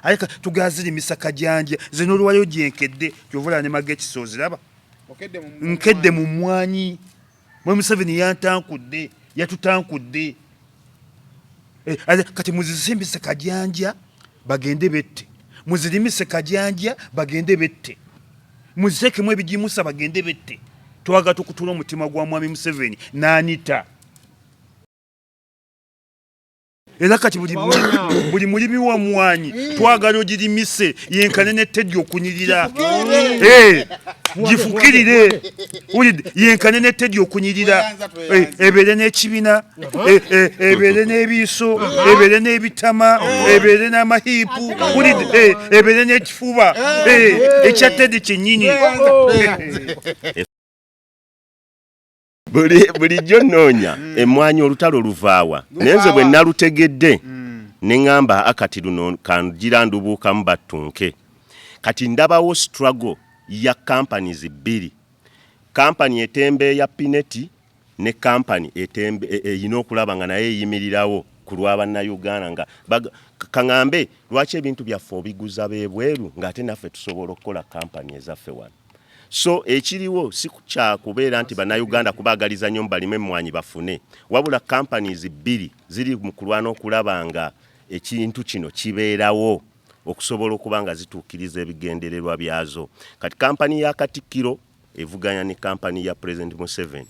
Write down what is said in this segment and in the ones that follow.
Aye tugazirimisa kajanja nze n'olwaliro gyenkedde kyova olaba ne magekisa oziraba nkedde mu mmwanyi mwe Museveni yantankudde yatutankudde eh, kati muzisimbise kajanja bagende bette muzirimise kajanja bagende bette muziteekemu ebigimusa bagende bette twagala tukutula omutima gwa mwami Museveni n'anita era kati buli mulimi wa mwanyi mm. twagala ogirimise yenkane ne teddy okunyirira eh, gifukirire yenkane ne teddy okunyirira eh, ebeere n'ekibina eh, ebeere n'ebiiso ebeere n'ebitama ebeere n'amahiipu ebeere n'ekifuba ekya teddy kyennyini. Bulijjo nnoonya mm. emmwanyi olutalo luvaawa naye nze bwe nalutegedde mm. ne ŋŋamba akati luno kangira ndubuukamu battunke. Kati ndabawo struggle ya companies bbiri, kampani etembeeya Pineti ne kampani erina okulaba nga naye eyimirirawo ku lwa Bannayuganda nga kaŋambe lwaki ebintu byaffe obiguza b'ebweru ng'ate naffe tusobola okukola kampani ezaffe wano. So ekiriwo si kyakubeera nti Bannayuganda kubaagaliza nnyo balime emmwanyi bafune, wabula companies bbiri ziri mu kulwana okulaba nga ekintu kino kibeerawo okusobola okuba nga zituukiriza ebigendererwa byazo. Kati kampani ya Katikkiro evuganya ne kampani ya President Museveni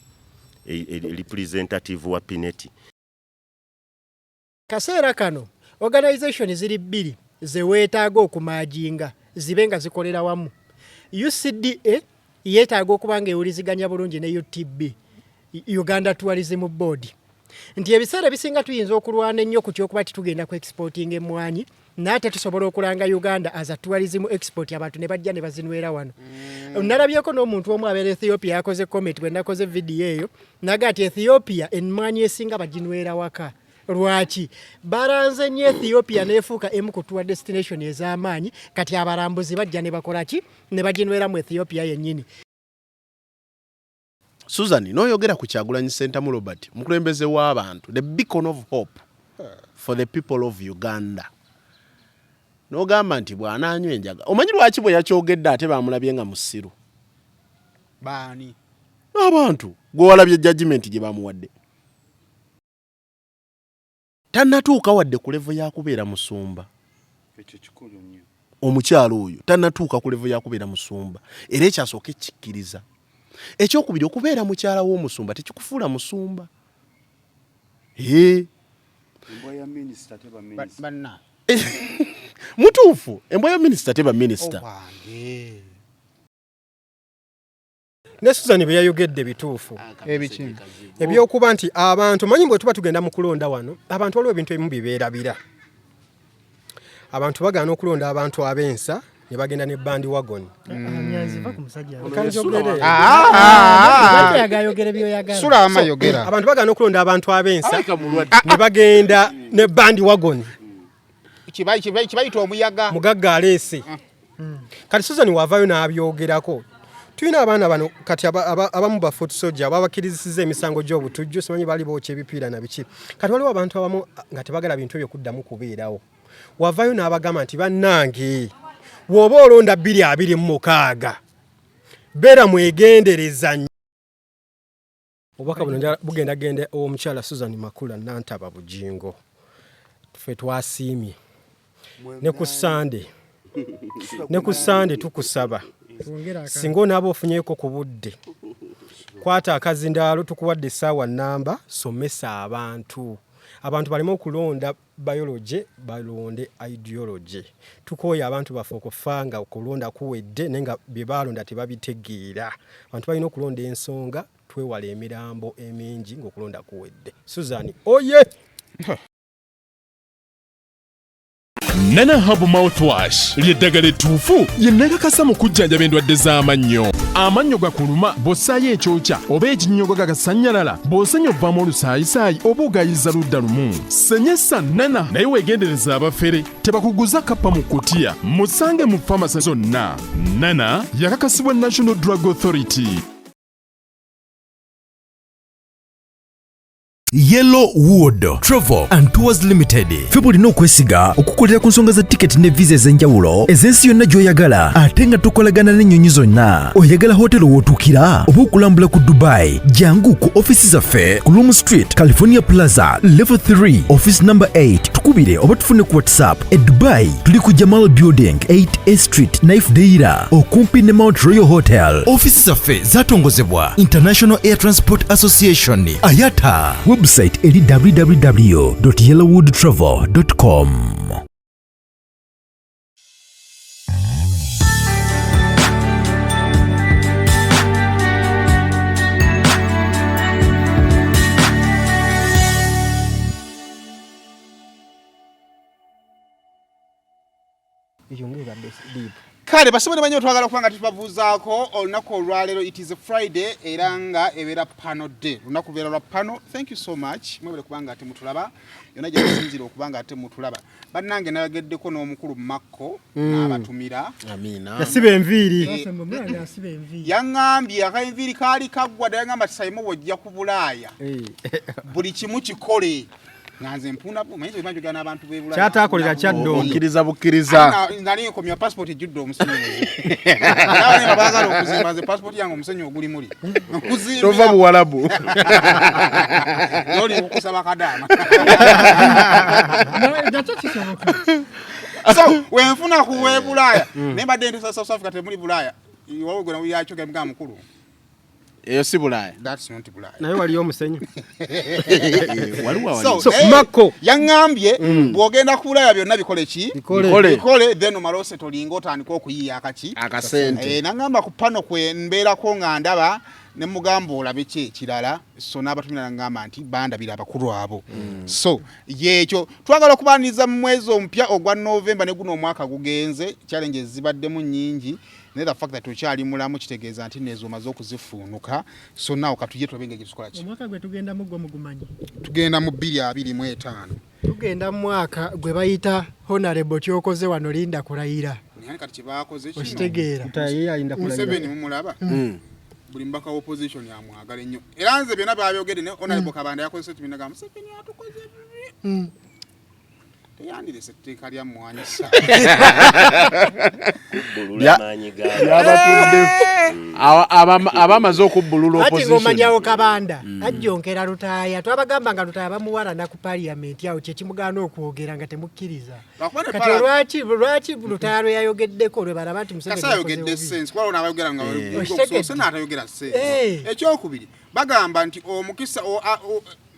representative wa Pineti. Kaseera kano organization ziri bbiri zeweetaaga okumaajinga zibe nga zikolera wamu. UCDA yeetaaga okuba nga ewuliziganya bulungi ne UTB, Uganda Tourism Board. Nti ebiseera ebisinga tuyinza okulwana ennyo ku ky'okuba titugenda ku exporting emmwanyi naye ate tusobola okulanga Uganda as a tourism export abantu ne bajja ne bazinywera wano. Mm. Nalabyeko n'omuntu omu abeera Ethiopia yakoze comment bwe nakoze video eyo naga nti Ethiopia emmwanyi esinga baginywera waka. Lwaki baranze nnyo Ethiopia n'efuuka emu ku tour destination ez'amaanyi kati abalambuzi bajja ne bakola ki ne baginywera mu Ethiopia yennyini. Susan n'oyogera ku Kyagulanyi Ssentamu Robert omukulembeze w'abantu the beacon of hope for the people of Uganda n'ogamba nti bw'anaanywa enjaga omanyi lwaki bwe yakyogedde ate baamulabye nga musiru baani abantu gwe walabye judgment gye bamuwadde tannatuuka wadde ku level ya kubeera musumba. Ekyo kikulu nnyo. Omukyala oyo tannatuuka ku level ya kubeera musumba era ekyo asooke kikkiriza. Ekyokubiri, okubeera mukyala w'omusumba tekikufuula musumba. Ee. Embwa ya minisita teba minisita. Banna. Mutuufu, embwa ya minisita teba minisita. Owange. Ne Susan bye yayogedde bituufu. Ebiki? Ebyokuba nti abantu manyi bwe tuba tugenda mu kulonda wano abantu waliwo ebintu ebimu bibeerabira. Abantu bagaana okulonda abantu ab'ensa ne bagenda ne bandi wagon. Abantu bagaana okulonda abantu ab'ensa ne bagenda ne bandi wagon. Kibayita omuyaga. Mugagga aleese. Kati Susan wavayo n'abyogerako. Tulina abaana bano kati abamu ba foot soldier ababakirizisiza emisango gy'obutujju simanyi bali bookya ebipiira na biki. Kati waliwo abantu abamu nga tebagala bintu ebyo kuddamu kubeerawo. Wavayo n'abagamba nti bannange bw'oba olonda 2026 beera mwegendereza nnyo. Obubaka buno njagala bugenda genda ew'omukyala Susan Makula Nantaba Bugingo. Ffe twasiimye. Ne ku Ssande. Ne ku Ssande tukusaba. Singa onaaba ofunyeeko ku budde, kwata akazindaalo tukuwadde essaawa nnamba somesa abantu. Abantu baleme okulonda biology balonde ideology. Tukooye abantu baffe okufa nga okulonda kuwedde naye nga bye baalonda tebabitegeera. Abantu balina okulonda ensonga twewale emirambo emingi ng'okulonda kuwedde. Susan oye! Nana Herbal Mouthwash ly'eddagala ettuufu lye nakakasa mu kujjanjaba endwadde z'amannyo. Amannyo gakuluma bw'ossaayo ekyokya oba ekinnyogo gagasannyalala, bw'osenya ovaamu olusaayisaayi oba ogayiza ludda lumu. Senyesa Nana naye weegendereze abafere tebakuguza kappa mu kutiya. Musange mu famasi zonna. Nana yakakasibwa National Drug Authority. Yellow Wood Travel and Tours Limited ffe bulina okwesiga okukolera ku nsonga za tiketi ne visa ez'enjawulo ez'ensi yonna gy'oyagala ate nga tukolagana n'ennyonyi zonna. Oyagala hotelo w'otuukira oba okulambula ku Dubai, jangu ku ofisi zaffe ku Lumu Street, California Plaza, Level 3, Office number 8. Tukubire oba tufune ku WhatsApp. E Dubai tuli ku Jamal Building, 8A Street, Naif Deira, okumpi ne Mount Royal Hotel. Ofisi zaffe zatongozebwa International Air Transport Association, IATA. Website eri www.yellowwoodtravel.com. Ekyo ng'ebadde deep. Kale basebo ne banyo twagala okuba nga tubabuuzaako olunaku olwaleero. It is a Friday era nga ebeera pano day, lunaku lubeera lwa pano. Thank you so much, mwebale kubanga ate mutulaba yonna gye musinzira okuba nga ate mutulaba. Bannange, nayogeddeko n'omukulu Makko n'abatumira. Amiina. Yasiba enviiri. Asiba enviiri. Yaŋŋambye akaenviiri kaali kaggwa ddala, yaŋŋamba Simon, bw'ojja ku Bulaaya buli kimu kikole, nga nze mpunda manyi bwe njogera n'abantu b'e Bulaaya. Kyataakolera Kyaddondo. Okkiriza bukkiriza. Nali nkomya passport ejjudde omusenyu, nawe nga baagala okuzimba, nze passport yange omusenyu oguli muli. Tova buwalabu. Yoli kukusaba kadaama. Nakyo kisoboka. So wenfuna ku we Bulaaya, naye mbadde nti South Africa temuli Bulaaya, waliwo gwe nawulira kyo gamba mukulu. Eyo si Bulaaya. That's not Bulaaya. Naye waliyo omusenyu. Waliwo. So, So, naye Marco. yaŋŋambye bw'ogenda ku Bulaaya byonna bikole ki? Bikole. Bikole, then omale osetolinga otandike okuyiiya akaki. Akasente. Eh, naŋŋamba ku pano kwe mbeerako nga ndaba ne mugamba olabe ki ekirala. So n'abatumira naŋŋamba nti bandabira abakulu abo. So yekyo twagala okubaniriza mu mwezi omupya ogwa Novemba ne guno omwaka gugenze, challenges zibaddemu nnyingi, naye the fact that okyali mulamu kitegeeza nti nezo omaze okuzifuunuka. So now katujye tulabe engeri gye tukola ki. Omwaka gwe tugendamu gwo mugumanyi? Tugenda mu 2025. Tugenda mu mwaka gwe bayita honorable kyokoze wano, linda kulayira. Naye kati kyebakoze kino, Okitegeera? Ye ayinda kulayira. Museveni mumulaba, buli mubaka wa opposition amwagala ennyo, era nze byonna babyogedde ne honorable Kabanda yakoze statement nga Museveni atukoze bibi, teyandirese etteeka lya mmwanyisa. Kubbulula maanyi ga Yabatudde abamaze okubbulula Ati opposition. ng'omanyawo Kabanda ajjonkera Lutaaya, twabagamba nga Lutaaya bamuwalana ku parliament awo kyekimugaana okwogera nga temukkiriza. Lwakuba ne Kati lwaki Lutaaya lwe yayogeddeko lwe balaba nti Museveni kasa yakoze ayogedde bubi? sense, kuba wona abayogera nga Okitegedde? soose n'atayogera sense. Ekyokubiri, bagamba nti omukisa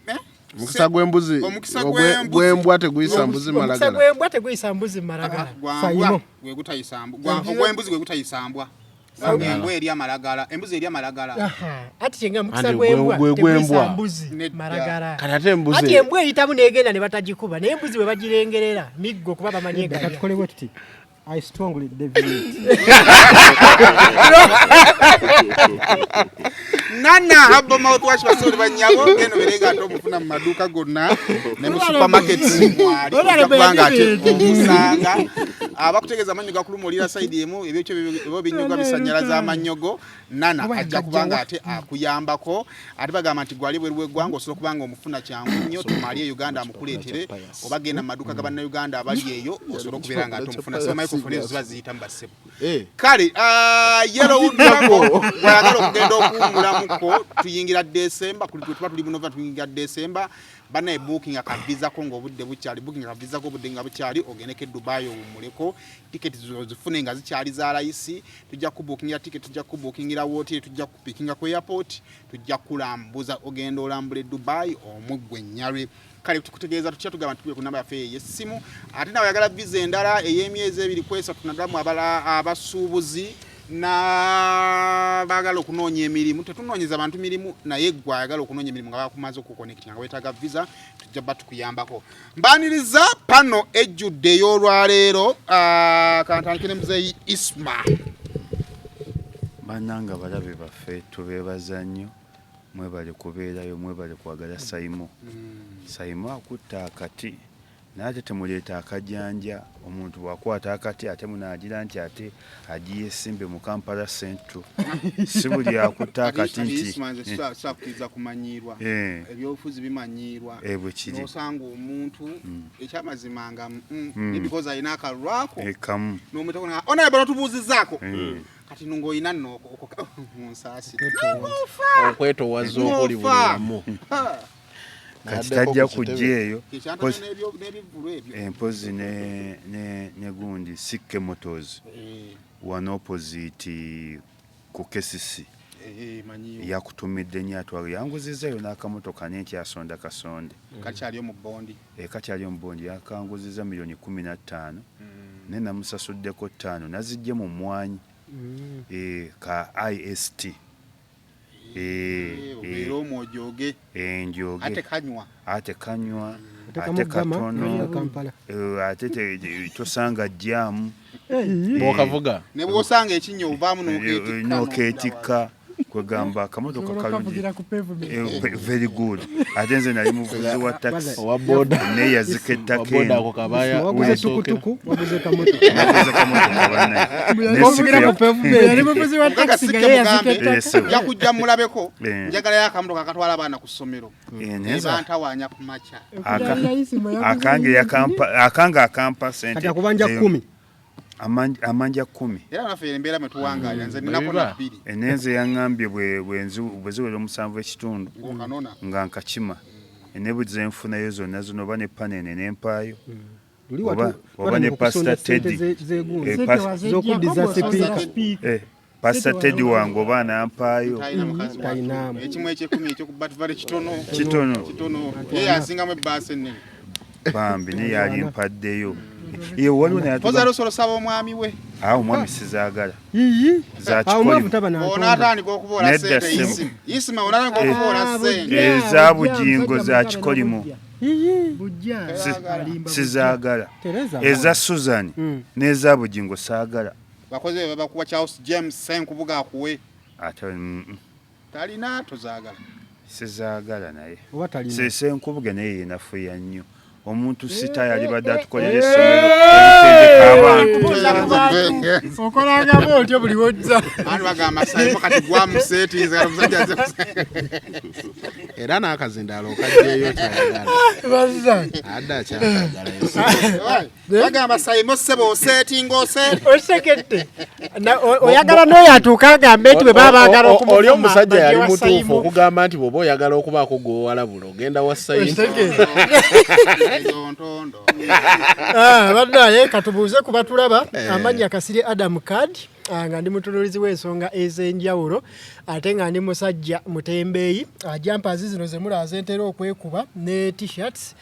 eh? Omukisa gw'embuzi Omukisa gw'embuzi. Gw'embwa teguyisa mbuzi Omukisa malagala. gw'embwa teguyisa mbuzi malagala. Gwambwa Sayimo. gwe gutayisambwa, ogw'embuzi gwe gutayisambwa. Embwa eri amalagala, embuzi eri amalagala. Aha, ati kyenga mukisa Anti gw'embwa gw'embwa. teguyisa mbuzi Nedda. malagala. Kati ate embuzi Ati embwa eyitamu n'egenda ne batagikuba, naye embuzi bwe bagirengerera miggo kuba bamanyi Leka egalya. tukole bwe tuti. I strongly deviate. Nana Herbal mouthwash, basoli banyabo, geno berenga ate omufuna mu maduuka gonna ne mu supermarkets mwali, ojja kubanga ate omusanga. Abakutegeeza amannyo gakuluma, olira side emu, ebyokyo ebyo binyoga bisanyalaza amannyo go. Nana ajja kubanga ate akuyambako. Ate bagamba nti gwali bweru bw'eggwanga osobola kubanga omufuna kyangu nnyo, tumali e Uganda amukuleetere, oba genda mu maduuka ga bannayuganda abali eyo osobola okubeera nga ate omufuna. So microphone ezo ziba ziyitamu, bassebo. Kale Yellow Travel, bwayagala okugenda okuwummulamuko, tuyingira Desemba, tuba tuli mu November, tuyingira Desemba. Banaye, booking akavizako ng'obudde bukyali, booking akavizako obudde nga bukyali, ogendeko e Dubai owummuleko. Tiketi zifune nga zikyali za layisi. Tujja kubookingira tiketi, tujja kubookingira wooteri, tujja kupikinga ku airport, tujja kulambuza, ogenda olambula e Dubai omuggwe ennyalwe. Kale tukutegeeza tutya? Tugamba nti tubye ku namba yaffe ey'essimu. Ate nawe oyagala visa endala ey'emyezi 2 ku 3, naddala mu abala abasuubuzi n'abaagala okunoonya emirimu. Tetunoonyeza bantu mirimu, naye gwe ayagala okunoonya emirimu nga bakumaze okuconnectinga nga weetaaga visa, tujja ba tukuyambako. Mbaniriza pano ejjudde ey'olwaleero. Kantandike ne muzeeyi Isma. Bannanga balabe baffe, tubeebaza nnyo, mwebale kubeerayo, mwebale kwagala Saimo. Saimo akutta akati. Naye ate temuleeta akajanja, omuntu bw'akwata akati ate munaagira nti ate agiyesimbe mu Kampala Central. Si buli akutte akati nti Isma nze sakukkiriza kumanyiirwa. Eh. Ebyobufuzi bimanyiirwa. Eh, bwe kiri. N'osanga omuntu ekyamazima nga mm. because alina akalulu ako Eh, kamu. n'omuyitako nga honorable otubuuzizzaako. Eh. Kati no ng'olina nno munsaasire. Okwetowaza okuli buli Ng'ofa. wamu. Ha. Kati N'addako tajja ku kitebe. kujja eyo. Ekyantana n'ebivvulu ebyo. Empozi ne gundi Sikke Motors. Eh. Wano opposite ku KCC. Eh, manyiyo. Yakutumidde nnyo atwala, yanguzizzayo n'akamotoka ne nkyasonda kasonde. Kakyali omu bondi. Eh, kakyali omu bondi, yakanguziza 15 miliyoni. Ne namusasuddeko 5 nazijje mu mmwanyi. Eh, ka IST. Eh, Obeera omwojoge. Eh, njoge. Ate kanywa. Ate kanywa. Ate Ate kamugama, katono. kanywa Kampala. Eh, ate tosanga jaamu. Bw'okavuga. Ne bw'osanga ekinnya ovaamu n'okeetikka. N'okeetikka. Kwegamba akamotoka Osobola kalungi. okukavugira ku pavement. Eh, very good. Ate nze nali muvuzi wa taxi. Owa boda. Neyazika ettaka Owa boda eno. ako kabaya. Waguze asookera. tukutuku, waguze kamotoka. Naguze kamotoka bannaye. Wavugira Nesika ku pavement. Yali muvuzi wa Mugaga taxi nga Sikke ye yazika mugambe, ettaka. Eh, sebo. nja kujja mulabeko, Eh. njagalayo akamotoka akatwala abaana ku ssomero. Eh, naye nze Ebantawaanya ku makya. Akange yakampa, akange akampa sente. Kati akubanja 10. Amanja 10. Era naffe embeera mwe tuwangaalira, nze ninako na 2. Enenze yaŋŋambye bwe ziwera 7 ekitundu. Ng'okanona. Nga nkakima. Ne bwe zenfunayo zonna zino oba ne panene n'empaayo. Luli Oba ne watu okusonda Pastor ssente Teddy. z'egundi. Eh, Ssente Z'okuddiza wazeggyako sipiika. bw'osonda Eh, Pastor Teddy wange oba anampaayo. Talina mukazi wattu. Talina. Ekimu ekyekumi eky'okubativale kitono. Kitono. Kitono. Ye yasingamu ebbaasa ennene. Bambi naye yali mpaddeyo. Ye waliwo naye Mpozi atugamba- ate osobola osaba omwami we. Ah, omwami sizaagala. Yiyi. Za Awo kikolimu. omwavu taba na ntondo. Onaatandika okuboola Nedda ssente ssebo. Isima. Isima onaatandika okuboola Ah, ssente. bujja, Eza bujja, Bugingo musajja za mukaba kikolimu. na bujja. Yiyi. Bujja. Alimba Sizaagala. Tereza. Eza Susan n'eza Bugingo saagala. Bakozi be babakuwa Charles James Ssenkubuga akuwe. Ate Talina tozaagala. Sizaagala naye. Oba talina. Ssenkubuge naye yenafuya nnyo. Omuntu sita yalibadde atukolera essomero eritendeka abantu. Kubuuza ku bantu. Okolangamu otyo buli wozza. Ani bagamba Saimo kati gwamuseetinze kati omusajja aze Era n'akazindaalo okajjeeyo kyayagala. Bazza. Adde akyakagala ensi. Bagamba Saimo ssebo oseetinga oseeti. Osekedde. Oyagala n'oyo atuuka agambe nti bwe baba baagala okumuvuma. Oli omusajja bajje yali wa mutuufu Saimo. okugamba nti bw'oba oyagala okubaako gw'owalabula ogenda wa Saimo. Osekedde. Ezo ntondo. Ah, bannaye katubuuze ku batulaba. Amannya Kasirye Adam Card, nga ndi mutunuulizi w'ensonga ez'enjawulo ate nga ndi musajja mutembeeyi. Jumpers zino ze mulaba ze ntera okwekuba ne t-shirts,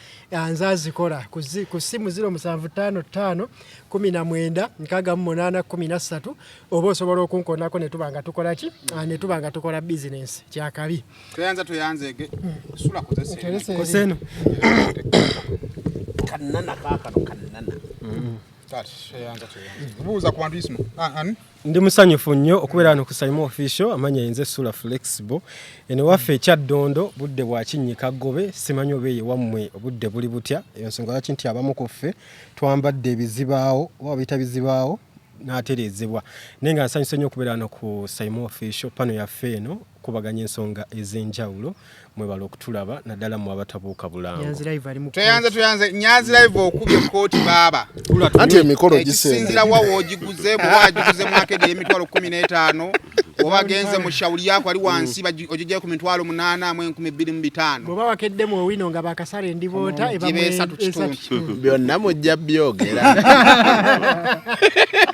nze azikola ku ssimu 0755 19 68 13, oba osobola okunkonako ne tuba nga tukola ki? Ne tuba nga tukola bizinensi kyakabi. Toyanza toyanzeege. Sula kozesa eno. Teresa eri. Koseno. Kannana kaakano kannana. Kati toyanza toyanze. Buuza ku bantu Isma. Ah, ani? Ndi musanyufu nnyo okubeera wano ku Saimo Official, amannya yenze Sula Flexible. Eno waffe ekyaddondo budde bwa kinnyika ggobe, simanyi oba eyo wammwe obudde buli butya. Eyo nsonga lwaki nti abamu ku ffe twambadde ebizibaawo oba biyita bizibaawo n'atereezebwa. Naye nga nsanyuse nnyo okubeera wano ku Saimo Official, pano yaffe eno kubaganya ensonga ez'enjawulo. Mwebale okutulaba naddala mmwe abatabuuka bulango. Nyanzi Live ali mu Toyanze toyanze Nyanzi Live okubye kkooti baaba. Anti emikolo Ekisinzira gisembe. wa w'ogiguze, bw'oba wagiguze mu akedi emitwalo 15, oba agenze mu shawuli yako ali wansi ogigyayo ku mitwalo 8 mu 2005. Bw'oba wakedde mu owino nga bakasala endiboota eba Giba mu esatu kitundu. esatu kitundu. Byonna mujja byogera.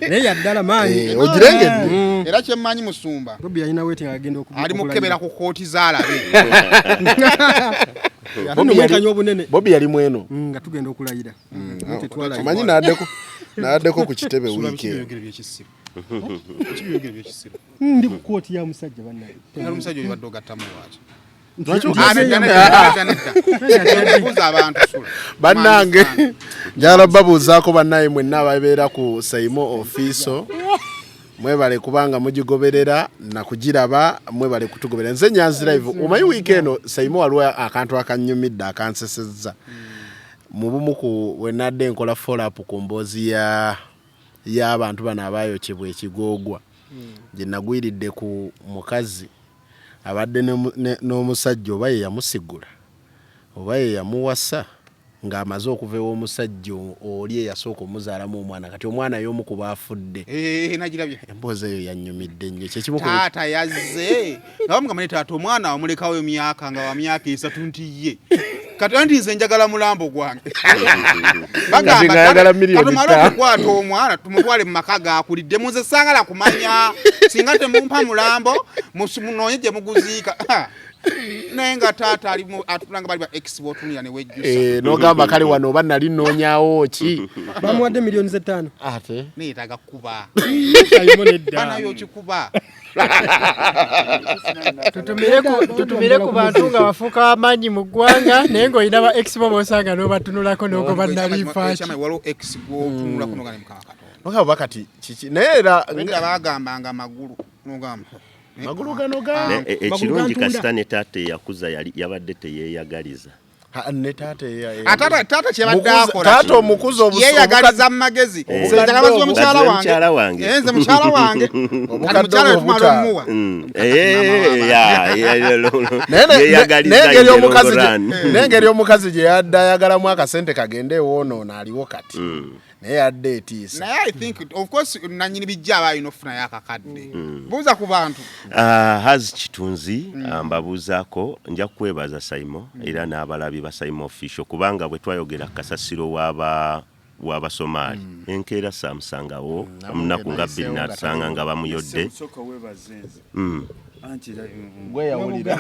Naye yaddala maanyi. Eh, ogirengedde. Era kye mmanyi musumba Bobi yalina waiting agenda ali mu kukebera ku kkooti z'alabe. Bobi yali obunene. Bobi yali mweno. Nga tugenda okulayira. Omanyi n'addeko ku kitebe wiiki eno. Byogere by'ekisiru. Ki byogere by'ekisiru? Ndi ku kkooti ya musajja bannaye. Era omusajja oyo badde ogattamu lwaki? Lwaki Ah, nedda, nedda, nedda, nedda. Buuza abantu Sula. Bannange njagala babuuzaako bannaye mwenna ababeera ku Saimo Official. Mwebale kubanga mugigoberera na kugiraba, mwebale kutugoberera. Nze Nyanzi Live. Omanyi wiiki eno Saimo waliwo akantu akannyumidde akansesezza. Mu bumu ku we nadde nkola follow up ku mboozi ya y'abantu bano abaayokebwa ekigoogwa gye nagwiridde ku mukazi abadde n'omusajja oba ye yamusigula oba ye yamuwasa ng'amaze okuva ew'omusajja oli eyasooka omuzaalamu omwana kati omwana y'omu ku baafudde. Eh, nagirabye. Emboozi eyo yannyumidde nnyo kyekimu ku Taata yazze nga bamugamba ne taata omwana wamulekawo emyaka nga wa myaka 3 nti ye kati anti nze njagala mulambo gwange. Kati nga ayagala miliyoni katumale ttaano. okukwata omwana tumutwale mu maka gakulidde munze saagala kumanya singa temumpa mulambo munoonye gye muguziika. Naye nga taata ali atula nga bali ba ex botunira ne wejjusa. Eh, n'ogamba kale wano oba nali nnoonyaawo ki Bamuwadde miliyoni z'ettaano. Ate neetaaga kukuba. Saimo nedda. Banayo okikuba. Tutumire ku bantu nga bafuuka amaanyi mu ggwanga naye ng'olina ba ex bo b'osanga n'obatunulako n'ogoba nalifaaki. Ekyama waliwo ex gw'otunulako n'ogamba Mukama Katonda. Nogamba kati kiki naye era Wenda baagambanga magulu n'ogamba magulu gano ga Ekirungi kasita ne taata eyakuza yali yabadde teyeeyagaliza. Ha, ne taata Taata kyebadde akola taata omukuza yeeyagaliza mu magezi. Nze njagala bazibe mukyala Bazibe mukyala wange. wange. Nze mukyala wange. Kati Obukadde mukyala we tumala obutaano. omuwa. Yeeyagaliza Naye in the long run. n'engeri omukazi gye yadde ayagalamu akasente kagende ewoonoona aliwo kati naye yadde etiisa. Naye I think of course nanyini bijja aba alina okufunayo akakadde. Buuza ku bantu. Hazi Kitunzi mbabuuzaako nja kukwebaza Saimo era n'abalabi ba Saimo Official kubanga bwe twayogera kasasiro w'Abasomaali enkeera saamusangawo munaku nga bbiri n'atusanga nga bamuyodde. Sooka weebaze nze. Anti era Gwe yawulira.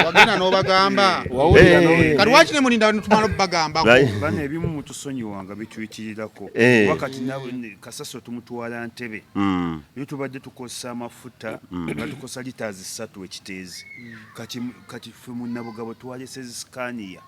Wagenda n'obagamba. Wawulira n'owulira. Kati lwaki ne mulinda tumala obbagambako? Bano ebimu mutusonyiwanga bituyitirirako. Wakati kasasiro tumutwala Ntebe. Yo tubadde tukozesa amafuta nga tukozesa liters 3 ekiteezi. Kati ffe mu Nabugabo twalese Scania.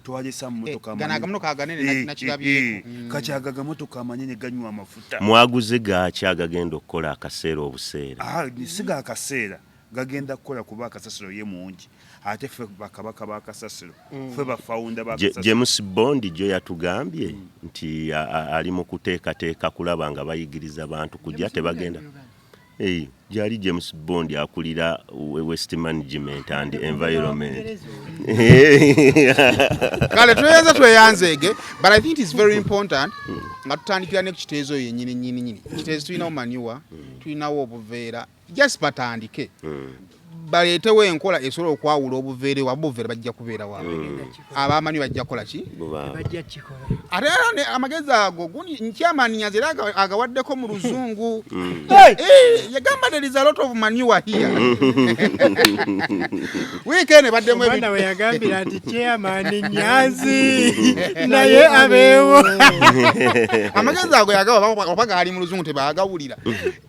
Twalesa mmotoka Gano amanene. agamotoka aganene nakirabyeko. Kati ago agamotoka amanene ganywa amafuta. Mwaguze gaaki agagenda okukola akaseera obuseera? Si ga akaseera gagenda kukola kuba akasasiro ye mungi ate ffe bakabaka b'akasasiro ffe bafawunda b'akasasiro. James Bond gyo yatugambye nti ali mu kuteekateeka kulaba nga bayigiriza bantu kujja tebagenda. Gyali James Bond akulira Waste Management and Environment. Kale tweyanza tweyanzeege, but I think it's very important nga tutandikira ne ku kiteezo eyo yennyini nnyini nnyini. Kiteezo tulinawo manure, tulinawo obuveera, just batandike. Baleetewo enkola esobola okwawula obuveera ewa obuveera bajja kubeera wa. Abamanyi bajja kukola ki? Bajja kukikola. Ate era ne amagezi ago gundi nkyamaninya era agawaddeko mu luzungu. Yagamba there is a lot of manure here. Weekend ebaddemu Omwana we yagambira nti chairman Nyanzi naye abeewo. Amagezi ago yagawa oba gaali mu luzungu tebaagawulira.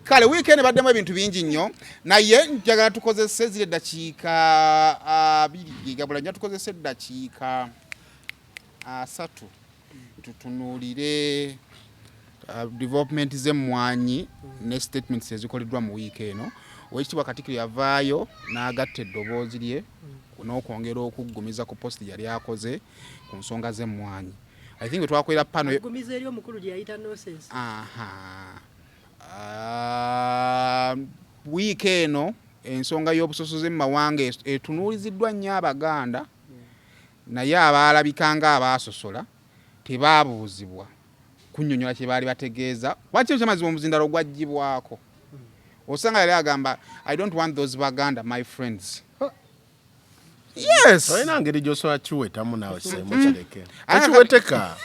Kale weekend ebaddemu ebintu bingi nnyo naye njagala tukozese ziri eddakiika 2 gabula njagala tukozese eddakiika 3 tutunuulire development z'emmwanyi ne statements ezikoleddwa mu wiiki eno. Oweekitiibwa Katikkiro yavaayo n'agatta eddoboozi lye n'okwongera okuggumiza ku post yali akoze ku nsonga z'emmwanyi. I think bwe twakolera pano Aggumiza eri omukulu gye yayita nonsense. Aha. Wiiki eno ensonga y'obusosoze mu mawanga etunuuliziddwa nnyo Abaganda naye abaalabika ng'abaasosola tebaabuuzibwa kunnyonnyola kye baali bategeeza. Kuba kino kyamazima omuzindalo gwaggyibwako. Osanga yali agamba I don't want those Baganda my friends. Yes. Tolina ngeri gy'osobola kiwetamu naawe kiseemu kireke. Tekiweteka.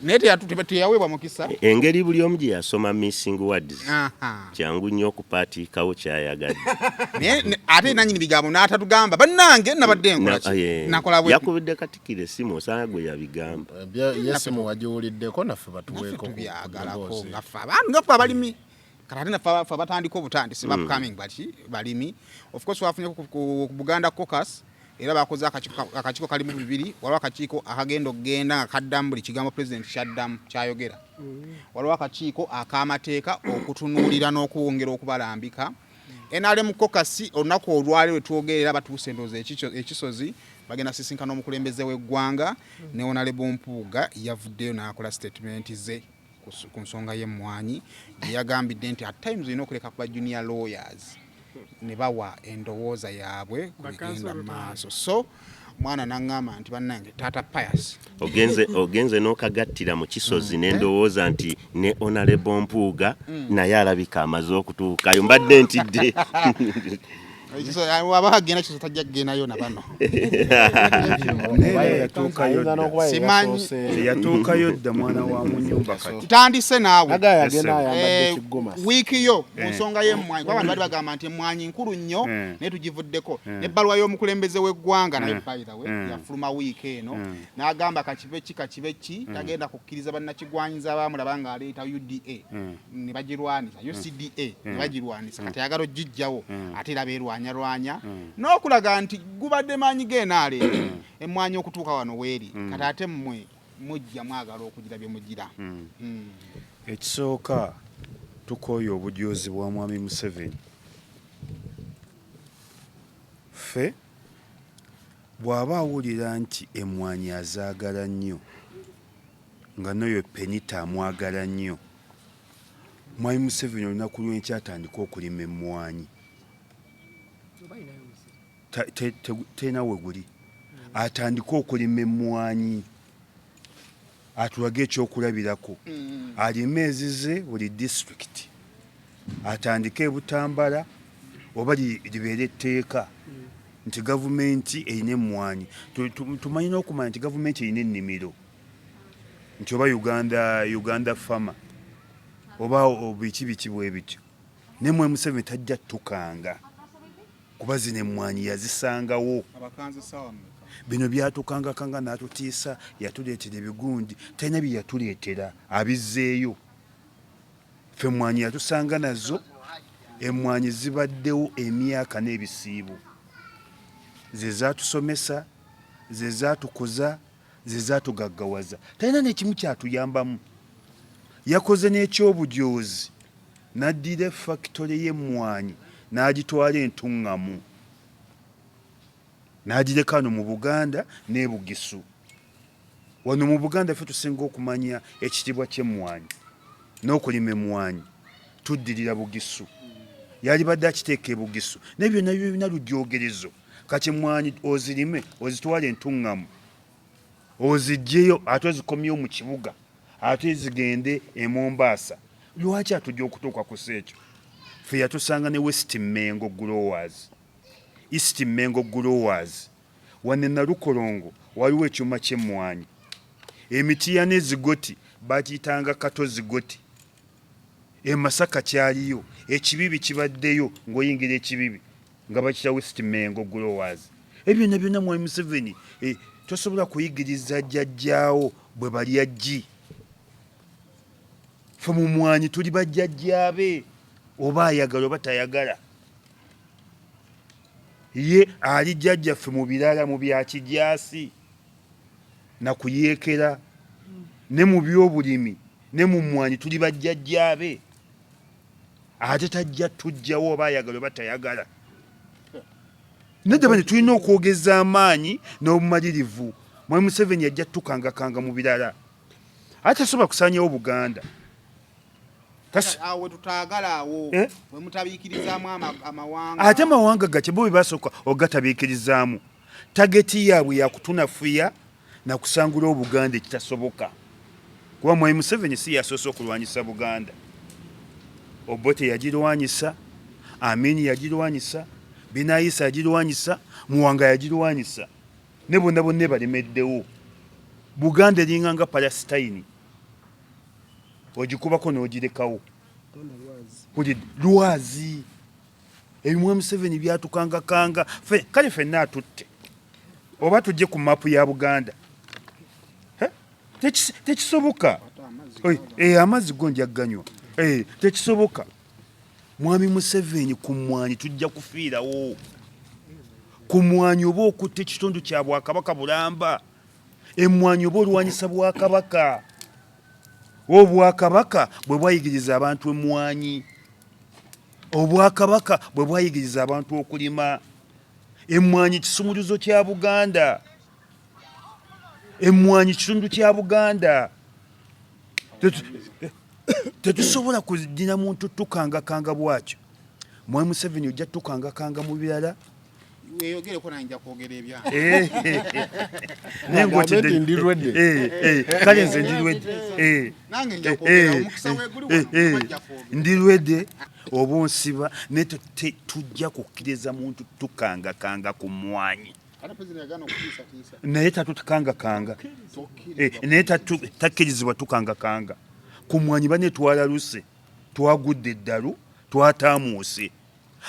Naye teyaweebwa mukisa. Engeri buli omu gye yasoma missing words. Kyangu nnyo okupaatiikawo ky'ayagadde. Naye ate nannyini bigambo n'atatugamba bannange nabadde nkola ki? Nakola bwe. Yakubidde Katikkiro essimu osanga gwe yabigamba. Ye essimu wagiwuliddeko naffe batuweeko ku Tubyagalako ddoboozi. nga ffe abantu nga ffe abalimi. Kati ate naffe abatandika obutandisi ba upcoming baki balimi. Of course wafunye ku Buganda Caucus era bakoze akakiiko kalimu bibiri. Waliwo akakiiko akagenda okugenda nga kaddamu buli kigambo president kyaddamu kyayogera. Waliwo akakiiko ak'amateeka okutunuulira n'okwongera okubalambika. NRM Caucus olunaku olwaleero lwe twogerera batuuse ndowooza ekisozi. Bagenda sisinkana omukulembeze w'eggwanga ne Honorable Mpuuga yavuddeyo n'akola statement ze ku nsonga y'emmwanyi gye yagambidde nti at times olina okuleka ku ba junior lawyers ne bawa endowooza yaabwe ku bigenda mu maaso. So mwana naŋŋamba nti bannange taata Pius ogenze ogenze n'okagattira mu kisozi ne ndowooza nti ne Honorable Mpuuga naye alabika amaze okutuukayo, mbadde ntidde. Waba agenda kiso tajja kugendayo na bano. Naye yatuukayo dda. Simanyi. Yatuukayo dda, mwana wa mu nyumba kati. Ntandise naawe. Aga yagenda ayambadde kigoma. Wiiki yo mu nsonga y'emmwanyi, kuba abantu bali bagamba nti emmwanyi nkulu nnyo, naye tugivuddeko n'ebbaluwa y'omukulembeze w'eggwanga naye, by the way, yafuluma wiiki eno n'agamba kakibe ki kakibe ki, tagenda kukkiriza bannakigwanyiza abaamulaba ng'aleeta UDA ne bagirwanisa, UCDA ne bagirwanisa, kati ayagala ogijjawo ate era beerwanyalwanya n'okulaga nti gubadde maanyi g'enaaleeta emmwanyi okutuuka wano weeri. Kati ate mmwe mujja mwagala okugira bye mugira. Ekisooka, tukooye obujoozi bwa mwami Museveni. Ffe bw'aba awulira nti emmwanyi azaagala nnyo, nga noyo Penita amwagala nnyo, mwami Museveni olunaku lw'enkya atandike okulima emmwanyi. Terina we guli, atandike okulima emmwanyi atulage ekyokulabirako, alime ezize buli disitulikiti, atandike ebutambala oba libeere etteeka nti gavumenti erina emmwanyi. Tumanyi n'okumanya nti gavumenti erina ennimiro, nti oba Uganda, Uganda farmer oba biki biki bwe bityo. Ne mwe Museveni tajja tukanga kuba zino emmwanyi yazisangawo. Abakanze sawa mmeka? Bino byatukangakanga n'atutiisa, yatuleetera ebigundi, talina bye yatuleetera abizzeeyo. Ffe emmwanyi yatusanga nazo, emmwanyi zibaddewo emyaka n'ebisiibo, ze zaatusomesa, ze zaatukuza, ze zaatugaggawaza. Talina n'ekimu kyatuyambamu. Yakoze n'ekyobujoozi n'addira efakitole y'emmwanyi n'agitwala entuŋŋamu n'agireka wano mu Buganda n'e Bugisu. Wano mu Buganda ffe tusinga okumanya ekitiibwa ky'emmwanyi n'okulima emmwanyi, tuddirira Bugisu. Yalibadde akiteeka e Bugisu, naye byonna byonna lujoogerezo. Kati emmwanyi ozirime, ozitwale entuŋŋamu, oziggyeyo ate ozikomyewo mu kibuga, ate zigende e Mombasa. Lwaki atujja okutuuka ku ekyo? Ffe yatusanga ne West Mengo Growers, East Mengo Growers. Wano e Nalukolongo waliwo ekyuma ky'emmwanyi, Emitiya n'Ezigoti bakiyitanga Kato Zigoti. E Masaka kyaliyo, ekibibi kibaddeyo, ng'oyingira ekibibi nga bakita West Mengo Growers. Ebyo byonna byonna mwami Museveni, tosobola kuyigiriza jjajjaawo bwe balya ggi. Ffe mu mwanyi tuli bajjajjaabe, oba ayagala oba tayagala. Ye ali jjajjaffe mu birala, mu bya kijaasi nakuyeekera, ne mu byobulimi ne mu mmwanyi tuli bajjajjaabe, ate tajja tujjawo oba ayagala oba tayagala. Nedda bane, tulina okwogeza amaanyi n'obumalirivu. Mwami Museveni yajja tukangakanga mu birala, ate tasobola kusaanyawo Buganda. Awo wetutaagala awo. Eh? We mutabiikirizaamu amawanga. Ate amawanga gake bo bebasooka ogatabiikirizaamu. Target yaabwe yakutunafuya nakusangula Obuganda, ekitasoboka, kuba mwami Museveni si yasoose okulwanyisa Buganda. Obote yagirwanyisa, Amini yagirwanyisa, Binayisa yagirwanyisa, Muwanga yagirwanyisa, ne bonna bonna balemeddewo. Buganda eringa nga Palestine, ogikubako n'ogirekawo kuli lwazi. Ebimwe Museveni byatukangakanga kale ffenna atutte oba tujje ku mapu ya Buganda. Tekisoboka. Amazzi go nja ganywa. Tekisoboka. Mwami Museveni, ku mmwanyi tujja kufiirawo. Ku mmwanyi oba okutta ekitundu kya bwakabaka bulamba. Emmwanyi oba olwanyisa bwakabaka. Obwakabaka bwe bwayigiriza abantu emmwanyi, obwakabaka bwe bwayigiriza abantu okulima. Emmwanyi kisumuluzo kya Buganda. Emmwanyi kitundu kya Buganda. Tetusobola kugira muntu tukangakanga bwatyo. Mwami Museveni ojja tukangakanga mu birala. Weyogereko nange nja kwogera ebyange. Eh, naye ng'otidde- Ndi ready. Eh, eh, kale nze ndi ready. Eh, Nange nja eh, kwogera, eh, omukisa weeguli eh, wano, eh, bajja kwogera. ndi ready oba onsiba naye tujja kukkiriza muntu tukangakanga ku mmwanyi. Ate President yagaana okutiisatiisa. Naye tatukangakanga. Eh, naye takkirizibwa tukangakanga ku mmwanyi. Bane twalaluse, twagudde eddalu, twataamuuse,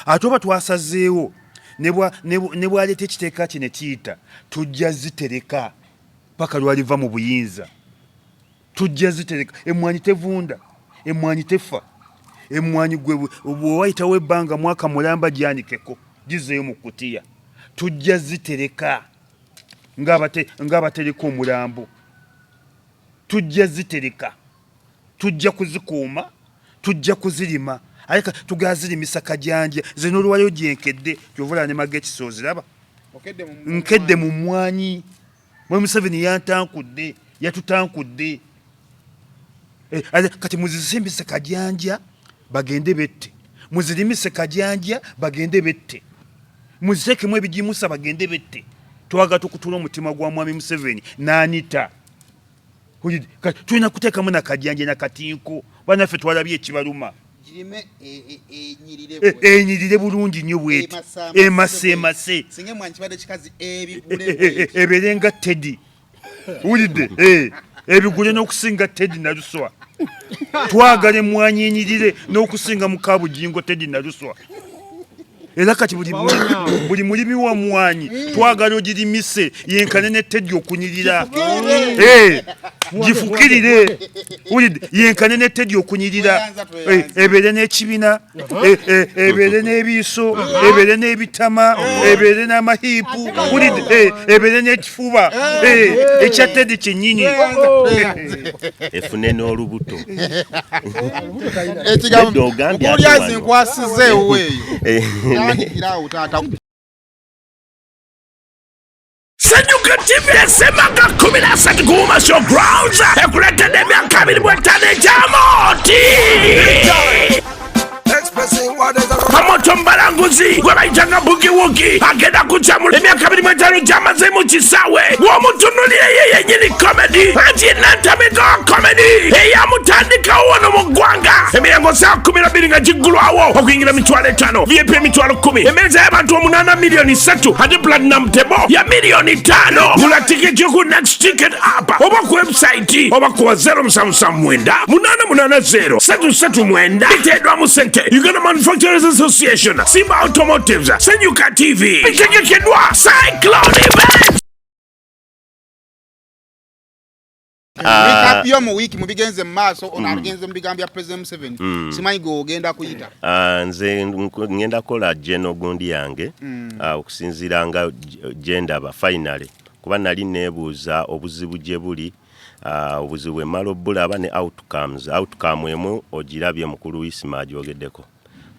ate oba twasazeewo ne bwaleeta ekiteeka kye ne kiyita, tujja zitereka paka lwaliva mu buyinza. Tujja zitereka. Emmwanyi tevunda, emmwanyi tefa. Emmwanyi gwe bwewayitawo ebbanga mwaka mulamba, gyanikeko, gizeeyo mu kutiya. Tujja zitereka ng'abatereka omulambo. Tujja zitereka, tujja kuzikuuma, tujja kuzirima. Aleka tugazirimisa kajanja. Nze n'olwaliro gyenkedde kyova ne magekisi oziraba. Okedde mu Nkedde mu mmwanyi. Mwami Museveni yantankudde, yatutankudde. Eh, kati muzisimbise kajanja bagende bette, muzirimise kajanja bagende bette, muziteekemu ebigimusa bagende bette. Twagala tukutula omutima gwa Mwami Museveni n'anita. Hulidde? Kati tulina kuteekamu nakajanja nakatinko. Banaffe twalabye ekibaluma. Girime enyirire Enyirire bulungi nnyo bweti, emase emase. Singa emwanyi kibadde kikazi, ebigule bweti. Ebeere nga Teddy. Wulidde? Ebigule n'okusinga Teddy Naluswa. Twagala emwanyi enyirire n'okusinga mukabugingo Teddy Naluswa. Era kati buli mulimi wa mwanyi twagala ogirimise yenkane ne Teddy okunyirira. Gifukirire. Wulidde? Yenkane ne Teddy okunyirira. Tweyanza, tweyanza. Ebeere n'ekibina, ebeere n'ebiiso, ebeere n'ebitama, ebeere n'amahiipu. Wulidde? Ebeere n'ekifuba ekya Teddy kyennyini. Efune n'olubuto. Ekigambo Nedda, ogambye mukulu ate lyazi wano. nkwasiza ewuwe eyo. Tandikira awo taata. Sanyuka TV esemanga 13 ku Uma Show Grounds ekuleetedde emyaka 25 egy'amooti. Kamoto Mbalanguzi gwe bayitanga Boogie Woogie agenda kukyamula emyaka 25 gy'amaze mu kisaawe. Bw'omutunulire ye yennyini comedy, anti yenantamika wa comedy eyamutandikawo wano mu ggwanga. Emiryango saa 12 nga giggulwawo, okuyingira 50,000, VIP 10,000, emmeeza y'abantu 8 miliyoni 3, ate platinum table ya miliyoni 5. Gula tiketi ku Next Ticket app oba ku website oba kuwa 0779 880 339. Biteeddwamu sente Uganda Manufacturers Association, Simba Automotives, Senyuka TV. Bitegekeddwa Cyclone Event. Recap yo mu wiiki mu bigenze mu maaso. Ono agenze mu bigambo bya President Museveni, simanyi gwe ogenda kuyita. Ah, nze ngenda kukola geno gundi yange okusinziira nga gye ndaba finally, kuba nali neebuuza obuzibu gye buli. Obuzibu bwe mmala obulaba ne outcomes. Outcome emu ogirabye, mukulu Isima agyogeddeko.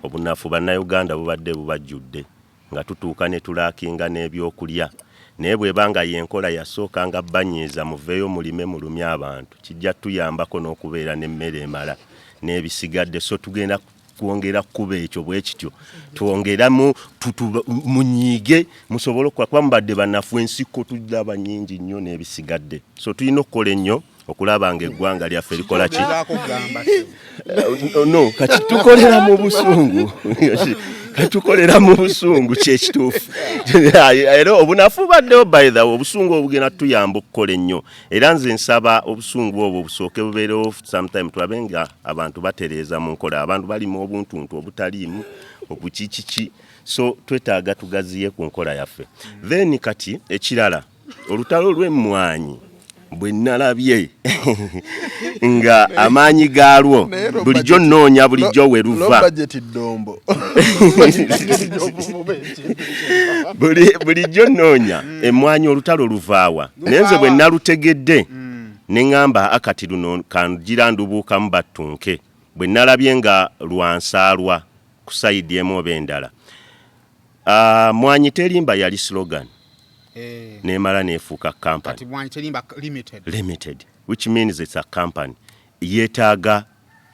Obunafu Bannayuganda bubadde bubajjudde nga tutuuka ne tulackinga n'ebyokulya, naye bw'eba nga yenkola yasooka nga banyiiza, muveeyo mulime mulumye abantu, kijja tuyambako n'okubeera n'emmere emala n'ebisigadde. So tugenda kwongera kukuba ekyo bwe kityo, twongeramu munyiige musobole okukola, kuba mubadde banafu, ensiko tulaba nyingi nnyo n'ebisigadde. So tulina okukola ennyo okulaba nga eggwanga lyaffe likola ki. Gezaako kugamba. No, kati tukolera mu busungu, kati tukolera mu busungu, kyekituufu. Era obunafu baddewo. By the way, obusungu obugenda tuyamba okukola ennyo, era nze nsaba obusungu obwo busooke bubeerewo sometime, tulabe nga abantu batereeza mu nkola. Abantu balimu obuntuntu obutaliimu obukikiki, so twetaaga tugaziye ku nkola yaffe. Then kati ekirala, olutalo lw'emmwanyi bwe nalabye nga amaanyi gaalwo bulijjo nnoonya bulijjo we luva. Budget ddombo. Bulijjo nnoonya emmwanyi olutalo luvaawa, naye nze bwe nalutegedde ne ŋŋamba akati luno kangira ndubuukamu battunke. Bwe nalabye nga lwansaalwa ku side emu oba endala. Mwanyi Terimba yali slogan nemala nefuuka company. Kati Mwanyi Terimba Limited. Limited, which means it's a company yeetaaga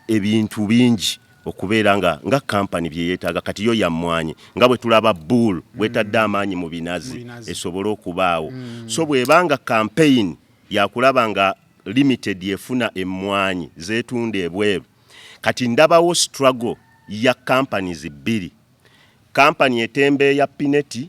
ebintu bingi okubeera nga company bye yeetaaga. Kati yo ya mmwanyi, nga bwe tulaba bull bwetadde amaanyi mu binazi Mu binazi. esobole okubaawo. So bw'ebanga campaign yakulaba nga limited efuna emmwanyi zeetunda ebweru, kati ndabawo struggle ya companies bbiri, kampani etembeeya Pinetti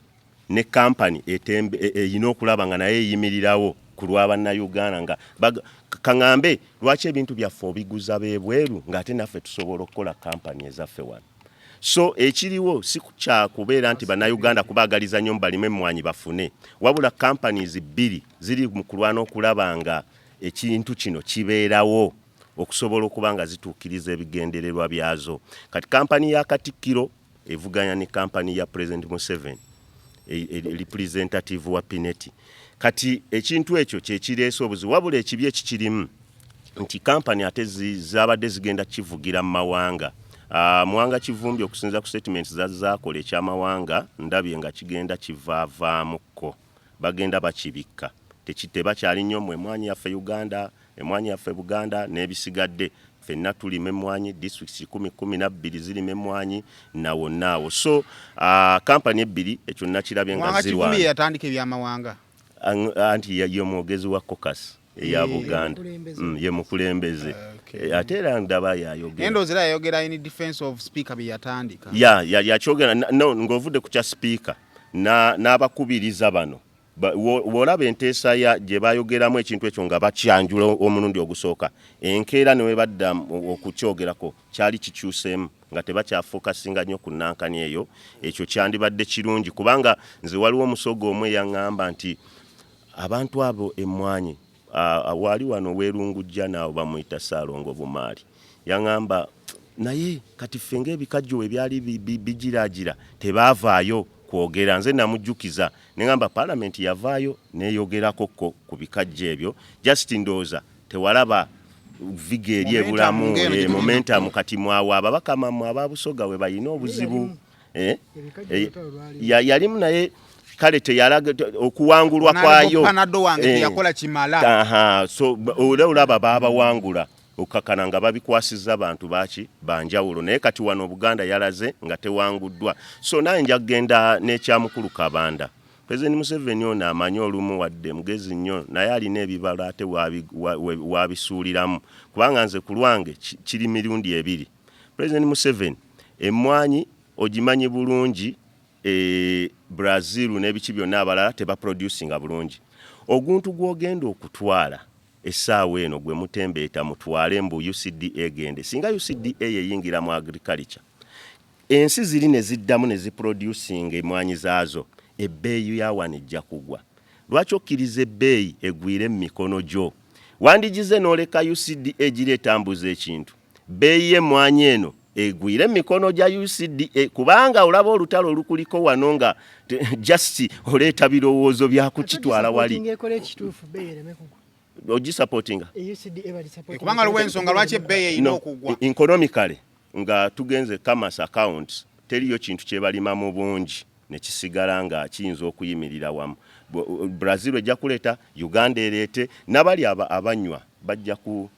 ne kampani eyina okulaba nga naye eyimirirawo ku lwa Bannayuganda. Nga kaŋŋambe, lwaki ebintu byaffe obiguza b'ebweru ng'ate naffe tusobola okukola kampani ezaffe wano? So ekiriwo si kyakubeera nti Bannayuganda kubaagaliza nnyo balime emmwanyi bafune, wabula companies bbiri ziri mu kulwana okulaba nga ekintu kino kibeerawo okusobola okuba nga zituukiriza ebigendererwa byazo. Kati kampani ya Katikkiro evuganya ne kampani ya President Museveni, representative wa Pinetti. Kati ekintu ekyo kyekireese obuzibu, wabula ekibi ekikirimu nti kampani ate zabadde zigenda kivugira mu mawanga. Muwanga Kivumbi, okusinza ku statements zazaakola, ekyamawanga ndabye nga kigenda kivaavaamukko, bagenda bakibikka, tebakyali nnyo mu emwanyi yaffe Uganda, emwanyi yaffe Buganda n'ebisigadde. Ffenna tulima emmwanyi, districts 112 zirima emmwanyi nawonnaawo. So kampani ebbiri ekyo nakirabye nga Muwanga Kivumbi zirwana. Yatandika ebyamawanga. Anti ye mwogezi wa caucus eya Buganda. Mukulembeze. Ye mukulembeze. Ate era ndaba yayogera. Endowooza era yayogera in defense of speaker bye yatandika. Ya yakyogera no, ng'ovudde ku kya speaker n'abakubiriza bano. Bw'olaba enteesa ya gye bayogeramu ekintu ekyo nga bakyanjula omulundi ogusooka, enkeera ne we badda okukyogerako kyali kikyuseemu nga tebakyafokasinga nnyo ku nankani eyo. Ekyo kyandibadde kirungi, kubanga nze waliwo omusogo omu eyaŋŋamba nti abantu abo emmwanyi waali wano weerungujja naawo bamuyita Ssaalongo Bumaali, yaŋŋamba naye kati ffe ng'ebikajjo we byali bigiraagira tebaavaayo kwogera. Nze namujjukiza ne ŋŋamba paalamenti yavaayo neeyogerako ko ku bikajjo ebyo, just ndowooza tewalaba viga eri Momentum ebulamu ng'eno gye tulina. Momentum kati mwawe ababaka mammwe aba Busoga we balina obuzibu. Ebikajjo olutalo lwalimu. Yalimu naye kale teyalaga okuwangulwa kwayo. Panado wange teyakola kimala. Aha, so era olaba baabawangula okukakana nga babikwasizza bantu baki banjawulo, naye kati wano Buganda yalaze nga tewanguddwa. So naye nja kugenda n'ekyamukulu Kabanda. President Museveni ono amanyi olumu wadde mugezi nnyo, naye alina ebibalo ate wabisuuliramu, kubanga nze ku lwange kiri mirundi ebiri. President Museveni, emmwanyi ogimanyi bulungi, Brazil n'ebiki byonna abalala tebaproducinga bulungi. Oguntu gw'ogenda okutwala essaawa eno gwe mutembeeta mutwale mbu UCDA egende, singa UCDA yeyingira mu agriculture, ensi ziri ne ziddamu ne ziproducinga emmwanyi zaazo, ebbeeyi ya wano ejja kugwa. Lwaki okkiriza ebbeeyi egwire mu mikono gyo? Wandigize n'oleka UCDA egira etambuza ekintu, bbeeyi y'emmwanyi eno egwire mu mikono gya UCDA, kubanga olaba olutalo olukuliko wano nga just oleeta birowoozo bya kukitwala wali. Supporting ekola ekituufu, bbeeyi ereme kugwa. Ogisupportinga? UCDA bali supporting. Kubanga waliwo ensonga lwaki ebbeeyi erina No, okugwa. Economically nga tugenze commerce accounts, teriyo kintu kyebalima mu bungi nekisigala nga kiyinza okuyimirira wamu. Brazil ejja kuleeta, Uganda ereete, n'abali abanywa bajja ku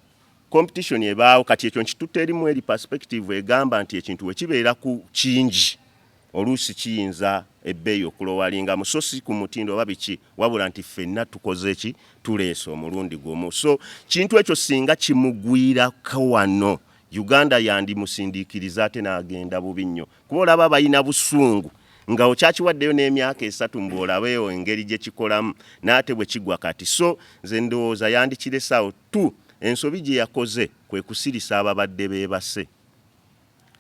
competition ebaawo. Kati ekyo nkitutte erimu eri perspective egamba nti ekintu we kibeera ku kingi oluusi kiyinza ebbeeyi okulowalingamu, so si ku mutindo oba biki, wabula nti ffenna tukoze ki, tuleese omulundi gumu. So kintu ekyo singa kimugwirako wano Uganda yandimusindiikiriza ate n'agenda bubi nnyo, kuba olaba balina busungu nga okyakiwaddeyo n'emyaka 3 mbu olabeewo engeri gye kikolamu n'ate bwe kigwa kati. So nze ndowooza yandikiresaawo tu ensobi gye yakoze kwe kusirisa ababadde beebase,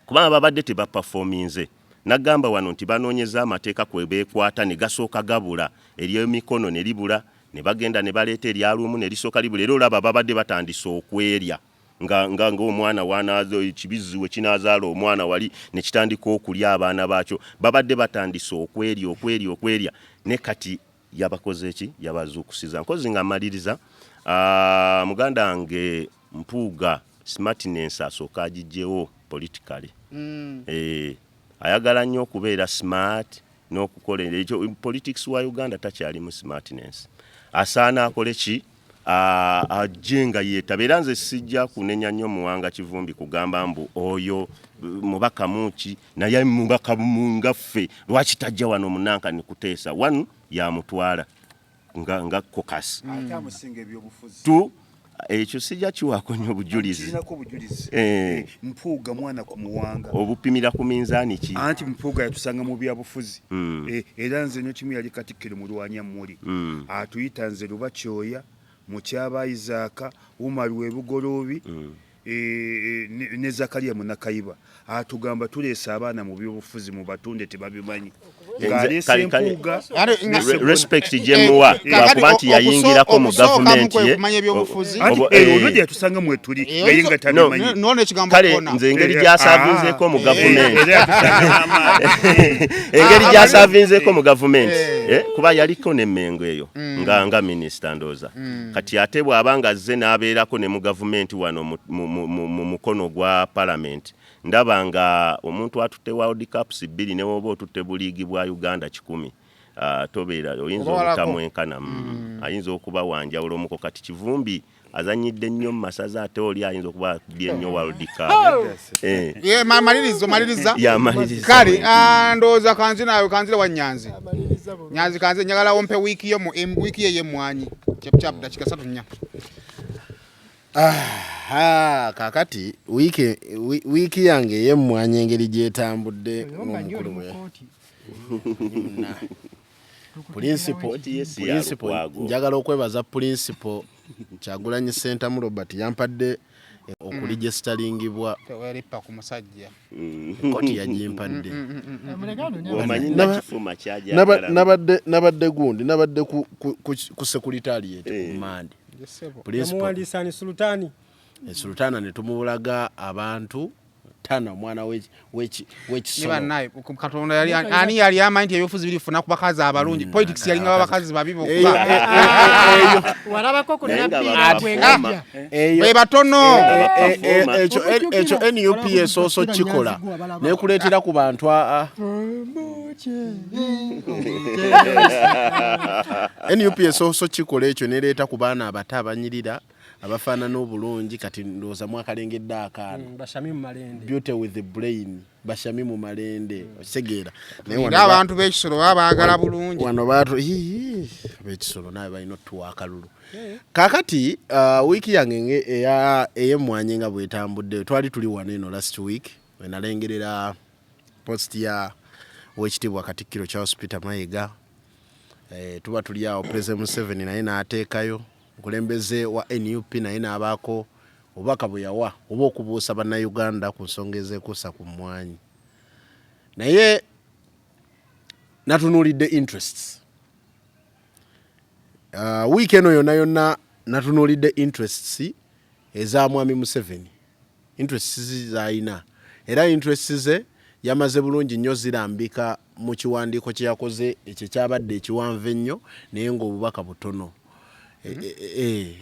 kubanga babadde tebapafominze. Nagamba wano nti banoonyeza amateeka kwe beekwata ne gasooka gabula, ery'emikono ne libula, ne bagenda ne baleeta eryaluumu ne lisooka libula. Era olaba babadde batandise okwerya nga nga ng'omwana wanaaza ekibizzi we kinaazaala omwana wali ne kitandika okulya abaana baakyo. Babadde batandise okwerya, okwerya, okwerya, ne kati yabakoze ki, yabazuukusiza. Nkozi nga mmaliriza, muganda wange Mpuuga smartness asooka agigyewo politically. Ayagala nnyo okubeera smart. N'okukola ekyo politics wa Uganda takyalimu smartness. Asaana akole ki? Ajje nga yeetaba. Era nze sijja kunenya nnyo Muwanga Kivumbi kugamba mbu oyo mubaka muki, naye mubaka nga ffe lwaki tajja wano munankani kuteesa? One, yamutwala nga caucus. Ate amusinga ebyobufuzi. Two, ekyo sijja kiwaako nnyo obujulizi. Kirinako obujulizi. Eh. Mpuuga mwana ku Muwanga. Obupimira ku minzaani ki? Anti Mpuuga yatusanga mu byabufuzi. Era nze nekimu yali Katikkiro Mulwanyammuli. Atuyita nze Luba Kyoya, Mukyaba Isaac, Umar Webugoloobi, ne Zakaria Munakayiba. Atugamba tuleese abaana mu byobufuzi mu batunde tebabimanyi. Ng'aleese Mpuuga ne Ssegona. Respect gye muwa, lwakuba nti yayingirako mu Okusooka mu gavumenti kwe ye. kumanya ebyobufuzi. Anti, olwo gye yatusanga mwe tuli, nga ye nga tabimanyi. No. Nono ekigambo Kale kona. nze engeri gy'asaavinzeeko mu gavumenti. Era yatusanga n'amaanyi. Engeri gy'asaavinzeeko mu gavumenti. Kuba yaliko ne Mmengo eyo, nga minisita ndowooza. Kati ate bw'aba nga azze n'abeerako ne mu gavumenti wano mu mukono gwa palamenti, ndaba nga omuntu atutte World Cups 2 ne bw'oba otutte buliigi bwa Uganda 100, tobeera, oyinza Oba walako. obutamwenkana. Ayinza okuba wanjawulo muko. Kati Kivumbi azannyidde nnyo mu masaza, ate oli ayinza okuba akubye nnyo World Cup. Ye, maliriza, omaliriza? Ya, maliriza. Kale, ndowooza kanzi naawe, kanzire wa Nyanzi. Nyanzi kanzi, njagala ompe wiiki yo wiiki ye ey'emmwanyi. Chap, chap, dakika 3 nnya. Kaakati wiiki yange ey'emmwanyi engeri gy'etambudde Oyo mmanyi oli ng'omukulu mu bwe. kkooti. Kkooti ye si ya Principal, Lukwago. njagala okwebaza Principal Kyagulanyi Ssentamu Robert, yampadde okuligesitaringibwa. Teweerippa ku musajja. Kkooti yagimpadde. Bw'omanyi Nakifuma ky'agyagala. Nabadde gundi, nabadde ku sekuritariate ku Mande. Principal. Yamuwandiisa ni Sultani. Sultana ne tumubulaga abantu tana omwana w'ekisolo. Ne bannaye, Katonda yali, ani yali amanyi nti ebyobufuzi birifuna ku bakazi abalungi? Politics yalinga abakazi babi bokka. Walabako ku Naye nga Nabbi baba gwe performer. ngajja. Be batono. Ekyo NUP esoose okukikola, nekuleetera ku bantu NUP esoose okukikola ekyo, nereeta ku baana abato abanyirira abafaanana obulungi. Kati ndowooza mwakalengedde akaana. Bashami mu Malende. Beauty with the brain, Bashami mu Malende, okitegeera? Naye Era wano abantu b'ekisolo baba baagala bulungi. Wano baatu hihi, ab'ekisolo naawe balina otuwa akalulu. Kaakati, wiiki yange ey'emmwanyi nga bwetambudde, twali tuli wano eno last week we nalengerera post ya Oweekitiibwa Katikkiro Charles Peter Mayiga. Tuba tuli awo, President Museveni naye n'ateekayo, omukulembeze wa NUP naye n'abaako obubaka bwe yawa oba okubuusa Bannayuganda ku nsonga ezeekuusa ku mmwanyi. Naye natunuulidde interests. Wiiki eno yonna yonna natunuulidde interests eza Mwami Museveni, interests z'alina, era interests ze yamaze bulungi nnyo zirambika mu kiwandiiko kye yakoze ekyo ekyabadde ekiwanvu ennyo naye ng'obubaka butono.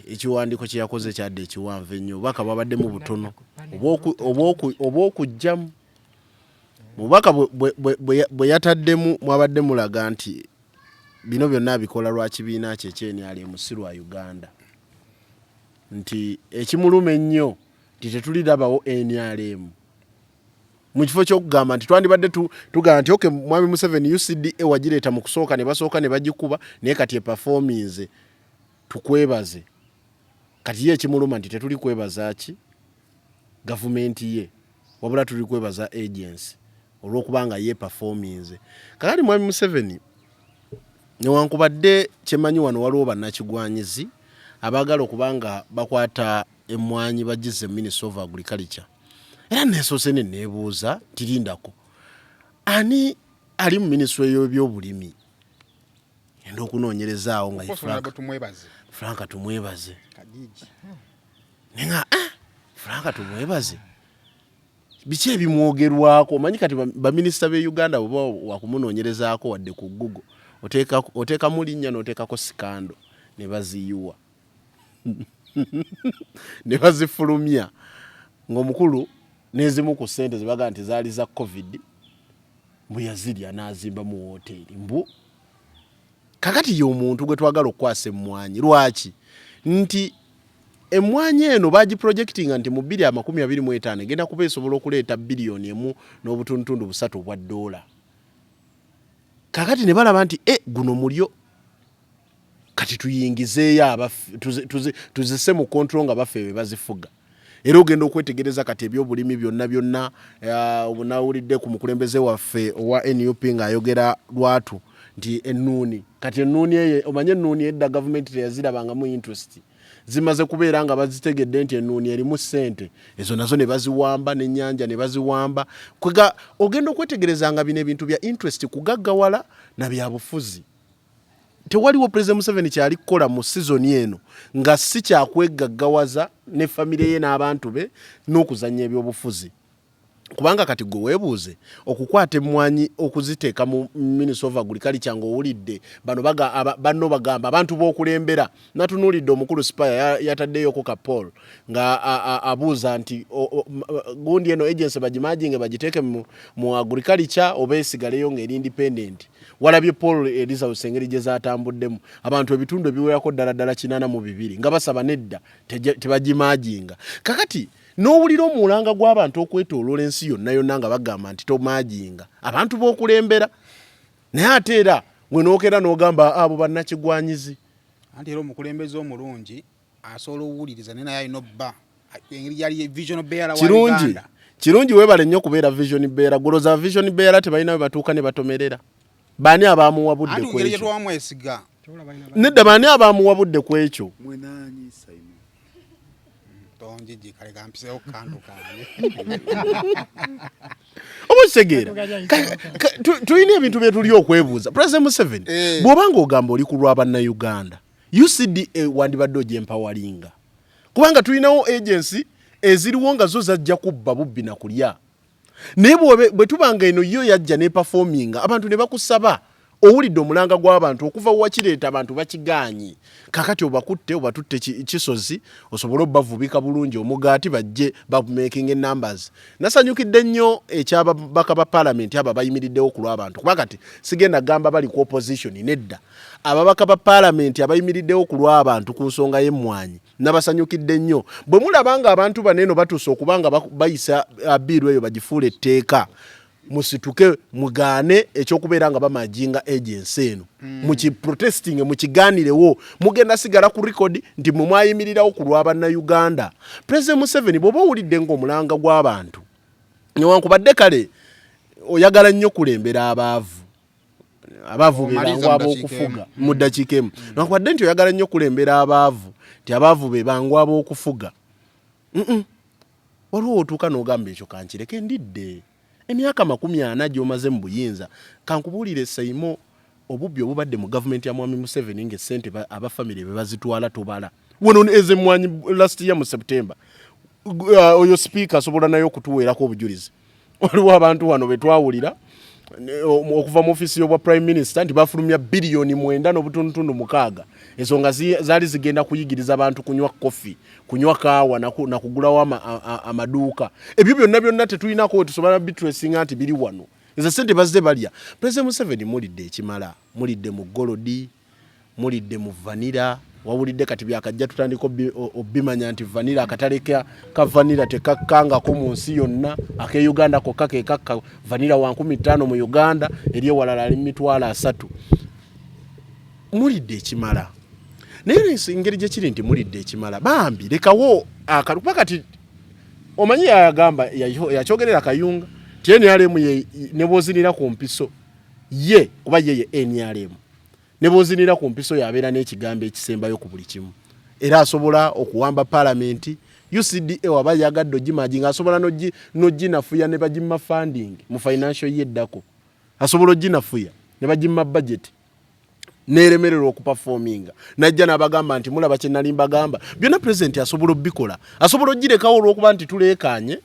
Ekiwandiiko kye yakoze kyadde ekiwanvu ennyo, obubaka bwabaddemu butono obw'okuggyamu. Mu bubaka bwe yataddemu mwabadde mulaga nti bino byonna abikola lwa kibiina kye ekye-NRM, si lwa Uganda, nti ekimuluma ennyo nti tetulirabawo NRM. Mu kifo ky'okugamba nti twandibadde tugamba nti okay, Mwami Museveni, UCDA wagireeta mu kusooka ne basooka ne bagikuba, naye kati eperforminze, tukwebaze. Kati ye ekimuluma nti tetuli kwebaza ki gavumenti ye, wabula tuli kwebaza agency olw'okubanga ye performinze. Kakati Mwami Museveni, newankubadde kyemanyi wano waliwo bannakigwanyizi abaagala okuba nga bakwata emmwanyi bagize Ministry of Agriculture, era nesoose ne neebuuza nti lindako, ani ali mu ministry y'ebyobulimi? Ngenda okunoonyerezaawo nga ye Tumwebaze. Frank Tumwebaze. Naye nga, Frank Tumwebaze biki ebimwogerwako? Omanyi kati baminisita b'e Uganda bw'oba wakumunoonyerezaako wadde ku Google, oteekamu linnya n'oteekako scandal ne baziyiwa ne bazifulumya ng'omukulu n'ezimu ku ssente ze bagamba nti zaali za COVID. Mbu yazirya n'azimbamu wooteeri. Mbu kakati ye omuntu gwe twagala okukwasa emmwanyi. Lwaki? Nti emmwanyi eno bagiprojectinga nti mu 2025 egenda kuba esobola okuleeta biliyoni emu n'obutundutundu busatu obwa ddoola. Kakati ne balaba nti e guno mulyo, kati tuyingizeeyo abaffe, tuzisse mu control nga baffe be bazifuga. Era ogenda okwetegereza kati ebyobulimi byonna byonna, nawulidde ku mukulembeze waffe owa NUP ng'ayogera lwatu nti ennuuni, kati ennuuni eyo, omanye ennuuni edda gavumenti teyazirabangamu interest, zimaze kubeera nga bazitegedde nti ennuuni erimu ssente, ezo nazo ne baziwamba, n'ennyanja ne baziwamba. Kwega ogenda okwetegereza nga bino ebintu bya interest kugaggawala na byabufuzi. Tewaliwo President Museveni kyali kukola mu sizoni eno nga si kyakwegaggawaza ne famire ye n'abantu be n'okuzannya ebyobufuzi. Kubanga kati gwe weebuuze okukwata emmwanyi okuziteeka mu Ministry of Agriculture ng'owulidde bano baga, aba, banno bagamba abantu b'okulembera. Natunuulidde omukulu Spire yataddeyoko ka poll nga abuuza nti gundi eno agency bagimerginge bagiteeke mu agriculture oba esigaleyo ng'eri independent. Walabye poll results engeri gye zatambuddemu, abantu ebitundu ebiwerako ddala ddala 82 nga basaba nedda tebagimerginga. Kakati n'owulira omulanga gw'abantu okwetooloola ensi yonna yonna nga bagamba nti tomerginga abantu b'okulembera, naye ate era gwe n'okeera n'ogamba abo bannakigwanyizi. Anti era omukulembeze omulungi asobola owuliriza naye naye alina obba engeri gyali vision bearer wa Kirungi, Uganda. kirungi, weebale nnyo kubeera vision bearer. Goloza vision bearer tebalina we batuuka ne batomerera. Baani abamuwabudde Anti ku engeri gye ekyo? twamwesiga. Nedda, baani abamuwabudde ku ekyo? Mwenanyi Simon. Tonjiji kale kampisewo kantu kange. Oba okitegeera? Tulina ebintu bye tuli okwebuuza. President Museveni, bw'oba ng'ogamba oli ku lwa bannayuganda, UCDA wandibadde ogyempawalinga, kubanga tulinawo agency eziriwo nga zo zajja kubba bubbi na kulya. Naye bwe tuba nga eno yo yajja ne performinga, abantu ne bakusaba, owulidde omulanga gw'abantu okuva wakireeta, abantu bakigaanyi, kakati obakutte obatutte kisozi osobole obavubika bulungi omugaati bajje bakumaking numbers. Nasanyukidde nnyo ekyababaka ba palamenti abo abayimiriddewo ku lw'abantu, kuba kati sigenda gamba bali ku opposition, nedda, ababaka ba palamenti abayimiriddewo ku lw'abantu ku nsonga y'emmwanyi nabasanyukidde nnyo. Bwe mulaba nga abantu bano eno batuuse okuba nga bayisa bill eyo bagifuula etteeka, musituke mugaane ekyokubeera nga bamerginga agency eno, mukiprotesting, mukigaanirewo. Mugenda sigala ku record nti mwe mwayimirirawo ku lwa bannayuganda. President Museveni, bw'oba owulidde ng'omulanga gw'abantu, newankubadde kale oyagala nnyo kulembera abaavu, abaavu be Omaliza bangu mu ab'okufuga ddakiika emu. Mu ddakiika emu, newankubadde nti oyagala nnyo kulembera abaavu, nti abaavu be bangu ab'okufuga, Waliwo otuuka n'ogamba ekyo kankireke ndidde. Emyaka 40 gy'omaze mu buyinza, kankubuulire Saimo, obubbi obubadde mu gavumenti ya Mwami Museveni ng'essente aba famire be bazitwala tobala. Wano ez'emmwanyi last year mu September, oyo sipiika asobola naye okutuweerako obujulizi. Waliwo abantu wano be twawulira okuva mu ofiisi y'obwa prime minister nti bafulumya biliyoni 9 n'obutundutundu 6, ezo nga zaali zigenda kuyigiriza abantu kunywa kofi, kunywa kaawa na kugulawo amaduuka. Ebyo byonna byonna tetulinako we tusobola bitracinga nti biri wano. Ezo sente bazze balya. President Museveni, mulidde ekimala, mulidde mu gold, mulidde mu vanilla. Wawulidde kati byakajja tutandika obimanya nti vanilla, akatale ka vanilla tekakkangako mu nsi yonna, ake Uganda kokka kekakka. Vanilla wa 5000 mu Uganda, eri ewalala ali 300,000. Mulidde ekimala, naye engeri gye kiri nti mulidde ekimala, bambi lekawo akalu, kuba kati omanyi yagamba yakyogerera Kayunga ti NRM ne bw'ozinira ku mpiso ye, kuba ye ye NRM, ne bw'ozinira ku mpiso yabeera n'ekigambo ekisembayo ku buli kimu, era asobola okuwamba palamenti. UCDA waba yagadde ogimerginga, asobola n'oginafuya ne bagimma funding mu financial ye eddako, asobola oginafuya ne bagimma budget neremererwa okuperforminga, najja n'abagamba nti mulaba kye nali mbagamba. Byonna pulezidenti asobola obikola, asobola ogirekawo olw'okuba nti tuleekaanye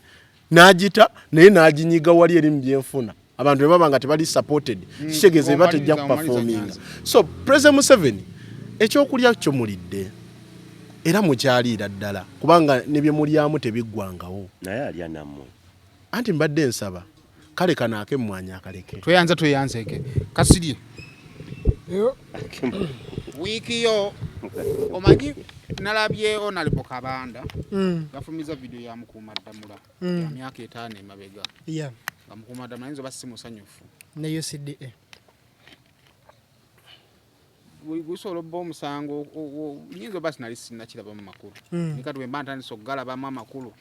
n'agita, naye n'aginyiga wali eri mu byenfuna, abantu ne baba nga tebali supported, kitegeeza eba tejja kuperforminga. So President Museveni, ekyokulya kyo mulidde era mukyaliira ddala, kubanga ne bye mulyamu tebiggwangawo. Naye alya nammwe. Anti mbadde nsaba Kale kano ak'emmwanyi akaleke. Tweyanza tweyanzeeke. Kasirye. Wiiki yo omanyi nalabye Honorable Kabanda yafulumiza vidiyo ya Mukuumaddamula ya myaka 5 emabega. Nga Mukuumaddamula ayinza oba si musanyufu. Ne UCDA. Gusobola obba omusango nyinza oba sinali sinnakirabamu makulu. Naye kati bwe mba ntandise okugalabamu amakulu,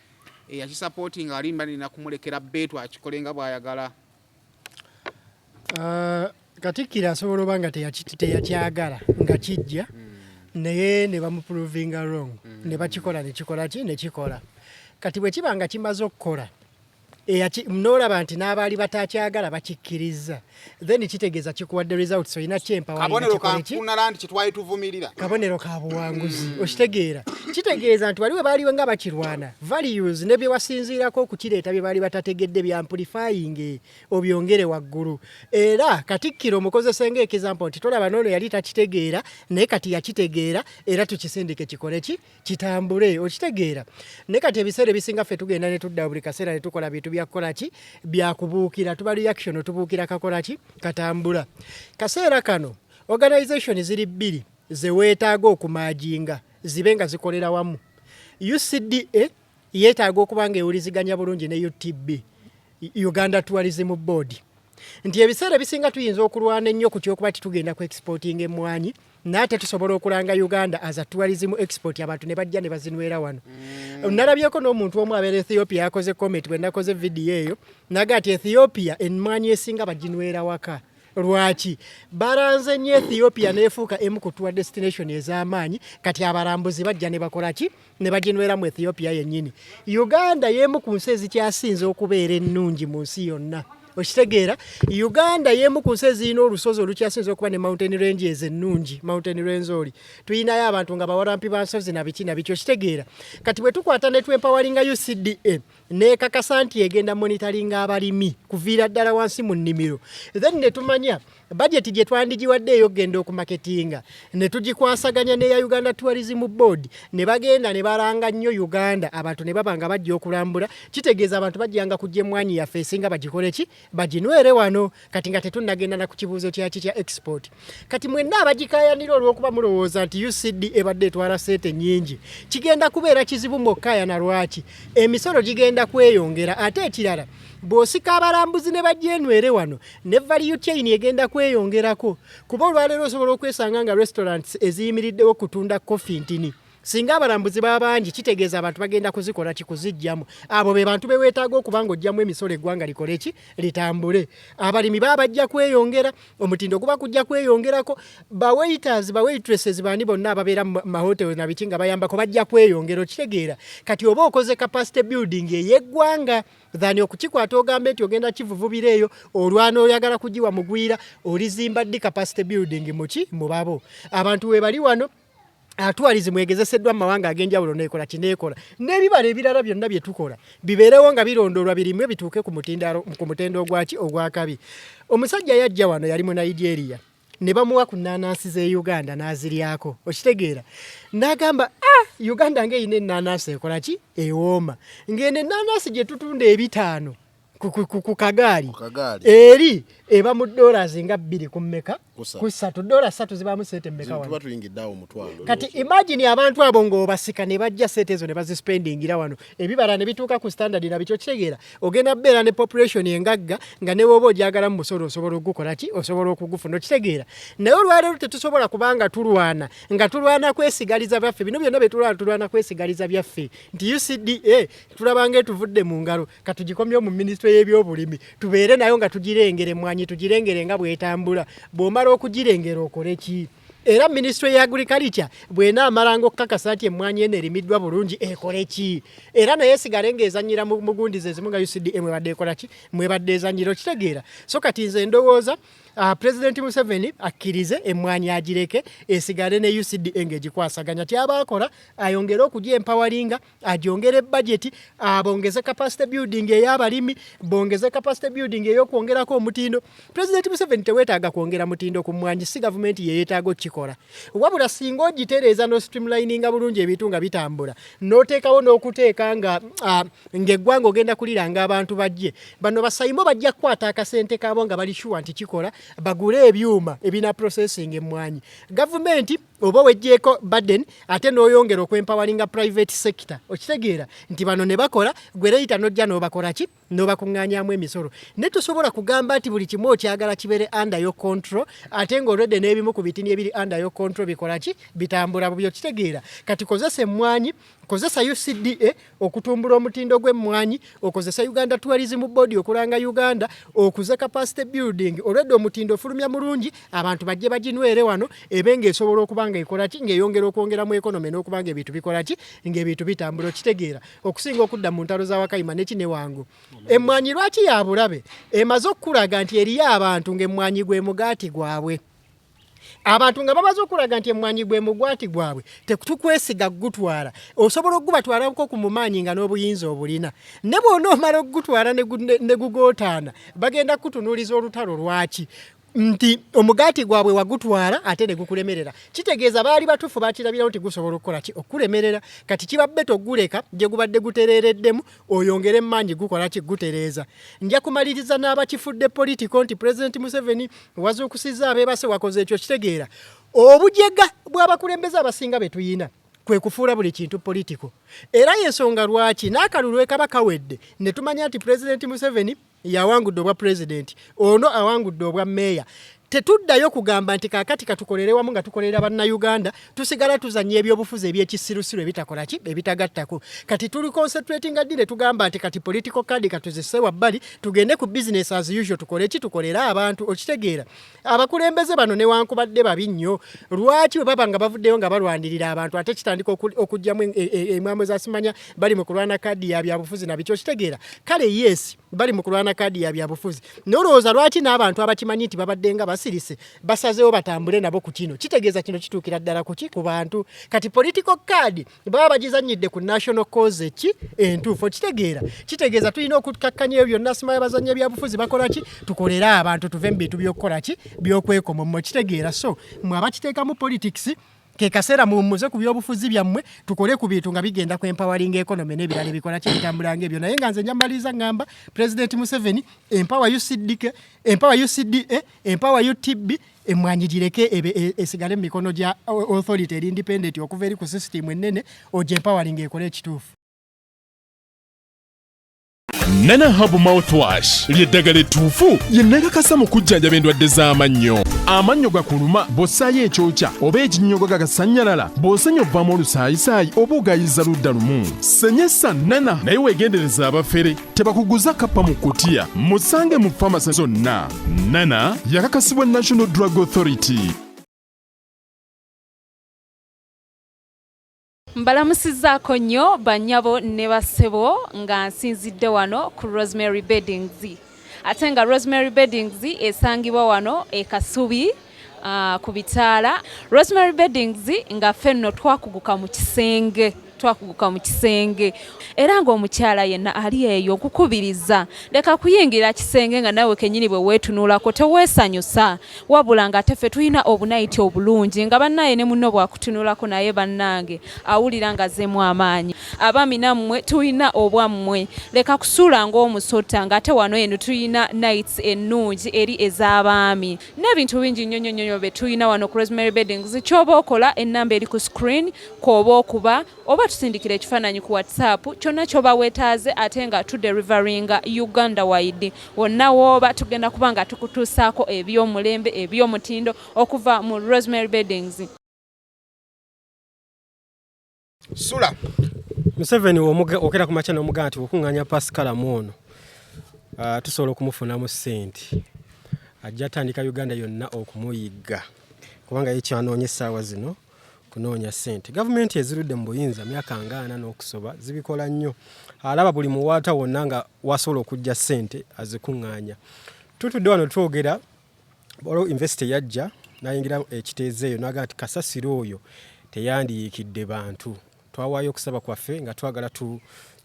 eyakisapootinga alimba nina kumulekera beetu akikole nga bw'ayagala. Katikkiro asobola oba nga teyakyagala nga kijja naye ne bamuprovinga wrong ne bakikola ne kikola ki ne kikola. Kati bwe kiba nga kimaze okukola n'olaba nti n'abaali batakyagala bakikkirizza, then kitegeeza kikuwadde results, olina kyempawa. Kabonero kanfunala nti kitwali tuvumirira. Kabonero ka buwanguzi, okitegeera? Kitegeeza nti waliwo baaliwo nga bakirwana values ne bye wasinziirako okukireeta bye baali batategedde bya amplifying obyongere waggulu. Era Katikkiro omukozese nga example nti tolaba n'ono yali takitegeera naye kati yakitegeera, era tukisindike kikole ki kitambule, okitegeera? Naye kati ebiseera ebisinga ffe tugenda ne tudda buli kaseera ne tukola bintu byakukola ki byakubuukira, tuba reaction, tubuukira kakola ki katambula. Kaseera kano organization ziri bbiri ze weetaaga okumerginga zibe nga zikolera wamu. UCDA yeetaaga okuba nga ewuliziganya bulungi ne UTB, Uganda Tourism Board, nti ebiseera ebisinga tuyinza okulwana ennyo ku kyokuba titugenda ku exporting emmwanyi, naye ate tusobola okulanga Uganda as a tourism export, abantu ne bajja ne bazinywera wano. Nalabyeko n'omuntu omu abeera Ethiopia yakoze comment bwe nakoze vidiyo eyo, naga nti Ethiopia emmwanyi esinga baginywera waka. Lwaki balanze nnyo Ethiopia neefuuka emu ku tour destination ez'amaanyi? Kati abalambuzi bajja ne bakola ki ne baginywera mu Ethiopia yennyini. Uganda y'emu ku nsi ezikyasinze okubeera ennungi mu nsi yonna, okitegeera? Uganda y'emu ku nsi ezirina olusozi olukyasinze okuba ne mountain ranges ennungi, Mountain Rwenzori. Tuyinayo abantu nga bawalampi ba nsozi na biki na biki, okitegeera? Kati bwe tukwata ne twempoweringa UCDA nekakasa nti egenda monitoringa abalimi kuviira ddala wansi mu nnimiro, then ne tumanya budget gye twandigiwadde ey'okugenda okumarketinga ne tugikwasaganya n'eya Uganda Tourism Board, ne bagenda ne balanga nnyo Uganda, abantu ne baba nga bajja okulambula, kitegeeza abantu bajjanga kujja emmwanyi yaffe esinga bagikole ki baginywere wano. Kati nga tetunnagenda na ku kibuuzo kyaki kya export. Kati mwenna abagikaayanira olw'okuba mulowooza nti UCD ebadde etwala ssente nnyingi, kigenda kubeera kizibu mwokkaayana. Lwaki? Emisolo gigenda kweyongera. Ate ekirala, bw'osika abalambuzi ne bajja enywere wano, ne value chain egenda kweyongerako, kuba olwaleero osobola okwesanga nga restaurants eziyimiriddewo kutunda coffee ntini singa abalambuzi baba bangi, kitegeeza abantu bagenda kuzikola kikuzijjamu. Abo be bantu beweetaaga okuba nga ojjamu emisolo eggwanga likole ki litambule. Abalimi baba bajja kweyongera, omutindo guba kujja kweyongerako, ba waiters, ba waitresses, bani bonna ababeera mu mahotel na biki nga bayambako bajja kweyongera, okitegeera? Kati oba okoze capacity building ey'eggwanga than okukikwata ogambe nti ogenda kivuvubira eyo olwana oyagala kugiwa mugwira. Olizimba ddi capacity building muki mubabo abantu we bali wano? Tourism egezeseddwa mu mawanga ag'enjawulo neekola kineekola n'ebibala ebirala byonna bye tukola bibeerewo nga birondoolwa birimwe bituuke ku mutindo ogwaki ogwakabi. Omusajja yajja wano yali mu Nigeria ne bamuwa ku nnanansi z'e Uganda n'aziryako, okitegeera? N'agamba, ah, Uganda ng'erina ennanansi ekola ki ewooma, ng'eno ennanansi gye tutunda 500 ku kagaali eri eba mu dollars nga 2 ku mmeka ku 3, $3 zibaamu sente mmeka wano? Kati imagine abantu abo ng'obasika ne bajja sente ezo ne bazispendingira wano, ebibala ne bituuka ku standard na bityo, kitegeera ogenda beera ne population engagga nga ne woba ogyagala mu musolo osobola okugukola ki osobola okugufuna, okitegeera? Naye olwaleero tetusobola kubanga tulwana nga tulwana kwesigaliza byaffe. Bino byonna bye tulwana, tulwana kwesigaliza byaffe, nti UCDA tulabanga etuvudde mu ngalo, katugikomyewo mu minisitule y'ebyobulimi tubeere nayo nga tugirengera emmwanyi, tugirengere nga bwetambula. Bw'omala okugirengera okole ki? Era minisitule ya agriculture bw'enaamalanga okukakasa nti emmwanyi eno erimiddwa bulungi, ekole ki? Era naye esigale ng'ezannyira mu gundi ze ezimu nga UCDA mwebadde ekola ki mwebadde ezannyira, okitegeera? So kati nze ndowooza President Museveni akkirize emmwanyi agireke esigale ne UCDA ng'egikwasaganya. Kyaba akola ayongere okugyempoweringa, agyongere budget, abongeze capacity building ey'abalimi, bongeze capacity building ey'okwongerako omutindo. President Museveni, teweetaaga kwongera mutindo ku mmwanyi, si gavumenti yeyeetaaga okukikola. kugikola. Wabula singa ogitereeza no streamlininga bulungi ebintu nga bitambula, n'oteekawo n'okuteeka nga ng'eggwanga ogenda kuliranga abantu bajje. Bano basayimo bajja kukwata akasente kaabo nga bali sure nti kikola, bagule ebyuma ebina processing emmwanyi. Gavumenti oba wejjeeko burden ate n'oyongera okwempoweringa private sector. Okitegeera nti bano ne bakola, gwe later n'ojja n'obakola ki? N'obakuŋŋaanyaamu emisolo. Ne tosobola kugamba nti buli kimu okyagala kibeere under your control, ate ng'olwedde n'ebimu ku bitini ebiri under your control bikola ki? Bitambula bubi. Okitegeera? Kati kozesa emmwanyi, kozesa UCDA okutumbula omutindo gw'emmwanyi, okozesa Uganda Tourism Board okulanga Uganda, okuze capacity building. Olwedde omutindo ofulumya mulungi, abantu bajje baginywere wano, ebe ng'esobola okuba nga ekola ki? Ng'eyongera okwongera mu economy n'okuba nga ebintu bikola ki? Ng'ebintu bitambula. Okitegeera? Okusinga okudda mu ntalo za Wakayima ne ki ne Wangu. Emmwanyi lwaki ya bulabe? Emaze okukulaga nti eriyo abantu ng'emmwanyi gwe mugaati gwabwe. Abantu nga bamaze okulaga nti emmwanyi gwe mugwati gwabwe, tetukwesiga kugutwala. Osobola okugubatwalako ku mumaanyi nga n'obuyinza obulina, ne bw'onoomala okugutwala ne gugootaana, bagenda kukutunuuliza olutalo. Lwaki? Nti omugaati gwabwe wagutwala ate ne gukulemerera. Kitegeeza baali batuufu, bakirabirawo nti gusobola okukola ki? Okukulemerera. Kati kiba better oguleka gye gubadde gutereereddemu, oyongere emaanyi gukola ki? Gutereeza. Nja kumaliriza n'abakifudde political nti President Museveni wazuukusizza abeebase, wakoze ekyo. Kitegeera obujega bw'abakulembeze abasinga be tuyina kwe kufuula buli kintu political. Era yensonga lwaki n'akalulu ekaba kawedde ne tumanya nti President Museveni yawangudde obwa pulezidenti, ono awangudde obwa meeya, tetuddayo kugamba nti kaakati katukolere wamu nga tukolera Bannayuganda. Tusigala tuzannya ebyobufuzi ebyekisirusiru ebitakola ki? Ebitagattako. Kati tuli concentratinga ddi ne tugamba nti kati political card katuzisse wabbali, tugende ku business as usual, tukole ki? Tukolere abantu? Okitegeera, abakulembeze bano newankubadde babi nnyo, lwaki bwe baba nga bavuddeyo nga balwanirira abantu, ate kitandika okuggyamu emwamwe za simanya bali mu kulwana kaadi ya byabufuzi nabiki? Okitegeera, kale yes, bali mu kulwana kaadi ya byabufuzi, nolowooza lwaki n'abantu abakimanyi nti babadde nga basirise basazeewo batambule nabo ku kino? Kitegeeza kino kituukira ddala kuki? Ku bantu. Kati political card baba bagizanyidde ku national cause ki entuufu. Okitegeera, kitegeeza tulina okukakkanya ebyo byonna, simanya bazanya ebyabufuzi bakola ki, tukolere abantu, tuve mu bintu by'okukola ki? By'okwekomommo. Okitegeera? So mwe abakiteekamu politics, ke kaseera muwummuze ku byobufuzi byammwe, tukole ku bintu nga bigenda ku empowering economy n'ebirala ebikola ki? Ebitambula ng'ebyo. Naye nga nze njamaliriza ngamba President Museveni, empower UCDK, empower UCDA, empower UTB, emwanyi gireke esigale mu mikono gya authority eri independent okuva eri ku system ennene, ogye empowering ekole ekituufu. Nana Herb Mouthwash ly'eddagala ettuufu lye nakakasa mu kujjanjaba endwadde z'amannyo. Amannyo gakuluma bw'ossaayo ekyokya oba ekinnyogo gagasannyalala, bw'osenya ovaamu olusaayisaayi oba ogayiza ludda lumu. Senyesa Nana, naye weegendereza abafere tebakuguza kappa mu kutiya. Musange mu famasi zonna. Nana yakakasibwa National Drug Authority. Mbalamusizzaako nnyo bannyabo ne bassebo, nga nsinzidde wano ku Rosemary Beddings, ate nga Rosemary Beddings esangibwa wano e Kasubi ku bitaala. Rosemary Beddings nga ffe nno twakuguka mu kisenge, twakuguka mu kisenge, era ng'omukyala yenna ali eyo nkukubiriza, leka kuyingira kisenge nga naawe kennyini bwe weetunulako teweesanyusa, wabula ng'ate ffe tulina obunayiti obulungi nga bannaye ne munno bwakutunulako naye bannange awulira nga azzeemu amaanyi. Abaami nammwe tulina obwammwe, leka kusuula ng'omusota, ng'ate wano eno tulina nights ennungi eri ez'abaami n'ebintu bingi nnyo nnyo nnyo bye tulina wano ku Rosemary Beddings. Ky'oba okola, ennamba eri ku screen kw'oba okuba oba tusindikira ekifaananyi ku WhatsApp, kyonna ky'oba weetaaze, ate nga tudeliveringa Uganda wide. Wonna wooba tugenda kuba nga tukutuusaako eby'omulembe, eby'omutindo okuva mu Rosemary Beddings. Sula. Museveni okera ku makya n'omugamba nti okuŋŋaanya Pascal ono tusobola okumufunamu ssente, ajja atandika Uganda yonna okumuyigga, kubanga ye kyanoonya essaawa zino kunoonya ssente. Gavumenti ezirudde mu buyinza myaka nga 40 n'okusoba zibikola nnyo. Alaba buli muwaata wonna nga wasobola okujja ssente, azikuŋŋaanya. Tutudde wano twogera, waliwo investor yajja n'ayingira ekiteezo eyo n'agamba nti kasasiro oyo teyandiyiikidde bantu. Twawaayo okusaba kwaffe nga twagala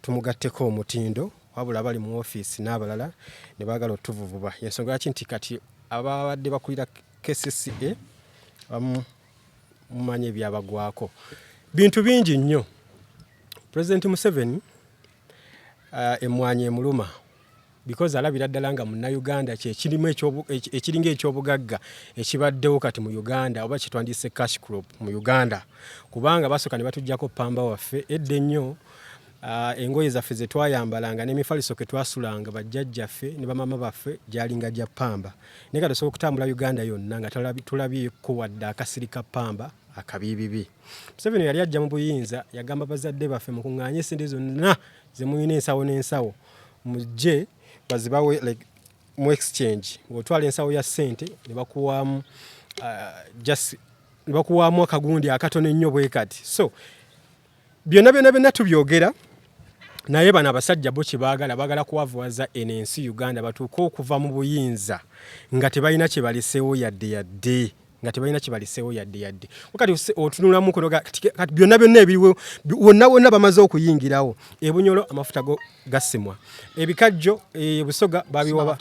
tumugatteko omutindo, wabula abali mu ofiisi n'abalala ne baagala otuvuvuba. Yensonga lwaki nti kati ababadde bakulira KCCA abamu Mumanyi ebyabagwako bintu bingi nnyo. President Museveni emwanyi emuluma because alabira ddala nga munnayuganda kyekirimu ekiringa ekyobugagga ekibaddewo kati mu Uganda, oba kyetwandiyise cash crop mu Uganda, kubanga basooka ne batuggyako pamba waffe edda ennyo. Engoye zaffe ze twayambalanga n'emifaliso ke twasulanga bajjajjaffe ne bamaama baffe gyalinga gya pamba, naye kati osobola okutambula Uganda yonna nga tolabyeko wadde akasiri ka pamba akabiibibi. Museveni yali ajja mu buyinza yagamba bazadde baffe, mukuŋŋaanye esente zonna ze mulina ensawo n'ensawo, mujje bazibawe like mu exchange. Ng'otwala ensawo ya ssente ne bakuwaamu just ne bakuwaamu akagundi akatono ennyo bwe kati. So byonna byonna byonna tubyogera, naye bano abasajja bo kyebaagala, baagala kuwavuwaza eno ensi Uganda, batuuke okuva mu buyinza nga tebalina kye baleseewo yadde yadde, nga tebalina kye baleseewo yadde yadde. Kati otunulamu kati byonna byonna ebiriwo wonna wonna bamaze okuyingirawo. Ebunyolo amafuta go gasimwa, ebikajjo e Busoga babiwa,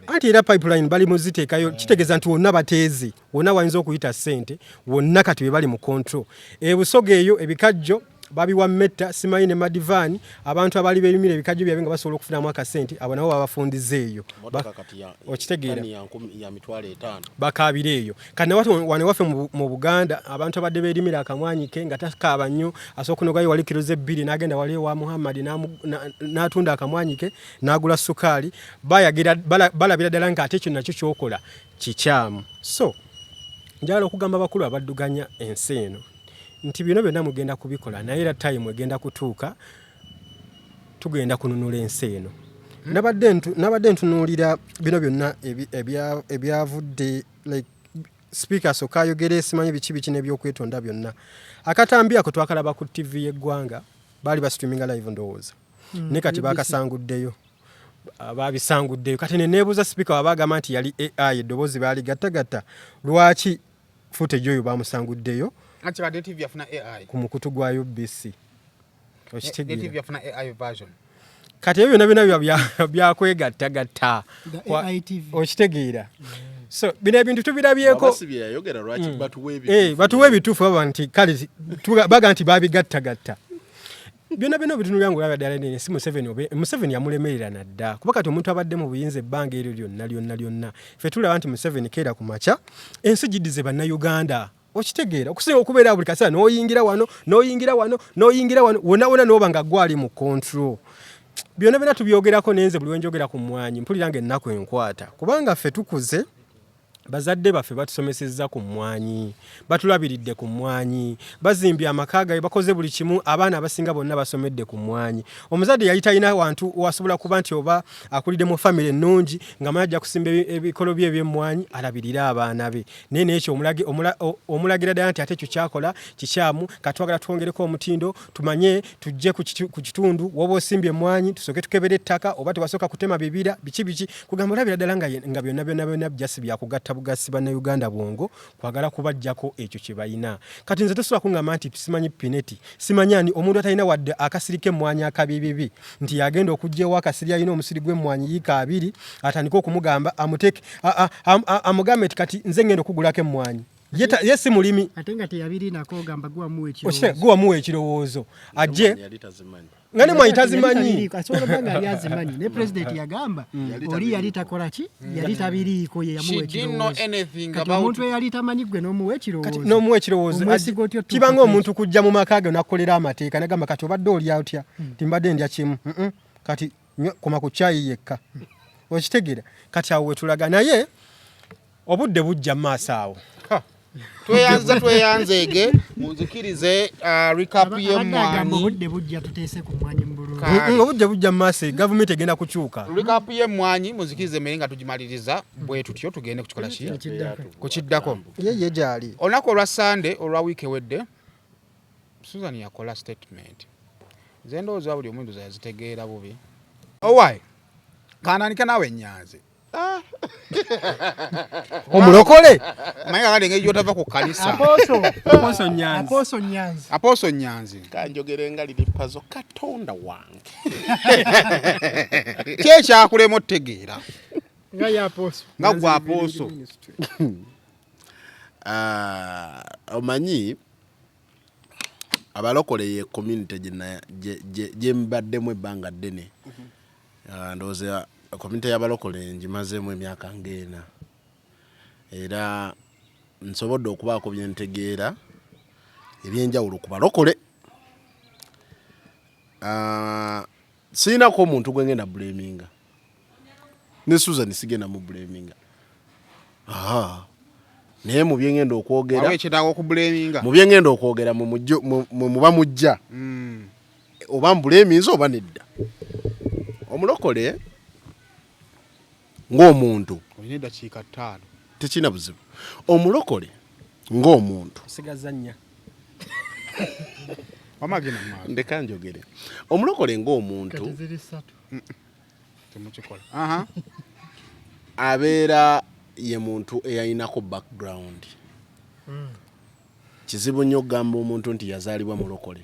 anti era pipeline bali muziteekayo. Kitegeeza nti wonna bateeze, wonna wayinza okuyita ssente, wonna kati be bali mu control. Ebusoga eyo ebikajjo babiwa metta simanyi ne madivaani, abantu abaali beerimira ebikajjo byabwe nga basobola okufunamu akasente, abo nabo babafundiza eyo. Okitegeera, bakaabira eyo. Kati wano waffe mu Buganda abantu abadde beerimira akamwanyi ke nga takaaba nnyo, asobola okunogayo wali kiro zebbiri n'agenda wali ewa Muhammad n'atunda akamwanyi ke n'agula sukaali. Balabira ddala nga ate ekyo nakyo kyokola kikyamu. So njagala okugamba abakulu abadduganya ensi eno nti bino byonna mugenda kubikola, naye era time egenda kutuuka tugenda kununula ensi eno. Nabadde ntunuulira bino byonna ebyavudde, like speaker asooka ayogere simanyi biki biki n'ebyokwetonda byonna. Akatambi ako twakalaba ku TV y'eggwanga, baali bastreaminga live ndowooza, naye kati bakasanguddeyo, babisanguddeyo. Kati neneebuuza, speaker waba agamba nti yali AI, eddoboozi baaligattagatta, lwaki footage oyo bamusanguddeyo ku mukutu gwa UBC? Okitegeera, kati ebyo byonna byonna byakwegattagatta, okitegeera? So bino ebintu tubirabyeko, batuwe ebituufu. Baba nti kale baga nti babigattagatta byonna byonna, obitunulira nga olaba ddala nene si Museveni. Obe Museveni yamulemerera nadda, kuba kati omuntu abadde mu buyinza ebbanga eryo lyonna lyonna lyonna, ffe tulaba nti Museveni keera ku makya ensi giddize Bannayuganda, okitegeera, okusinga okubeera buli kaseera n'oyingira wano, n'oyingira wano, n'oyingira wano, wonna wonna n'oba nga gwali mu control. Byonna byonna tubyogerako, nenze buli wenjogera ku mmwanyi mpulira nga ennaku enkwata, kubanga ffe tukuze, bazadde baffe batusomesezza ku mmwanyi, batulabiridde ku mmwanyi, bazimbye amaka gaabwe, bakoze buli kimu, abaana abasinga bonna basomedde ku mmwanyi. Omuzadde yali talina wantu wasobola kuba nti oba akulidde mu famire ennungi nga manyi ajja kusimba ebikolo bye ebyemmwanyi alabirire abaana be, naye nekyo omulagira ddala nti ate ekyo kyakola kikyamu. Katwagala twongereko omutindo, tumanye tujje ku kitundu woba osimbye emmwanyi, tusooke tukebere ettaka oba tewasooka kutema bibira biki biki, kugamba olabira ddala nga byonna byonna byonna just byakugatta bugasi Bannayuganda bwongo, kwagala kubajjako ekyo kye balina. Kati nze tosobola kuŋŋamba nti simanyi Pineti, simanyi ani, omuntu atalina wadde akasiri k'emmwanyi akabibibi, nti yagenda okugyewo akasiri, alina omusiri gw'emmwanyi yiika 20, atandike okumugamba amuteeke amugambe nti kati nze ngenda okugulako emmwanyi. Ye si mulimi ate nga teyabirinako, ogamba gwamuwa ekirowoozo, ekirowoozo ajje nga ne mwanyi tazimanyi. Asobola okuba nga yali azimanyi, naye pulezidenti yagamba oli yali takola ki, yali tabiriiko, ye yamuwa ekirowoozo. Kati omuntu eyali tamanyi gwe n'omuwa ekirowoozo, n'omuwa ekirowoozo, kibanga omuntu kujja mu maka ge nakukolera amateeka nagamba kati obadde olya otya? Timbadde ndya kimu. Kati koma ku kyayi yekka, okitegeera? Kati awo wetulaga, naye obudde bujja mu maaso awo. Tweyanza, tweyanzeege, munzikirize recap y'emmwanyi. Obudde bujja tuteese ku mmwanyi mu bulungi. Obudde bujja mu maaso, gavumenti egenda kukyuka. Recap y'emmwanyi munzikirize mmere nga tugimaliriza bwe tutyo, tugende kukikola ki kukiddako. Ye gyali. Olunaku olwa Sande olwa wiiki ewedde, Susan yakola statement nze ndowooza buli omuntu yazitegeera bubi. Owai kandandike naawe Nyanzi. Omulokole. Manyi kakati engeri gyotava ku kkanisa. Apostle Nyanzi. Apostle Nyanzi. Apostle Nyanzi. Kanjogere nga liri pazo Katonda wange. Ki ekyakulema otutegeera nga ye Apostle? Nga gwe Apostle. Ah, omanyi abalokole ye community gye mbaddemu ebbanga ddene. Ah, ndowooza community y'abalokole ngimazeemu emyaka ng'ena, era nsobodde okubaako bye ntegeera ebyenjawulo ku balokole. Ah, sirinako omuntu gwe ngenda blaminga, ne Susan sigenda mu blaminga. Aha, naye mu byengenda okwogera Waliwo ekyetaaga okublaminga. Mu byengenda okwogera mwe muba mujja oba mbulaminze oba nedda. Omulokole ng'omuntu olina eddakiika 5. Tekirina buzibu. Omulokole ng'omuntu Sigaza nnya. Wamagenda mu maaso. Ndeka njogere. Omulokole ng'omuntu Kati ziri ssatu. Temukikola. Aha. Abeera ye muntu eyayinako background. Kizibu nnyo okugamba omuntu nti yazaalibwa mulokole.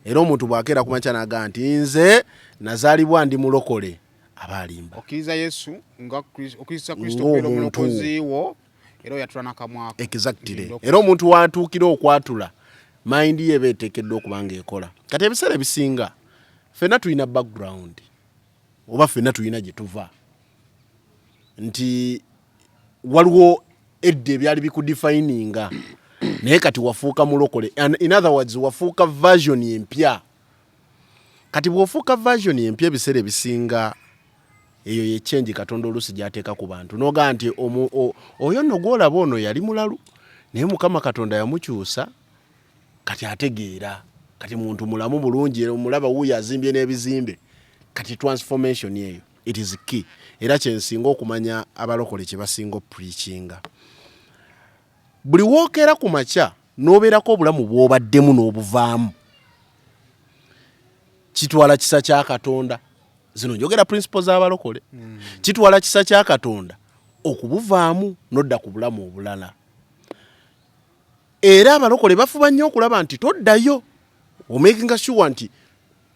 Era omuntu bw'akeera ku makya n'agamba nti nze nazaalibwa ndi mulokole, aba alimba. Okkiriza Yesu nga okkiriza Kristo okubeera Ng'omuntu. omulokozi wo, era oyatula n'akamwako. Exactly. Nti Era omuntu w'atuukira okwatula, mind ye eba eteekeddwa okuba ng'ekola. Kati ebiseera ebisinga ffenna tulina background, oba ffenna tulina gye tuva, nti waliwo edda ebyali bikudefininga, naye kati wafuuka mulokole. And in other words, wafuuka version empya. Kati bw'ofuuka version empya, ebiseera ebisinga eyo ye change Katonda oluusi gy'ateeka ku bantu, n'ogamba nti oyo nno gw'olaba ono yali mulalu, naye Mukama Katonda yamukyusa, kati ategeera, kati muntu mulamu bulungi, era omulaba wuuyo azimbye n'ebizimbe. Kati transformation eyo, it is key. Era kyensinga okumanya abalokole kye basinga opreachinga, buli wookeera ku makya n'obeerako obulamu bw'obaddemu n'obuvaamu, kitwala kisa kya Katonda. Zino njogera principles z'abalokole. Kitwala kisa kya Katonda okubuvaamu n'odda ku bulamu obulala. Era abalokole bafuba nnyo okulaba nti toddayo, omakinga sure nti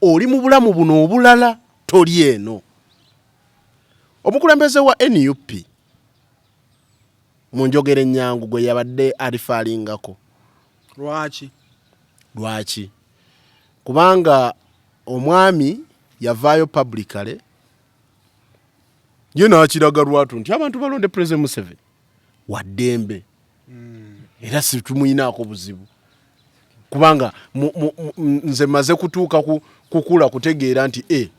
oli mu bulamu buno obulala, toli eno. Omukulembeze wa NUP, mu njogera ennyangu, gwe yabadde alifaalingako. Lwaki? Lwaki? Kubanga omwami yavaayo publicly ye n'akiraga lwatu nti abantu balonde President Museveni, waddembe, era situmuyinaako buzibu, kubanga nze maze kutuuka kukula kutegeera nti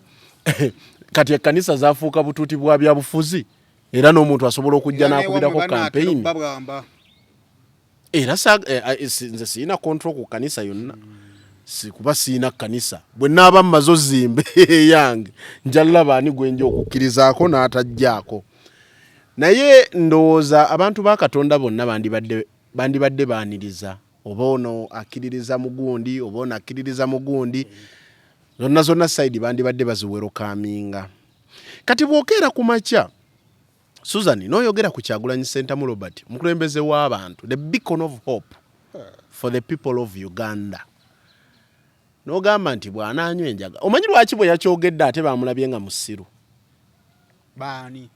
kati ekkanisa zafuuka butuuti bwa byabufuzi, era n'omuntu asobola okujja n'akubirako campaign. Babwamba. Era nze sirina control ku kkanisa yonna, kuba sirina kkanisa. Bwe naaba mmaze ozimba eyange, nja laba ani gwe nja okukkirizaako n'atajjaako. Naye ndowooza abantu ba Katonda bonna bandibadde baaniriza, oba ono akkiririza mu gundi, oba ono akkiririza mu gundi, zonna zonna side bandibadde baziwelcominga. Kati bw'okeera ku makya, Susan, n'oyogera ku Kyagulanyi Ssentamu Robert, omukulembeze w'abantu, the beacon of hope for the people of Uganda, n'ogamba nti bw'anaanywa enjaga, omanyi lwaki bwe yakyogedde ate bamulabye nga musiru? Baani?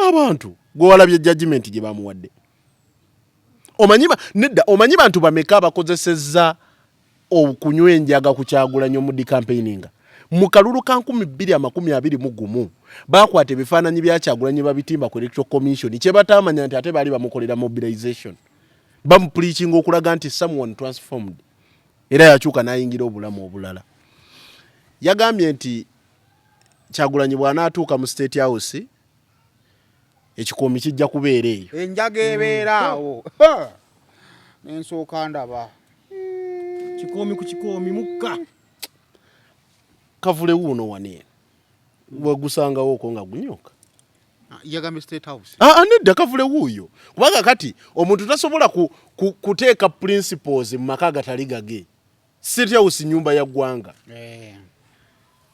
Abantu gwe walabye judgment gye bamuwadde. Omanyi nedda, omanyi bantu bameka abakozesezza okunywa enjaga ku Kyagulanyi omu decampaigninga mu kalulu ka 2021? Bakwata ebifaananyi bya Kyagulanyi babitimba ku Electoral Commission, kye bataamanya nti ate baali bamukolera mobilization, bamupreachinga okulaga nti someone transformed, era yakyuka n'ayingira obulamu obulala. Yagambye nti Kyagulanyi bw'anaatuuka mu State House, ekikoomi kijja kubeera eyo. Enjaga ebeera awo nensooka ndaba. Kikoomi ku kikoomi mukka. Kavule wuuno wano eno wegusangawo okwo nga gunyuka. Yagambye State House. Ah, nedda, kavule wuuyo, kubanga kati omuntu tasobola kuteeka principles mu maka agatali gage. State House nyumba ya ggwanga.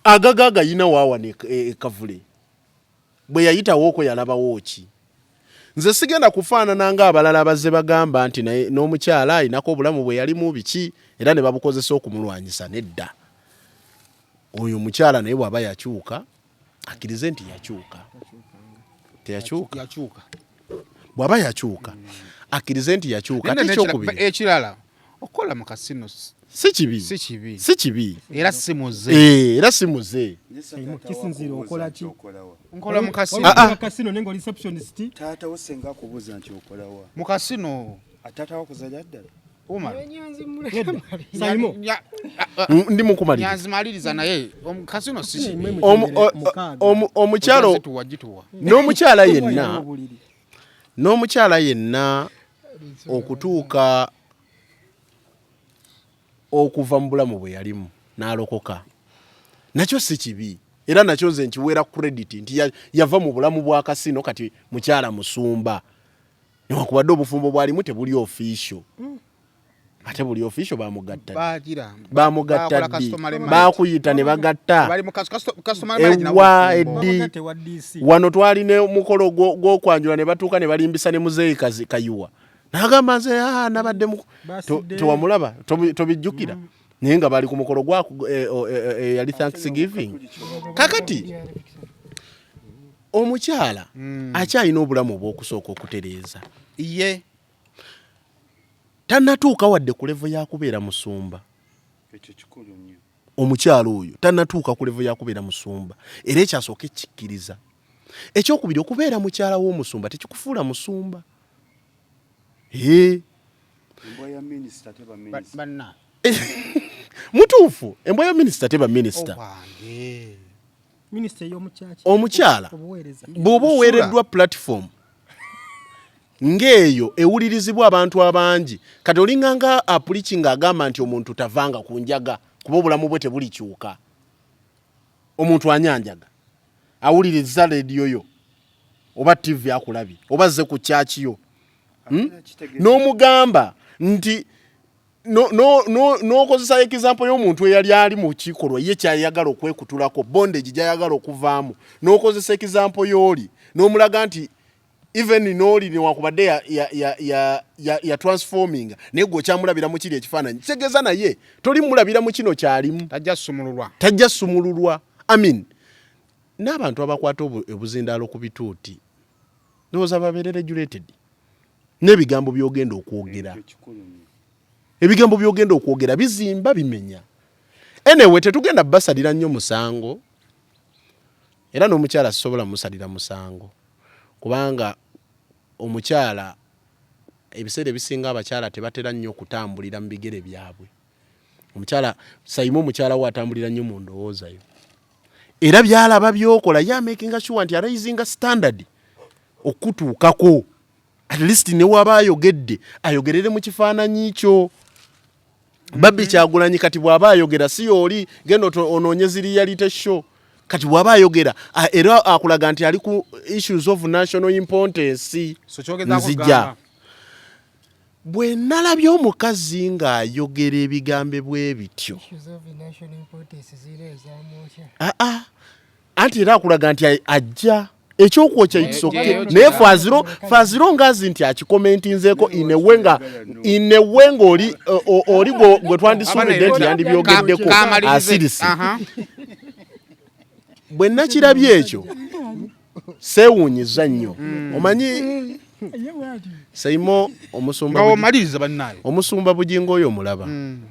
Agaga agayina waawana ekavule bwe yayitawo okwo yalabawo ki? Nze sigenda kufaanana ng'abalala abazze bagamba nti naye n'omukyala ayinako obulamu bwe yalimu biki, era ne babukozesa okumulwanyisa. Nedda, oyo omukyala naye bw'aba yakyuka, akkirize nti yakyuka. Teyakyuka? Yakyuka. Bw'aba yakyuka, Akkirize nti yakyuka. Ate ekyokubiri ekirala okukola mu kasino si kibi, si kibi, si kibi, era si muze, eh, era si muze. Kisinziira okola ki? Nkola mu kasino. Ah, ah. Kasino nenga receptionist. Taata wo senga akubuuza nti okola wa? Mu kasino. Taata wo akuzalira ddala? Umar. Ndi mukumaliriza. Nyanzi maliriza naye kasino si kibi. Omukyalo n'omukyala yenna n'omukyala yenna okutuuka okuva mu bulamu bwe yalimu n'alokoka nakyo si kibi era nakyo nze nkiweera credit nti yava mu bulamu bwa kasino kati mukyala musumba newankubadde obufumbo bwalimu tebuli official ate buli official bamugatta bamugatta ddi bakuyita ne bagatta ewa eddi wano twali ne mukolo gw'okwanjula ne batuuka ne balimbisa ne muzeeyi kayiwa nagamba nze ah, nabadde tewamulaba tobijjukira mm. naye nga bali ku mukolo gwa eh, eh, eh, yali thanksgiving kakati omukyala mm. akyalina obulamu obw'okusooka okutereeza ye tanatuuka wadde ku levo yakubeera musumba omukyala oyo tanatuuka ku levo yakubeera musumba era ekyasooka ekikkiriza ekyokubiri okubeera mukyala w'omusumba tekikufuula musumba mutuufu embwa ya minisita teba minisita omukyala bw'oba oweereddwa platform ng'eyo ewulirizibwa abantu abangi kati olinga nga apuliki ng'agamba nti omuntu tavanga ku njaga kuba obulamu bwe tebulikyuka omuntu anyanjaga awuliriza leediyo yo oba ttivi akulabye oba azze ku kyaki yo hmm? n'omugamba nti n'okozesa example y'omuntu eyali ali mu kikolwa ye kyayagala okwekutulako bondage gyayagala okuvaamu n'okozesa example y'oli n'omulaga nti even n'oli newankubadde ya, ya, ya, ya, ya, ya transforming naye gwe okyamulabira mu kiri ekifaananyi kitegeeza naye toli mulabira mu kino kyalimu tajja sumululwa tajja sumululwa I mean, n'abantu abakwata obuzindaalo ku bituuti ndowooza babeere regulated n'ebigambo by'ogenda okwogera ebigambo by'ogenda okwogera bizimba bimenya anyway tetugenda basalira nnyo musango era n'omukyala sisobola musalira musango kubanga omukyala ebiseera ebisinga abakyala tebatera nnyo kutambulira mu bigere byabwe omukyala sayima omukyala we atambulira nnyo mu ndowooza yo era byalaba byokola ye amakinga sure nti araisinga standard okutuukako at least newaba ayogedde ayogerere mu kifaananyi kyo Babbi mhm. Kyagulanyi kati bw'aba ayogera si yooli genda onoonye ziri reality show kati bw'aba ayogera era akulaga nti ali ku issues of national importance nzija bwe nalabye omukazi ng'ayogera ebigambo bwe bityo aa ah, ah. anti era akulaga nti ajja ekyokwokya it's okay naye faziro faziro ngazi nti akikomentinzeeko inewe nga inewe nga oli oli gwe twandisuubidde nti yandibyogeddeko asirise bwe nakirabye ekyo seewuunyiza nnyo hmm. omanyi saimo omusumba omusumba bugingo oyo omulaba hmm.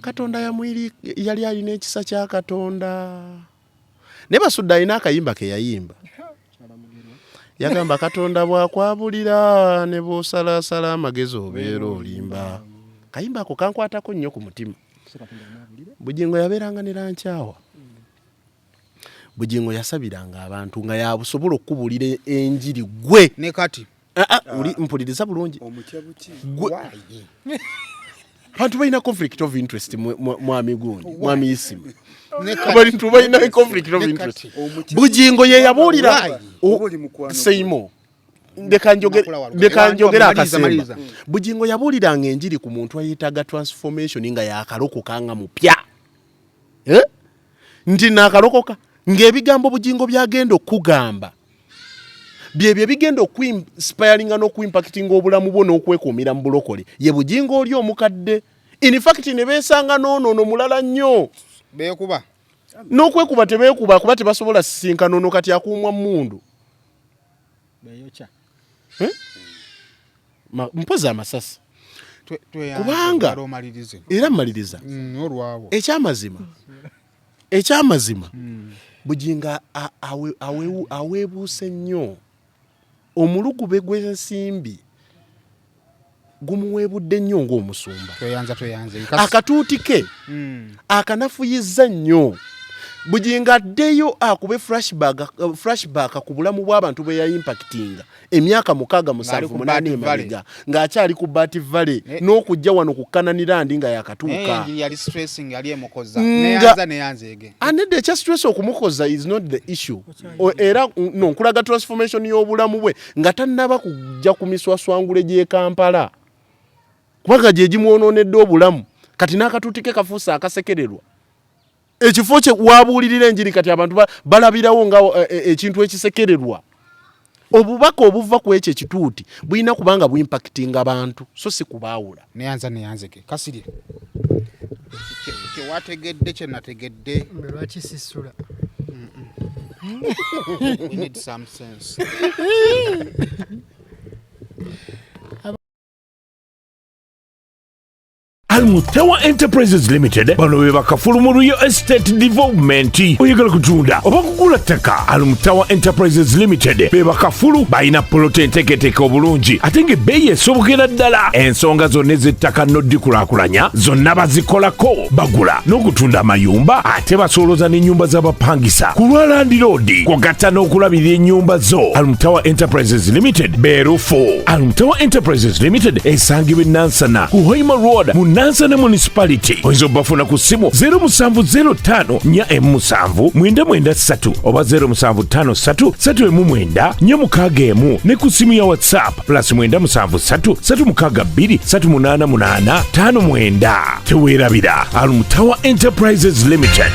katonda yamwiri yali alina ekisa kya katonda naye basudde alina akayimba ke yayimba yagamba katonda bwakwabulira ne bwosalasala amagezi obeera olimba kayimba ako kankwatako nnyo ku mutima bugingo yabeeranga ne lankyawa bugingo yasabiranga abantu nga yabusobola okukubuulira enjiri gwe ne kati ah, ah, uli mpuliriza bulungi abantu balina conflict of interest mwami gundi mwami isimu abantu balina conflict of interest bugingo ye yabuulira seimo ndeka njogere akasemba bugingo yabuuliranga enjiri ku muntu ayetaaga transformation nga yakalokoka nga mupya eh? nti nakalokoka ng'ebigambo bugingo byagenda okukugamba byebyo ebigenda okuinspiringa n'okuimpactinga obulamu bwo n'okwekuumira mu bulokole ye bugingo oli omukadde in fact ne beesanga n'onoono mulala nnyo beekuba n'okwekuba tebeekuba kuba tebasobola sisinkana ono kati akuumwa mmundu beyokya eh? Mpozi amasasi kubanga era mmaliriza ekyamazima ekyamazima Bugingo aweebuuse nnyo omulugube gw'ensimbi gumuweebudde nnyo ng'omusumba. Akatuuti ke akanafuyizza nnyo. Bugingo addeyo akube flashback ku bulamu bw'abantu bwe yayimpakitinga emyaka 6 7 8 emabega ng'akyali ku Bat Valley n'okujja wano ku Kananirandi nga yakatuuka. Anedde ekya stress okumukoza is not the issue. Era no nkulaga transformation y'obulamu bwe nga tannaba kujja ku miswaswangule gy'e Kampala kubanga gye gimwonoonedde obulamu. Kati n'akatuuti ke kafuuse akasekererwa. Ekifo kye wabuulirira enjiri kati abantu balabirawo nga ekintu ekisekererwa. Obubaka obuva ku ekyo ekituuti bulina kubanga buimpactinga abantu so si kubaawula. Neyanza neyanzeke Kasirye kyewategedde kye nategedde. Lwaki sisula? We need some sense. Almutawa Enterprises Limited bano be bakafulu mu real estate development. Oyagala kutunda oba kugula ttaka? Almutawa Enterprises Limited be bakafulu, balina polota enteeketeeke obulungi ate ng'ebbeeyi esobokera ddala. Ensonga zonna ez'ettaka n'oddikulaakulanya zonna bazikolako. Bagula n'okutunda amayumba ate basooloza n'ennyumba z'abapangisa ku lwa landiroodi, kwogatta n'okulabirira ennyumba zo. Almutawa Enterprises Limited beerufu. Almutawa Enterprises Limited esangibwa e Nansana ku Hoima Road mu Nansana Municipality. Oyinza obafuna ku ssimu 0705 4 7 993 oba 0753 319 461 ne ku ssimu ya WhatsApp plus 973 362 388 59. Teweerabira Almutawa Enterprises Limited.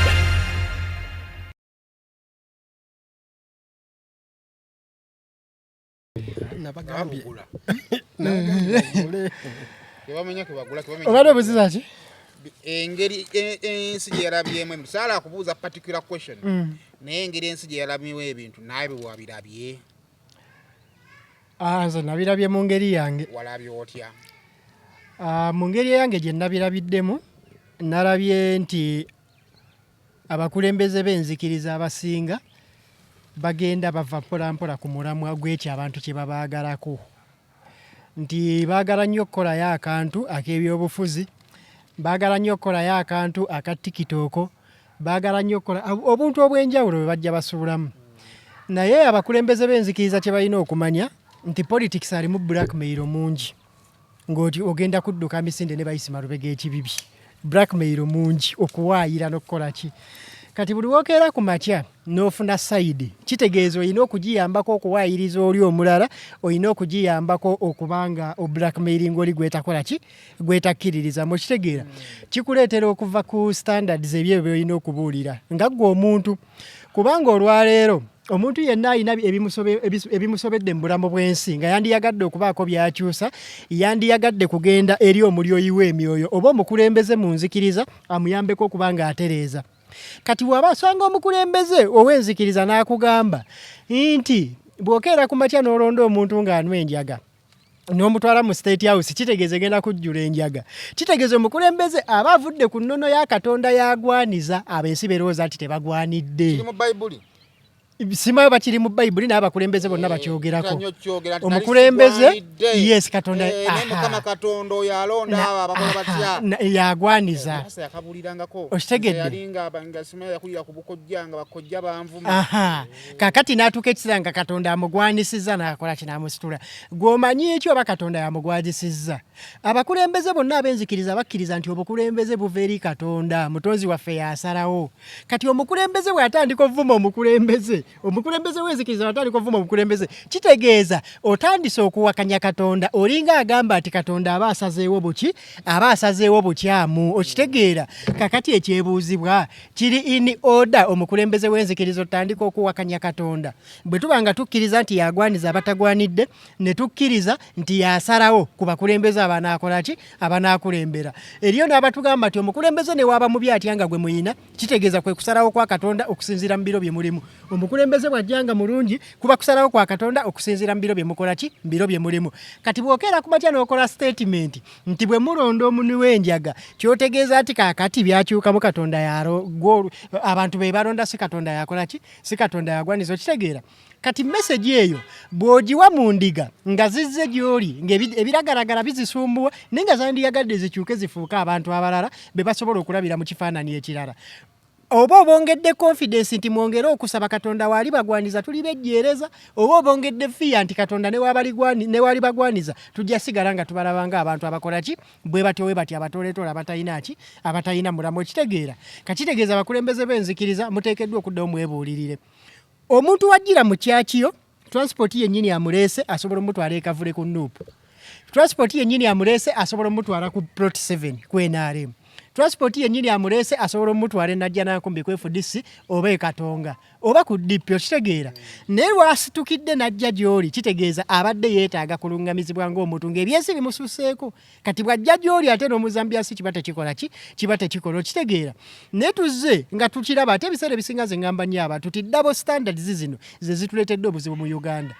Nabagambye. Obadde obuziza ki? Engeri ensi gye yalabyemu ebintu. Saala akubuuza particular question, naye engeri ensi gye yalabyemu ebintu naye bwe wabirabye? Ah, nze nabirabye mu ngeri yange. Walabye otya? Ah, mu ngeri eyange gye nabirabiddemu, nalabye nti abakulembeze b'enzikiriza abasinga bagenda bava mpolampola ku mulamwa gw'ekyo abantu kye babaagalako, nti baagala nnyo okukolayo akantu ak'ebyobufuzi, baagala nnyo okukolayo akantu aka TikTok, baagala nnyo okukola obuntu obw'enjawulo bwe bajja basuulamu. Naye abakulembeze b'enzikiriza kye balina okumanya nti politics alimu blackmail mungi, ng'oti ogenda kudduka misinde ne bayisima lubega ekibibi, blackmail mungi, okuwaayira n'okukola ki. Kati buli wokeera ku makya n'ofuna side, kitegeeza olina okugiyambako okuwaayiriza oli omulala, olina okugiyambako okubanga oblackmailing oli gwetakola ki, gwetakkiririza. Mukitegeera, kikuleetera okuva ku standards ebyebyo byolina okubuulira nga ggwe omuntu, kubanga olwaleero omuntu yenna alina ebimusobedde mu bulamu bw'ensi nga yandiyagadde okubaako by'akyusa, yandiyagadde kugenda eri omulyoyi w'emyoyo oba omukulembeze mu nzikiriza amuyambeko okuba ng'atereeza. Kati bw'aba asanga omukulembeze ow'enzikiriza n'akugamba nti bw'okeera ku makya n'olonda omuntu ng'anwa enjaga n'omutwala mu State House, kitegeeza egenda kujjula enjaga. Kitegeeza omukulembeze aba avudde ku nnono ya Katonda y'agwaniza abensi berowooza nti tebagwanidde. Kiri mu Bayibuli. Simayo bakiri mu Bayibuli, naye abakulembeze bonna bakyogerako. Omukulembeze, yes, Katonda Mukama Katonda oyo alonda abo abakola batya yagwaniza. Okitegedde? Kakati n'atuuka ekiseera nga Katonda amugwanisizza n'akola ki, n'amusitula. Gw'omanyi ekyo oba Katonda yamugwanisizza? Abakulembeze bonna ab'enzikiriza bakkiriza nti obukulembeze buva eri Katonda, mutonzi waffe y'asalawo. Kati omukulembeze bw'atandika ovuma omukulembeze, omukulembeze w'enzikiriza bw'atandika ovuma omukulembeze, kitegeeza otandise okuwakanya Katonda. Olinga agamba nti Katonda aba asazeewo buki, aba asazeewo bukyamu. Okitegeera? Kakati ekyebuuzibwa kiri in order omukulembeze w'enzikiriza otandika okuwakanya Katonda. Bwe tuba nga tukkiriza nti yagwaniza abatagwanidde, ne tukkiriza nti yasalawo ku bakulembeze abanaakola ki, abanaakulembera. Eriyo n'abatugamba nti omukulembeze ne waaba mubi atya nga gwe muyina, kitegeeza kwe kusalawo kwa Katonda okusinziira mu biro bye mulimu. Omukulembeze bw'ajja nga mulungi kuba kusalawo kwa Katonda okusinziira mu biro bye mukola ki, mu biro bye mulimu. Kati bw'okeera ku makya n'okola sitatimenti nti bwe mulonda omunywi w'enjaga ky'otegeeza nti kaakati byakyukamu Katonda y'alo, abantu be balonda si Katonda y'akola ki, si Katonda y'agwaniza. Okitegeera? Kati message eyo bw'ogiwa mu ndiga nga zizze gy'oli ng'ebiragalagala bizisumbuwa naye nga zandiyagadde zikyuke zifuuke abantu abalala be basobola okulabira mu kifaananyi ekirala, oba obongedde confidence nti mwongere okusaba Katonda waali bagwaniza tuli bejjeereza, oba obongedde fear nti Katonda ne waalibagwaniza tujja sigala nga tubalaba ng'abantu abakola ki bwe batyo we batyo abatooletoola abatalina ki abatalina mulamu. Okitegeera? Kakitegeeza abakulembeze b'enzikiriza muteekeddwa okuddawo mwebuulirire. Omuntu wajjira mu kyakiyo transport yennyini amuleese asobola omutwala e Kavule ku NUP. Transport yennyini amuleese asobola omutwala ku plot 7 ku NRM. Transport yennyini amuleese asobola omutwala e Najjanankumbi ku FDC oba e Katonga oba ku DP. Okitegeera? Naye lwasitukidde n'ajja gy'oli kitegeeza abadde yeetaaga kulungamizibwa ng'omuntu ng'ebyensi bimususseeko. Kati bw'ajja gy'oli ate n'omuzambyasi kiba tekikola ki? Kiba tekikola. Okitegeera? Naye tuzze nga tukiraba ate ebiseera ebisinga nze ŋŋamba nnyo abantu nti double standards zino ze zituleetedde obuzibu mu Uganda.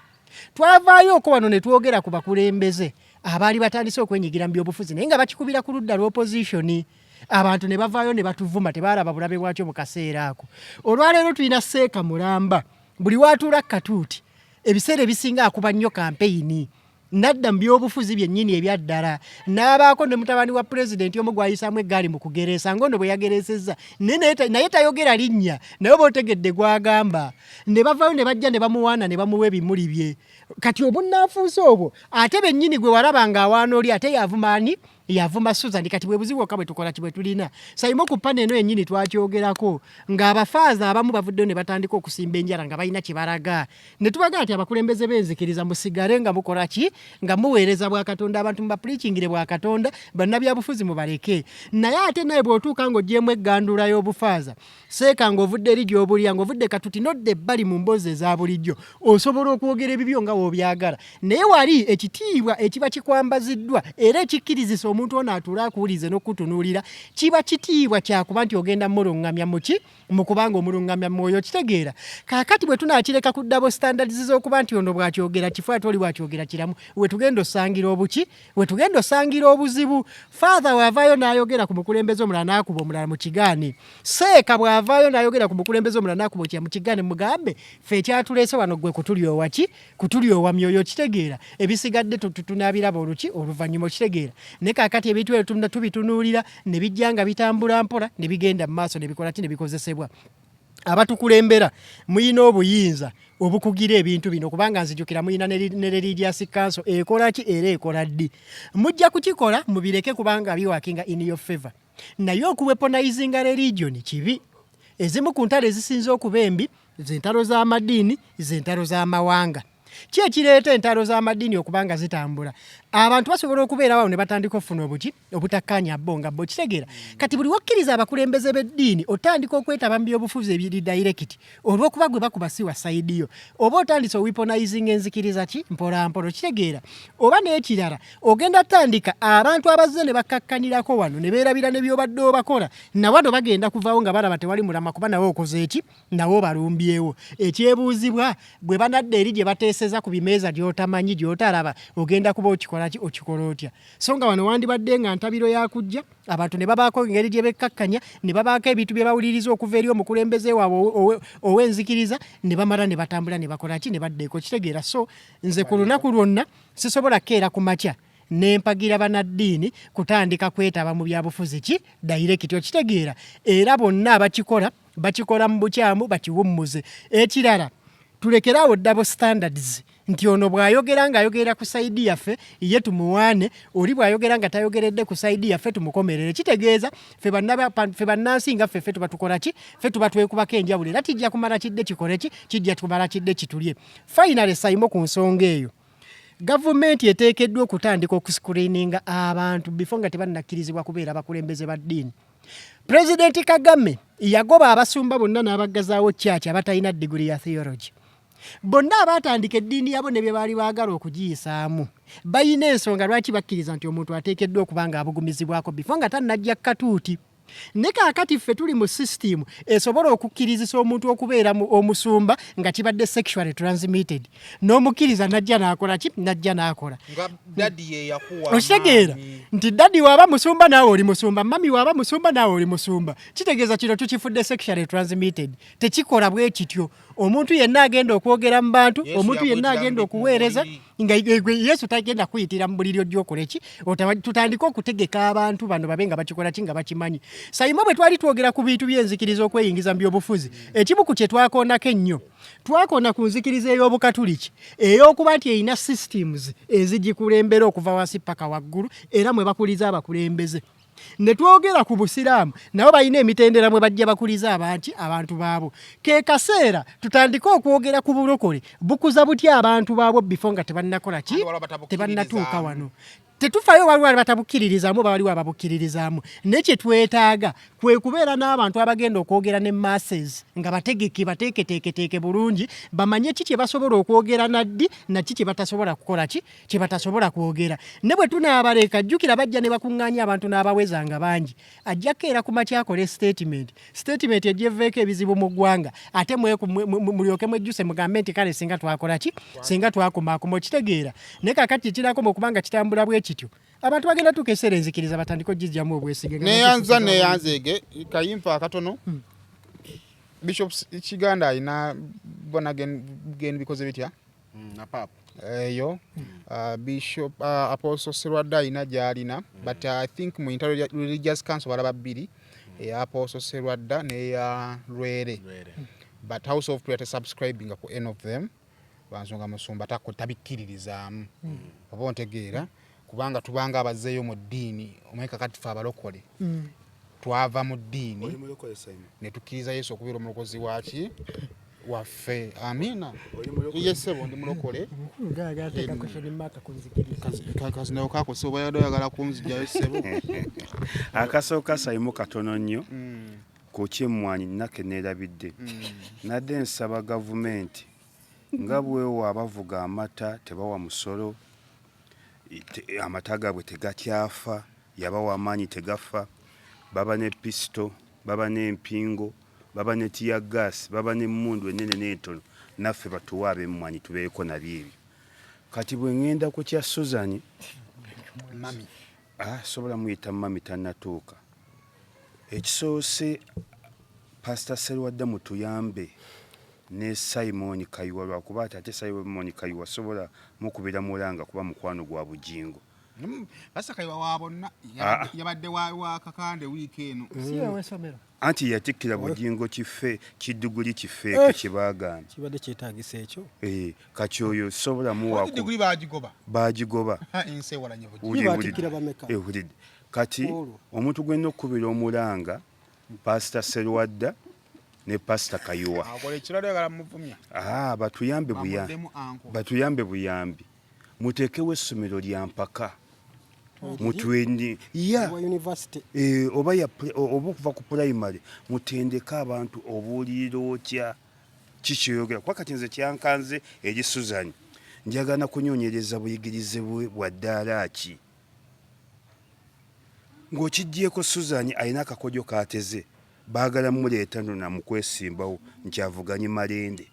Twavaayo okwo wano ne twogera ku bakulembeze abaali batandise okwenyigira mu byobufuzi naye nga bakikubira ku ludda lw'opposition. Abantu ne bavaayo ne batuvuma, tebaalaba bulabe bwakyo mu kaseera ako. Olwaleero tulina Seeka mulamba, buli w'atuula katuuti ebiseera ebisinga akuba nnyo kampeyini. Nadda mu byobufuzi byennyini ebya ddala n'abaako ne mutabani wa pulezidenti omu gw'ayisaamu eggaali mu kugereesa ng'ono bwe yagereesezza naye tayogera linnya naye oba otegedde gw'agamba. Ne bavaayo ne bajja ne bamuwaana ne bamuwa ebimuli bye. Kati obunnanfuusi obwo ate bennyini gwe walaba ng'awaana oli ate y'avuma ani? Yavuma Susan. Kati bwe buzibu bwokka bwe tukola ki bwe tulina. Saimo ku ppano eno yennyini twakyogerako ng'abafaaza abamu bavuddeyo ne batandika okusimba enjala nga balina kye balaga. Ne tubagamba nti abakulembeze b'enzikiriza musigale nga mukola ki? Nga muweereza bwa Katonda, abantu mubapuliikingire bwa Katonda, bannabyabufuzi mubaleke. Naye ate nawe bw'otuuka ng'oggyeemu eggandula y'obufaaza, Seeka ng'ovudde eri gy'obulira, ng'ovudde katuti n'odda ebbali mu mboozi eza bulijjo, osobola okwogera ebibyo nga w'obyagala. Naye wali ekitiibwa ekiba kikwambaziddwa era ekikkirizisa omuntu ono atuule akuwulirize n'okukutunuulira kiba kitiibwa kya kuba nti ogenda muluŋŋamya mu ki? Mu kuba ng'omuluŋŋamya mu mwoyo. Okitegeera? Kaakati bwe tunaakireka ku double standards z'okuba nti ono bw'akyogera kifu ate oli bw'akyogera kiramu, we tugenda osangira obuki? We tugenda osangira obuzibu. Father bw'avaayo n'ayogera ku mukulembeze omulala n'akuba omulala mu kigaani. Seeka bw'avaayo n'ayogera ku mukulembeze omulala n'akuba okya mu kigaani, mugambe ffe ekyatuleese wano ggwe kutulyowa ki? Kutulyowa myoyo. Okitegeera? Ebisigadde tunaabiraba oluki oluvannyuma. Okitegeera? Naye kaakati ebintu ebyo tubitunuulira ne bijja nga bitambula mpola ne bigenda mu maaso ne bikola ki? Ne bikozesebwa. Abatukulembera muyina obuyinza obukugira ebintu bino, kubanga nzijukira muyina ne religious council ekola ki era ekola ddi. Mujja kukikola mubireke kubanga biwakinga in your favor. Naye okuweaponizinga religion kibi. Ezimu ku ntalo ezisinze okuba embi z'entalo z'amadiini, z'entalo z'amawanga. Ki ekireeta entalo z'amadiini okuba nga zitambula? Abantu basobola okubeera awo ne batandika okufuna obuki obutakkaanya bo nga bo. Okitegeera? Kati buli wokkiriza abakulembeze b'eddiini otandika okwetaba mu byobufuzi ebiri direct olw'okuba gwe bakuba si wa sayidi yo, oba otandise oweaponizinga enzikiriza ki mpola mpola. Okitegeera? Oba n'ekirala ogenda tandika abantu abazze ne bakkakkanirako wano ne beerabira ne by'obadde obakola, na wano bagenda kuvaawo nga balaba tewali mulamwa kuba nawe okoze eki nawe obalumbyewo. Ekyebuuzibwa bwe banadda eri gye bateeseza ku bimeeza gy'otamanyi gy'otalaba, ogenda kuba okikola ki okikola otya? So nga wano wandibadde nga ntabiro ya kujja abantu ne babaako engeri gye bekkakkanya ne babaako ebintu bye bawuliriza okuva eri omukulembeze waabwe ow'enzikiriza ne bamala ne batambula ne bakola ki ne badda eko. Kitegeera? So nze ku lunaku lwonna sisobola kukeera ku makya ne mpagira bannaddiini kutandika kwetaba mu byabufuzi ki dayirekiti. Okitegeera? Era bonna abakikola bakikola mu bukyamu, bakiwummuze. Ekirala, tulekere awo double standards nti ono bw'ayogera ng'ayogerera ku sayidi yaffe ye tumuwaane, oli bw'ayogera nga tayogeredde ku sayidi yaffe tumukomerere. Kitegeeza ffe bannansi nga ffe tuba tukola ki? Ffe tuba twekubako enjawulo era kijja kumala kidde kikole ki? Kijja kumala kidde kitulye. Finally, Saimo, ku nsonga eyo, gavumenti eteekeddwa okutandika okuscreeninga abantu before nga tebannakkirizibwa kubeera bakulembeze ba ddiini. Pulezidenti Kagame yagoba abasumba bonna n'abaggazaawo kyaki abatalina diguli ya theology. Bonna abaatandika eddiini yabo ne bye baali baagala okugiyisaamu balina ensonga lwaki bakkiriza nti omuntu ateekeddwa okuba ng'abugumizibwako before nga tannajja katuuti. Ne kaakati ffe tuli mu system esobola okukkirizisa omuntu okubeera omusumba nga kibadde sexually transmitted, n'omukkiriza n'ajja n'akola ki, n'ajja n'akola. Nga daddy ye yakuwa Okitegeera amaanyi. nti daddy waaba musumba naawe oli musumba, mummy waaba musumba naawe oli musumba. Kitegeeza kino tukifudde sexually transmitted. Tekikola bwe kityo. Omuntu yenna agenda okwogera mu bantu, Yesu omuntu yenna yakuyitira agenda mu okuweereza, buliri. nga Yesu tagenda kuyitira mu buliri ojja okole ki? Tutandike okutegeka abantu bano babe nga bakikola ki, nga bakimanyi. Sayimo, bwe twali twogera ku bintu by'enzikiriza okweyingiza mu byobufuzi, ekimu ku kye twakoonako ennyo, twakoona ku nzikiriza ey'Obukatuliki ey'okuba nti erina systems ezigikulembera okuva wansi paka waggulu, era mwe bakuliza abakulembeze. Ne twogera ku Busiraamu, nabo balina emitendera mwe bajja bakuliza abantu baabo. Ke kaseera tutandike okwogera ku bulokole bukuza butya abantu baabwo bifo nga tebannakola ki, Ate waliwo abatabukkiririzaamu. Tebannatuuka wano. Tetufaayo waliwo abatabukkiririzaamu oba waliwo ababukkiririzaamu, naye kye twetaaga kwe kubeera n'abantu abagenda okwogera ne masses nga bategeke, bateeketeeketeeke bulungi, bamanye ki kye basobola okwogera naddi na ki kye batasobola kukola ki, kye batasobola kwogera. Ne bwe tunaabaleka, jjukira bajja ne bakuŋŋaanya abantu n'abaweza nga bangi. Ajja kukeera ku makya akole statement, statement ejja eveeko ebizibu mu ggwanga, ate mulyoke mwejjuse mugambe nti kale singa twakola ki, singa twakumaakuma. Okitegeera? Naye kaakati kyekinakoma okuba nga kitambula bwe kityo, abantu bagenda tuuka ekiseera enzikiriza batandike okugijjamu obwesige. Nga Neyanza. bakikuza. Neyanzeege kayimpa akatono. Bishop Kiganda alina born again bikoze bitya? Eyo Bishop Apostle Serwadda alina gy'alina, but I think mu Inter Religious Council balaba bbiri, eya Apostle Serwadda n'eya Lwere, but House of Prayer tesubscribinga ku any of them lwansonga musumba tabikkiririzaamu. Oba ontegeera? Kubanga tubanga abazzeeyo mu ddiini. Omanyi kakati fe abalokole twava mu ddiini ne tukkiriza Yesu okubeera omulokozi waki waffe. Amiina. Ye ssebo, ndi mulokole. Gateeka question mark ku nzikiriza. Kazinayo kako ssebo, yadde oyagala kunzigyayo ssebo. Akasooka, Sayimu, katono nnyo ku kyemmwanyi nake neerabidde. Nadde nsaba gavumenti nga bwewa abavuga amata tebawa musolo, amata gaabwe tegakyafa, yabawa amaanyi tegafa, baba ne pisito, baba n'empingo, baba ne tear gas, baba n'emmundu ennene n'entono, naffe batuwe ab'emmwanyi tubeeko nabyo ebyo. Kati bwe ŋŋenda ku kya Susan Mami. Ah, sobola muyita mami, tannatuuka. Ekisoose, Pasita Serwadda mutuyambe ne Simon Kayiwa, lwakuba ati ate Simon Kayiwa sobola mukubira mulanga kuba mukwano gwa Bujingo. Basakayiwa wa bonna. Ah. Yabadde wa Kakande wiiki eno. Si ow'essomero? Anti yatikkira Bujingo kife kidduguli kifeeke kyebaagaana. Kibadde kyetagisa ekyo? Eh, kati oyo sobola muwaku. Diguli bagigoba. Bagigoba. Ensi ewalanye bugi. Batikkira bameka? Eh, wulidde. Kati Olwo. omuntu gw'olina okukubira omulanga, Pasita Serwadda ne Pasita Kayiwa. Akola ekirala, oyagala muvumya. Ah, batuyambe buyambi. Bamuddemu anko. Batuyambe buyambi, muteekewo essomero lya mpaka mutwendi ya Wa university. Eh, oba ya oba okuva ku primary mutendeke abantu obuulirira otya, kikyoyogera. Kuba kati nze kyankanze eri Susan, njagala kunyonyereza buyigirize bwe bwa ddaala ki. Ng'okiggyeko, Susan alina akakodyo k'ateze, baagala muleeta nno namukwesimbawo nkyavuganye Malende.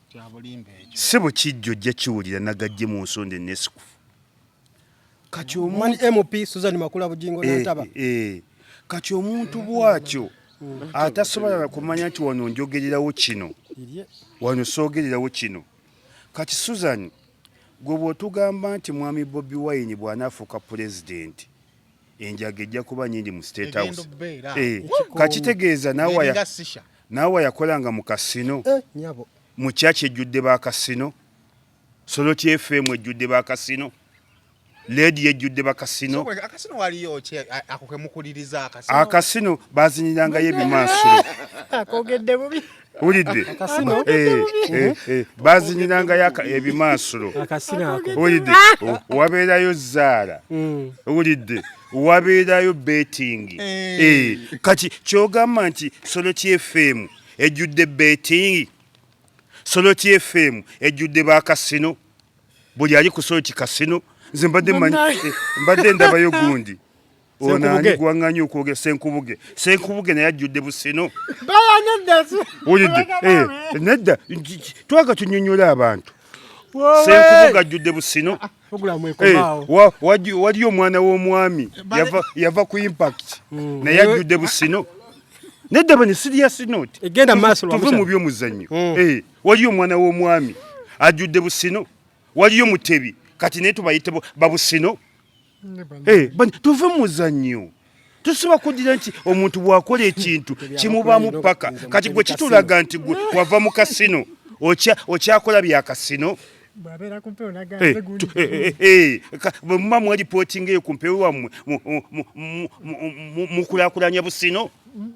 Kyabulimba ekyo. Si bukijjo, ojja kiwulira nagajje mu nsonda enesikufu. Kati Omwani omuntu MP Susan Makula Bujingo Nantaba. Kati omuntu bw'atyo atasobola na kumanya nti wano njogererawo kino, Irye. wano soogererawo kino. Kati Susan, gwe bw'otugamba nti mwami Bobi Wine bw'anaafuuka pulezidenti enjaga ejja kuba nyingi mu State Egenda House, okubeera. Kakitegeeza naawe Eringa sisha. Naawe yakolanga mu kasino, Nyabo. Mu kyaki ejjudde ba kasino, Soroti FM ejjudde ba kasino, leediyo ejjudde bakasino. So, akasino waliyo ki ako kemukuliriza akasino? Akasino bazinyirangayo ebimansulo. Akogedde bubi. Wulidde? Akasino? Bazinyirangayo ebimansulo. Akasino ako. Wulidde? Wabeerayo zaala. Wulidde? Wabeerayo betting. Kati kyogamba nti Soroti FM ejjudde betting, Soroti FM ejjudde bakasino, buli ali ku Soroti kasino. Nze mbadde manyi, Bannange. mbadde ndabayo gundi. Ono ani gwaŋŋanya okwogera? Senkubuge. Senkubuge naye ajjudde busino. Wulidde? Eh, nedda, twaga tunyonyola abantu. Senkubuge ajjudde busino. Ah, eh, waliyo omwana w'omwami yava ku impact hmm. naye ajjudde busino. Nedda bane, serious note, tuve mu by'omuzannyo. Hmm. Eh, waliyo omwana w'omwami ajjudde busino. Waliyo Mutebi, kati naye tubayite babusino. Eh, tuve muzannyo. Tusobola kugira nti omuntu bw'akola ekintu kimubamu paka kati gwe kitulaga nti gwe wava mu kasino, okyakola bya kasino. Eh, eh, bwe muba mweripootinga eyo ku mpewo wammwe, mukulakulanya busino.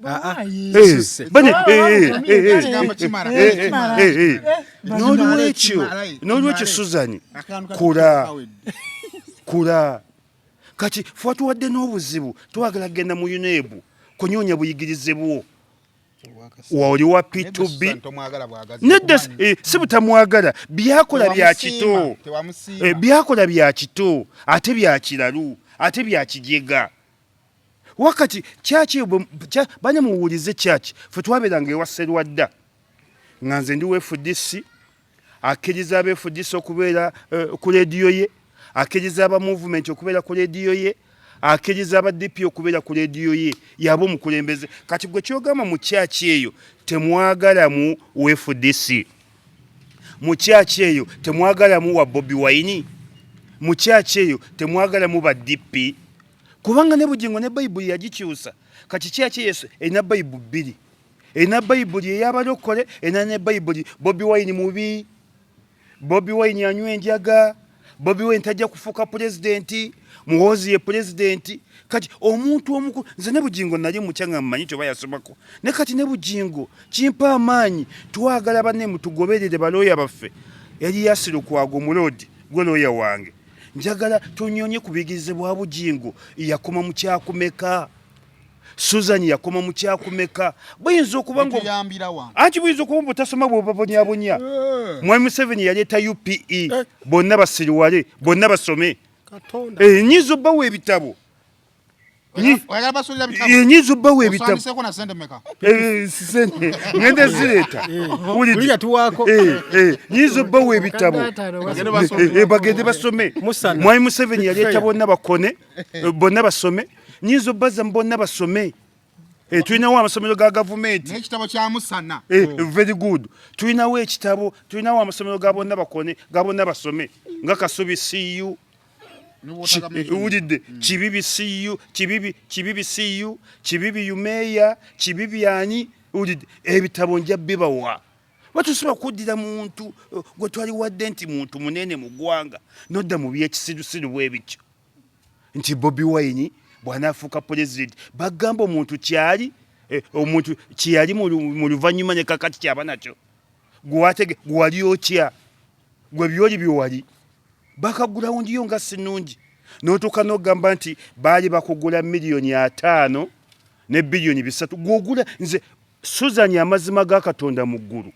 Ah, ah. N'olwekyo Susan, kula kula. Kati fe watuwadde n'obuzibu, twagala kugenda mu UNEB kunyonya buyigirize bwo. Oli wa P2B. Nedda, eh, si butamwagala, byakola bya kito, eh, byakola bya kito, ate bya kiralu, ate bya kijega. Wakati kyaki bane muwulize, kyaki fe twabeeranga ewa Serwadda nga nze ndi wa FDC, akkiriza aba FDC okubeera eh, ku leediyo ye, akkiriza aba movement okubeera ku leediyo ye, akkiriza aba DP okubeera ku leediyo ye, yaba omukulembeze. Kati gwe kyogamba mu kyaki eyo temwagalamu wa FDC, mu kyaki eyo temwagalamu wa Bobi Wine, mu kyaki eyo temwagalamu ba DP, kubanga ne Bugingo ne Bayibuli yagikyusa. Kati kyaki yesu erina Bayibuli bbiri, erina Bayibuli ey'abalokole, erina ne Bayibuli Bobi Wine mubi, Bobi Wine anywa enjaga, Bobi Wine tajja kufuuka pulezidenti, Muhoozi ye pulezidenti. Kati omuntu omukulu, nze ne Bugingo nali mutya nga mmanyi kyoba yasomako, ne kati ne Bugingo kimpa amaanyi. Twagala banne mutugoberere, balooya baffe, Eriyasi Lukwago omuloodi gwe looya wange. Njagala tunyonye ku buyigirize bwa Bugingo. Yakoma mu kyakumeka? Susan yakoma mu kyakumeka? Buyinza okuba nga anti buyinza okuba butasoma bwebabonyabonya. Eh. Mwami Museveni yaleeta UPE, eh. bonna basiriwale, bonna basome. Eh, nyinza obbawa ebitabo, nyinza obbawa ebitabo, ngenda zireeta. Nyinza obbawa ebitabo bagende basome. Mwami Museveni yaleeta bonna bakone, bonna basome. Nyinza obbaza mu bonna basome. Eh, tulinawo amasomero ga gavumenti. N'ekitabo kya Musana. Eh, very good. Tulinawo ekitabo, tulinawo amasomero ga bonna bakone, ga bonna basome, nga Kasubi CU, wulidde? Kibibi CU, Kibibi, Kibibi CU, Kibibi UMEA, Kibibi ani, wulidde? Ebitabo nja bibawa. Batusobola kuddira muntu eh, gwe twaliwadde nti muntu munene mu ggwanga, nodda mu byekisirusiru bwe bityo nti Bobi Wine bw'anaafuuka pulezidenti. Bagamba omuntu kyali eh, omuntu kyeyali mu luvannyuma ne kakati kyaba nakyo. Gwewatege gwewali otya gwe byoli byewali bakagulawundiyo nga sinungi, n'otuuka n'ogamba nti baali bakugula 5 miliyoni ne 3 biliyoni gwogula. Nze Susan, amazima ga Katonda mu ggulu,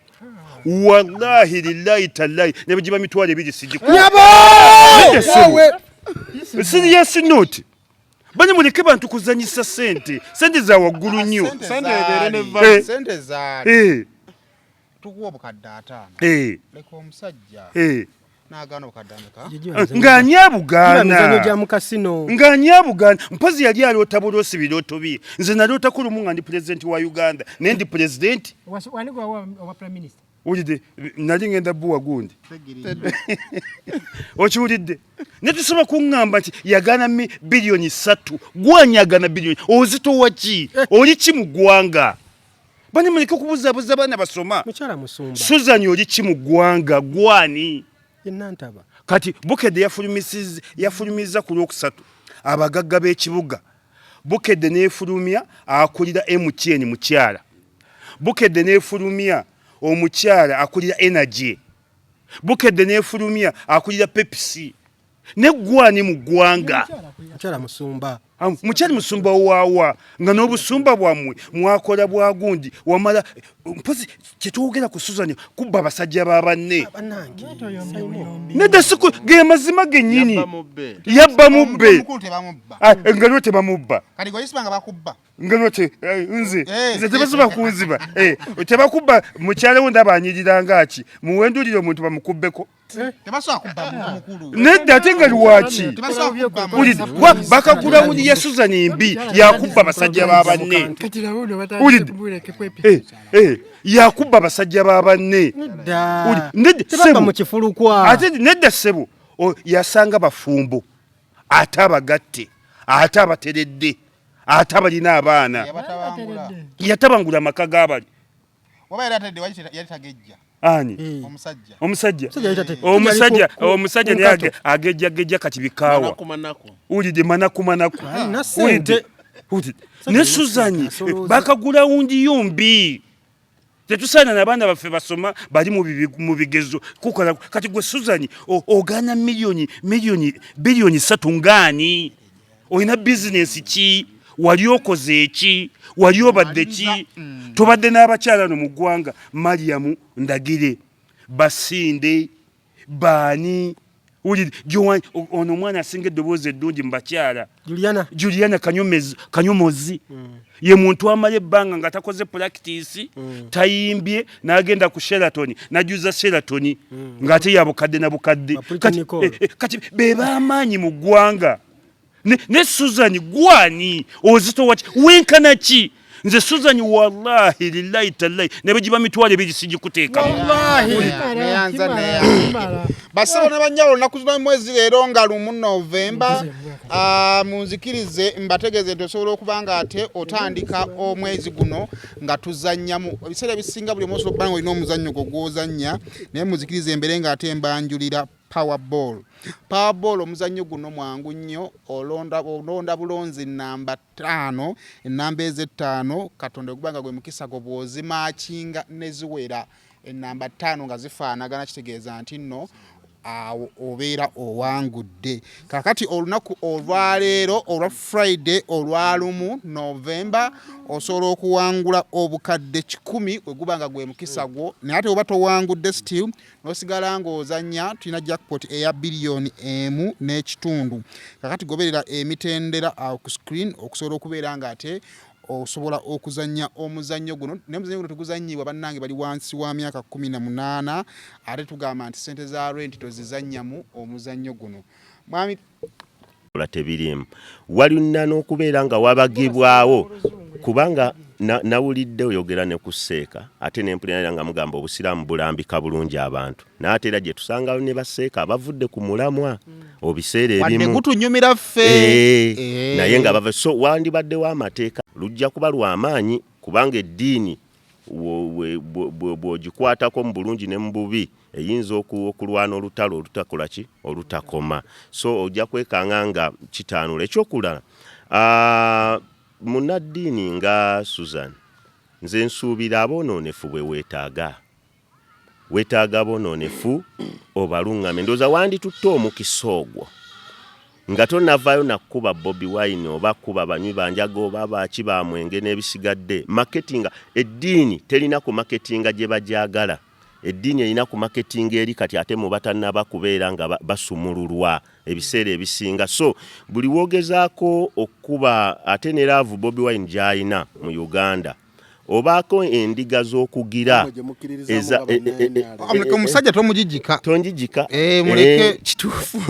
wallahi lillahi tallahi, ne bwegiba 20,000 sigikuwa. Serious note, bane muleke bantu kuzanyisa sente, sente za waggulu nnyo. Sente zaali tukuwa 50,000. Leka omusajja n'agaana ameka? Ng'ani abugaana? Mizannyo gya mu kasino. Ng'ani abugaana? Mpozi yali aloota buloosi birooto bye. Nze nalootako lumu nga ndi pulezidenti wa Uganda, naye ndi pulezidenti. Wani gwe owa prime minister? Wulidde? Nali ngenda buwa gundi, okiwulidde? Ne tusobola kuŋŋamba nti yagaana 3 biliyoni, gwani agaana biliyoni? Ozitowa ki? Oli ki mu ggwanga? Bane muleke okubuzaabuza abaana basoma. Mukyala musumba. Susan, oli ki mu ggwanga? Gwani? Nantaba. Kati Bukedde yafulumiza ku Lwokusatu abagagga b'ekibuga. Bukedde n'efulumya akulira MTN mukyala, Bukedde n'efulumya omukyala akulira Energy, Bukedde n'efulumya akulira Pepsi. Ne gwani mu ggwanga? Mukyala musumba. Mukyali musumba waawa nga n'obusumba bwammwe mwakola bwa gundi wamala mpozi kyetwogera ku Susan kubba abasajja ba banne. Nedda siku ge mazima gennyini. Yabba mubbe. Ah, nga lwo tebamubba. Kati gwe yisibanga bakubba. Nga lwo te eh, nze eh. nze tebasobola kunziba. Eh, tebakubba mukyala wo ndaba anyirira ngaki. Muwendulire omuntu bamukubbeko. Nedda ate nga lwaki bakakulawuni ya Susan mbi yakubba abasajja ba banne. Eh, eh, yakubba abasajja ba banne. Ate nedda ssebo yasanga bafumbo ate abagatte ate abateredde ate abalina abaana yatabangula amaka g'abali ani eh. omusajja omusajja omusajja naye agejjagejja kati bikaawa ulidde manakumanaku ulidde ne suzanyi bakagula wundi yo mbi tetusaana nabaana baffe basoma bali mu bigezo kukola kati gwe suzanyi ogaana miliyoni miliyoni biliyoni satu ngaani olina bizinensi ki wali okoze eki wali obadde ki mm. tubadde n'abakyala no mu ggwanga mariamu ndagire basinde baani ono omwana asinga eddoboozi eddungi mu bakyala juliana kanyomozi mm. ye muntu amala ebbanga nga takoze pulakitiisi mm. tayimbye n'agenda ku sheraton n'ajuza sheraton mm. ng'ate ya bukadde na bukadde kati, eh, eh, kati be b'amaanyi mu ggwanga ne, ne Susan gwani ozitowa ki wenkana ki nze Susan wallahi lillahi tallahi ne bwegiba mitwalo ebiri sigikuteekamu basebo ne bannyabo olunaku zino mwezi leero nga lumu Novemba ah, munzikirize mbategeeze nti osobola okuba nga ate otandika omwezi guno nga tuzannyamu ebiseera ebisinga buli omu osobola okuba nga olina omuzannyo gwo gw'ozannya naye munzikirize embeere nga ate mbanjulira Powerball. Powerball omuzannyo guno mwangu nnyo, olonda olonda bulonzi nnamba ttaano, ennamba ezettaano Katonda bwe guba nga gwe mukisa gwo bw'ozimaakinga ne ziwera ennamba ttaano nga zifaanagana kitegeeza nti nno awo obeera owangudde. Kaakati olunaku olwaleero olwa Friday olwa lumu November osobola okuwangula obukadde kikumi bwe guba nga gwe mukisa gwo naye ate oba towangudde still Nosigala ng'ozannya tulina jackpot eya biliyoni emu n'ekitundu. Kakati goberera emitendera awo ku screen okusobola okubeera ng'ate osobola okuzannya omuzannyo guno. Naye omuzannyo guno teguzannyibwa bannange bali wansi wa myaka 18 ate tugamba nti ssente za rent tozizannyamu omuzannyo guno. Mwami Kola tebiriimu. Walina n'okubeera nga wabagibwawo kubanga nawulidde oyogera ne ku seeka ate ne mpulira era nga mugamba obusiraamu bulambika bulungi abantu naye ate era gye tusangayo ne baseeka abavudde ku mulamwa obiseera wadde ebimu gutunyumira ffe Eh, Eh. naye nga bava so wandibaddewo amateeka lujja kuba lwamaanyi kubanga eddiini bw'ogikwatako mu bulungi ne mu bubi eyinza okulwana olutalo olutakola ki olutakoma so ojja kwekanga nga kitaanula ekyokulala munnaddiini nga Susan nze nsuubira aboonoonefu bwe weetaaga Wetaaga abonoonefu obalungame. Ndowooza wanditutte omukisa ogwo nga tonavaayo na kukuba Bobi Wine oba kukuba banywi ba njaga oba baaki ba mwenge n'ebisigadde. Marketinga eddiini terina ku marketinga gye bagyagala. Eddiini erina ku marketinga eri kati ate mu batannaba kubeera nga basumululwa ebiseera ebisinga. So buli w'ogezaako okukuba ate ne laavu Bobi Wine gy'alina mu Uganda obaako endiga z'okugira eza e, e, e, omusajja tomugijika tonjijika muleke kituufu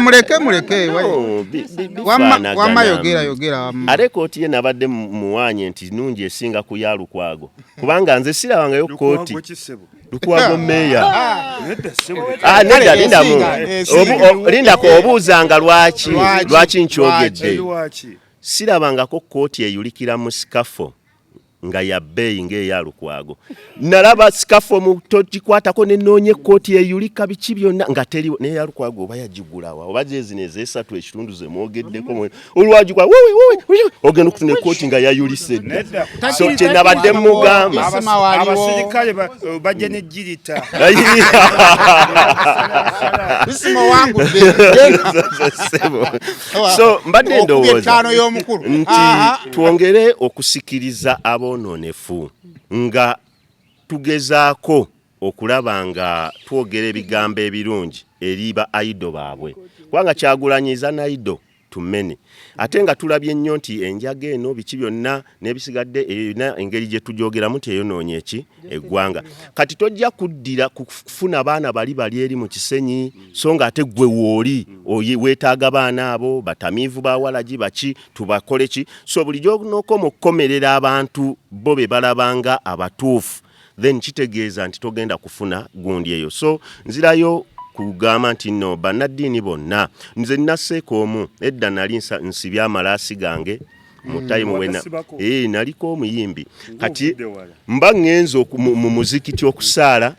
muleke muleke wamma yogera yogera ate kooti ye nabadde muwanye nti nungi esinga ku ya Lukwago kubanga nze sirabangayo kooti Lukwago meeya nedda lindamu lindako obuuzanga lwaki lwaki nkyogedde Sirabangako kkooti eyulikira mu sikafo Nga ya bbeeyi ng'eya Lukwago. Nalaba sikafomu togikwatako ne nnoonya ekkooti eyulika biki byonna nga teriwo, naye eya Lukwago oba yagigulawa oba ze zino ez'esatu ekitundu ze mwogeddeko olwagikwa ogenda okufuna ekkooti nga yayulise dda. So kye nabadde mugamba abasirikale bajja ne jirita so mbadde ndowooza nti twongere okusikiriza aboononefu nga tugezaako okulaba nga twogera ebigambo ebirungi eri ba idol baabwe, kubanga Kyagulanyi is an idol to many, ate nga tulabye nnyo nti enjaga eno biki byonna n'ebisigadde erina engeri gye tugyogeramu nti eyonoonye eki eggwanga. Kati tojja kuddira kufuna baana bali bali eri mu Kisenyi, so nga ate ggwe wooli weetaaga baana abo batamiivu ba walagi baki tubakole ki? So bulijjo n'okoma okukomerera abantu bo be balabanga abatuufu, then kitegeeza nti togenda kufuna gundi eyo. So nzirayo kugamba nti no bannaddiini bonna, nze nnaseeka omu edda nali nsibye amalaasi gange mu hmm, time wena eh, naliko omuyimbi, kati mba ŋŋenze mu muzikiti okusaala,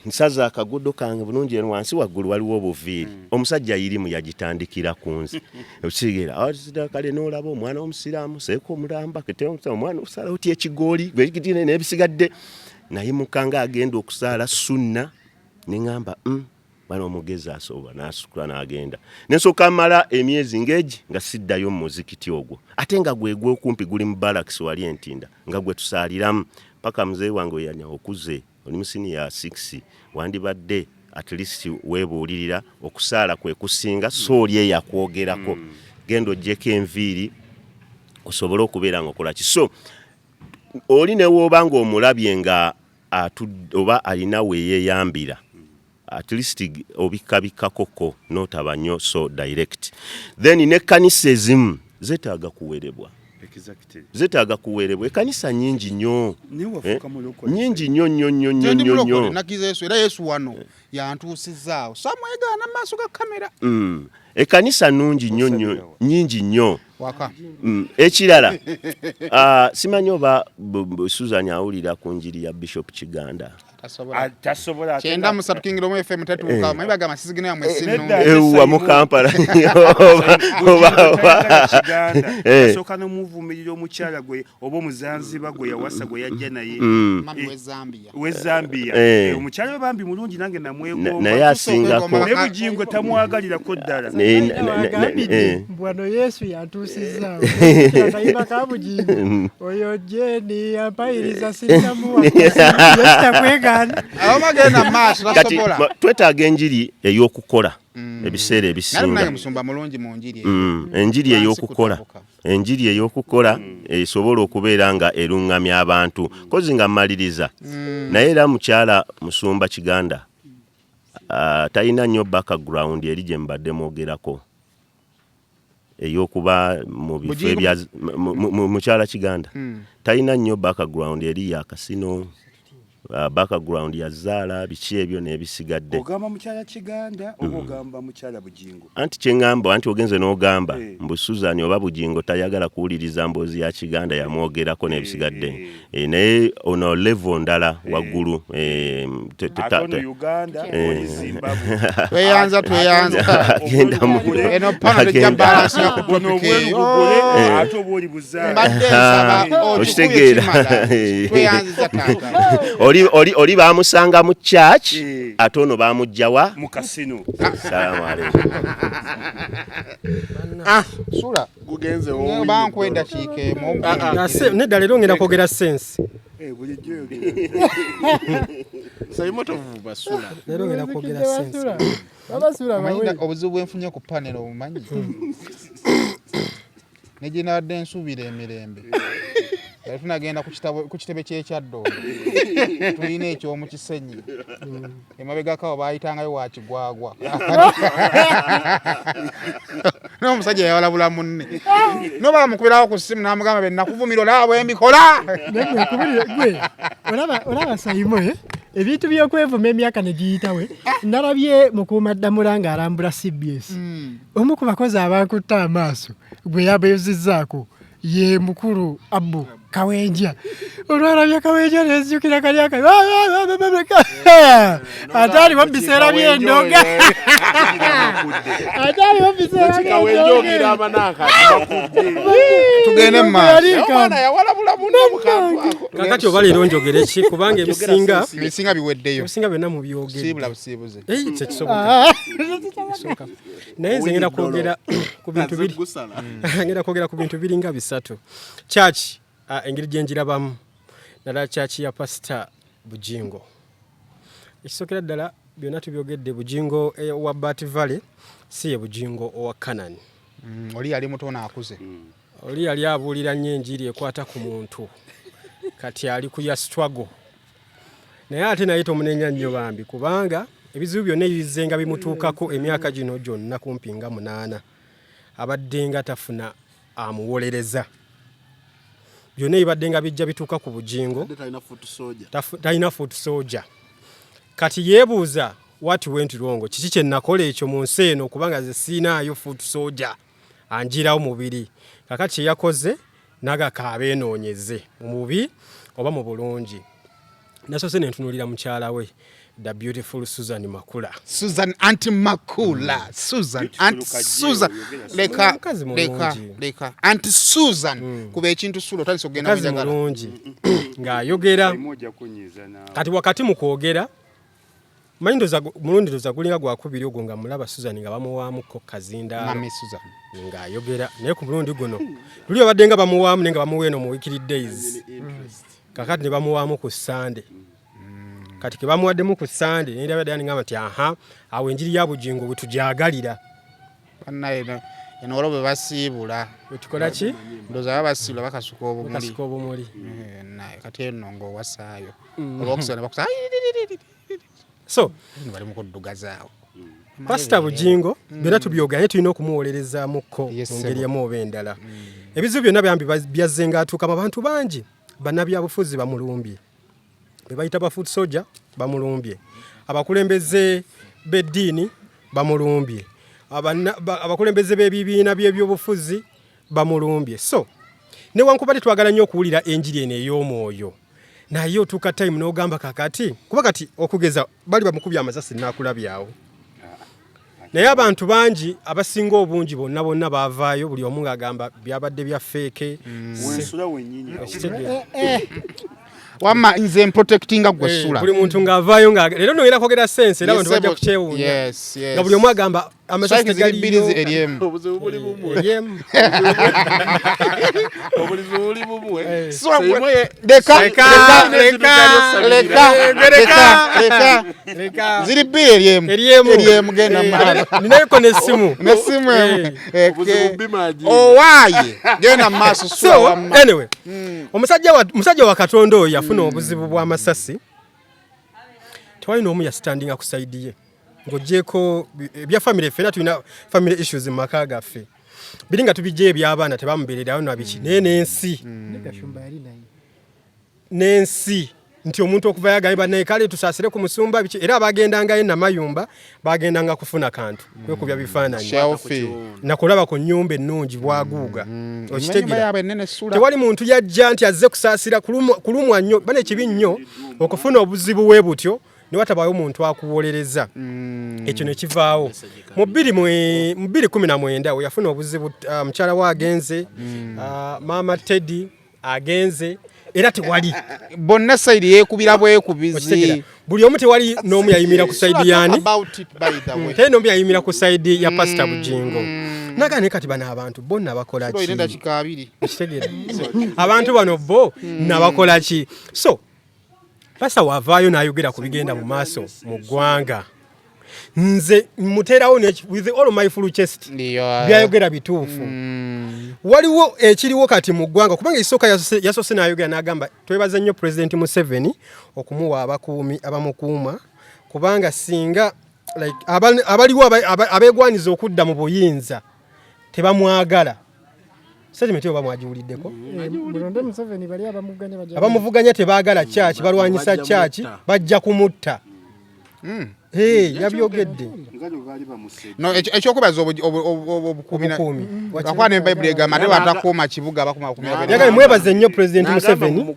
nsaza akagudo kange bulungi eno wansi waggulu waliwo obuviiri hmm. Omusajja yirimu yagitandikira ku nze okitegeera kale n'olaba omwana w'omusiraamu seeka omulamba omwana osala otya ekigooli n'ebisigadde naye mukanga agenda okusaala sunna ne ŋŋamba bano omugezi asobola n'asukula n'agenda ne nsooka mala emyezi ng'egi nga siddayo mu muzikiti ogwo ate nga gwe gw'okumpi guli mu barracks wali entinda nga gwe tusaaliramu paka muzeeyi wange weyanya okuze oli mu siniya 6 wandibadde at least weebuulirira okusaala kwe kusinga so oli eyakwogerako mm. Genda oggyeko enviiri osobole okubeera nga okola ki so oli ne wooba ng'omulabye nga oba alina weeyeyambira at least obikkabikkako ko n'otaba nnyo so direct then n'ekkanisa ezimu zetaaga kuwerebwa zetaaga kuwerebwa ekanisa nyingi nnyo eh? nyingi nnyo nnyo nnyo nnyo nnyo nnyo nakiza Yesu era Yesu wano yantuusizaawo samwegaana mu maaso ga kamera mm. Ekanisa nungi nnyo nnyo nyingi nnyo mm. Ekirala uh, simanyi oba Susan awulira ku njiri ya Bishop Kiganda kyenda musatu kingira omu fm tetuuka eh. manyi bagamba sizigino yamwe eh, sinungi ewuwa mu Kampala eh. asooka nomuvumirira omukyala gwe oba omuzanziba gwe yawasa gwe yajja naye mm. we Zambia omukyala we bambi mulungi nange namwegomba naye asingako naye Bujingo tamwagalirako ddala mbwano Yesu yantuusizaawo akayimba ka Bujingo oyo Jeni yampayiriza sinamuwa kwegaana kati twetaaga enjiri ey'okukola mm. ebiseera ebisinga mm, enjiri ey'okukola enjiri ey'okukola mm. esobola okubeera nga eruŋŋamya abantu kozi nga mmaliriza naye era mukyala musumba Kiganda ah, talina nnyo background eri gye mubadde mwogerako ey'okuba mu bifo ebya mukyala Kiganda hmm. talina nnyo background eri ya kasino uh, background ya zaala biki ebyo n'ebisigadde. Ogamba mukyala Kiganda oba hmm. ogamba mukyala Bugingo? Anti kyeŋŋamba anti ogenze n'ogamba hey. Eh. Mbu Susan oba Bugingo tayagala kuwuliriza mboozi ya Kiganda yamwogerako eh, n'ebisigadde hey. Eh. E, naye ono level ndala hey. Waggulu e, Uganda oli Zimbabwe tweyanza tweyanza agenda mu eno pano tejja balance ya ku topic eyo ate oba oli buzaale mbadde nsaba okitegeera tweyanziza taata oli oli oli bamusanga mu church ate ono bamujjawa mu kasino salamu aleikum ah sula gugenze bankuwa eddakiika emu ah, ah. nedda leero ngenda kwogera sense eh, leero ngenda kwogera sense obuzibu bwenfunye ku panel obumanyi hmm. negyenabadde nsuubira emirembe yali tunagenda ku kitebe kyekyaddo tulina ekyomu kisenyi emabegakawo bayitangayo wakigwagwa n'omusajja yawalabula munne no bamukubirawo ku ssimu n'amugamba be nakuvumira olaba bwe mbikola olaba sayimo eh? ebintu by'okwevuma emyaka ne giyitawe nalabye mukuumaddamula ng'alambula cbs hmm. omu ku bakozi abankutte amaaso gwe yabeezizzaako ye mukulu abu. Kawenja olwalabye Kawenja nenzijukira kali aka ate aliwo mu biseera by'endoga ate aliwo mu biseera by'endoga Tugende mu maaso. Kakati oba leero njogere ki, kubanga ebisinga Ebisinga biweddeyo. Ebisinga byonna mubyogedde. Siibula busiibuze. Eh, tekisoboka. Kisoboka. Naye nze ngenda kwogera ku bintu biri, ngenda kwogera ku bintu biringa bisatu. Church, engeri gye njirabamu, naddala church ya Pastor Bujingo. Ekisookera ddala byonna tubyogedde, Bujingo wa Bat Valley si ye Bujingo owa Canaan. Oli yali muto n'akuze. Oli yali abuulira nnyo enjiri ekwata ku muntu, kati ali ku ya struggle. Naye ate naye tomunenya nnyo bambi, kubanga ebizibu byonna ebizze nga bimutuukako emyaka gino gyonna kumpi nga 8, abadde nga tafuna amuwolereza. Byonna ebibadde nga bijja bituuka ku Bujingo, Talina foot soldier. Talina foot soldier. Kati yeebuuza what went wrong, kiki kye nakola ekyo mu nsi eno, kubanga nze siinaayo foot soldier anjirawo mubiri. Kakati kye yakoze naga kabeenoonyeze mu bubi oba mu bulungi. Nasoose ne ntunuulira mukyala we, the beautiful Susan Makula. Susan Auntie Makula. Susan Beautiful Auntie Kajeo, Susan. yogera. Leka, Omukazi leka, mulungi. leka. Auntie Susan. Kuba ekintu sula otandise okugenda Mukazi munjagala. mulungi ng'ayogera. Kaimu ojja kunyiiza naawe. Kati wakati mu kwogera, manyi ndoza mulundi ndoza gulinga gwakubiri ogwo nga mulaba Susan nga bamuwaamuko kazindaalo. Mami Susan. Ng'ayogera, naye ku mulundi guno luli babadde nga bamuwaamu, naye nga bamuwa eno mu weekly days. Kakati ne bamuwaamu ku Sunday. Kati ke bamuwaddemu ku Sunday, ne ndaba ddala ngamba nti aha, awo enjiri ya Bujingo bwe tugyagalira. Bannaye eno olwo bwe basiibula. Bwe tukola ki? Ndowooza baba basiibula bakasuka obumuli. Bakasuka obumuli. Naye kati eno ng'owasaayo. Olwokusaba ne bakusa, So, Bano bali mu kuddugazaawo. Pastor Bujingo, byonna tubyogera, naye tulina okumuwolerezaamuko Yes, mu ngeri sebo. emu oba endala. Ebizibu byonna byambi byazze ng'atuukamu, abantu bangi bannabyabufuzi bamulumbye, be bayita ba foot soldier bamulumbye, abakulembeze b'eddiini bamulumbye, abakulembeze b'ebibiina by'ebyobufuzi bamulumbye. So newankubadde twagala nnyo okuwulira enjiri eno ey'omwoyo, naye otuuka time n'ogamba kakati, kuba kati okugeza bali bamukubye amasasi naakulabyawo, naye abantu bangi abasinga obungi bonna bonna baavaayo, buli omu ng'agamba byabadde bya fake. Wensula wennyini awo. Okitegeera? Wamma nze mprotectinga gwe sula. Buli muntu ng'avaayo nga leero nongera kwogera sense, era Yes, abantu bajja sebo. kukyewuunya. Yes. Nga buli omu agamba amasasi Strike ziri bbiri tegaliyo. eri emu. Obuzibu buli bumwe. Eri emu. Obuzibu buli bumwe. Sula Seimu gwe- Leka, Leka, leka, leka, leka, leka, leka. Leka. Ziri bbiri eri emu. Eri emu. Eri emu, genda mu maaso. Ninayoko n'essimu. N'essimu emu. Obuzibu bimaji. Owaaye. Genda mu maaso, sula So, wamma. anyway, omusajja wa Katonda oyo yafuna obuzibu bw'amasasi. Tewali n'omu yasitandinga ku side ye. Ng'oggyeeko ebya family, ffenna tulina family issues mu maka gaffe. Biri nga tubijja eby'abaana tebamubeererawo na biki, naye n'ensi. Gashumba yali naye. N'ensi nti omuntu okuva yagaye bannaye kale tusaasire ku musumba biki, era abagendangayo Namayumba bagendanga kufuna kantu kwekubya bifaananyi. Selfie. Nakulaba ku nnyumba ennungi bwaguuga. Ennyumba Okitegeera? yaabwe ennene sula. Tewali muntu yajja nti azze kusaasira kulumwa nnyo bane kibi nnyo okufuna obuzibu bwe butyo ne watabaayo omuntu akuwolereza. Ekyo ne kivaawo mu 2019 we yafuna obuzibu, mukyala we agenze, maama Teddy agenze, era tewali Bonna side yeekubira bwekubizi. Okitegeera? Buli omu tewali n'omu yayimira ku side yaani. About it, by the way. Tewali n'omu yayimira ku side ya Pastor Bujingo. Naga naye kati bano abantu bo nabakola Sula olina ki? eddakiika 20. Okitegeera? Abantu bano bo nabakola ki? So Pastor wavaayo n'ayogera ku bigenda mu maaso mu ggwanga. Nze muteerawo with all my full chest. Byayogera bituufu. Waliwo ekiriwo kati mu ggwanga, kubanga ekisooka yasoose n'ayogera n'agamba twebaze nnyo President Museveni okumuwa abakuumi abamukuuma, kubanga singa abaliwo abeegwaniza okudda mu buyinza tebamwagala. Statement eyo bamwagiwuliddeko. Mulonde Museveni, bali abamuvuganya bajja Abamuvuganya tebaagala kyaki, balwanyisa Bajja kyaki, mutta. bajja kumutta. Yabyogedde. No, ekyokubaza obukuumi lwakuba ne Bayibuli egamba ate batakuuma kibuga bakuma bakuumi. Yagambye mwebaze nnyo President Museveni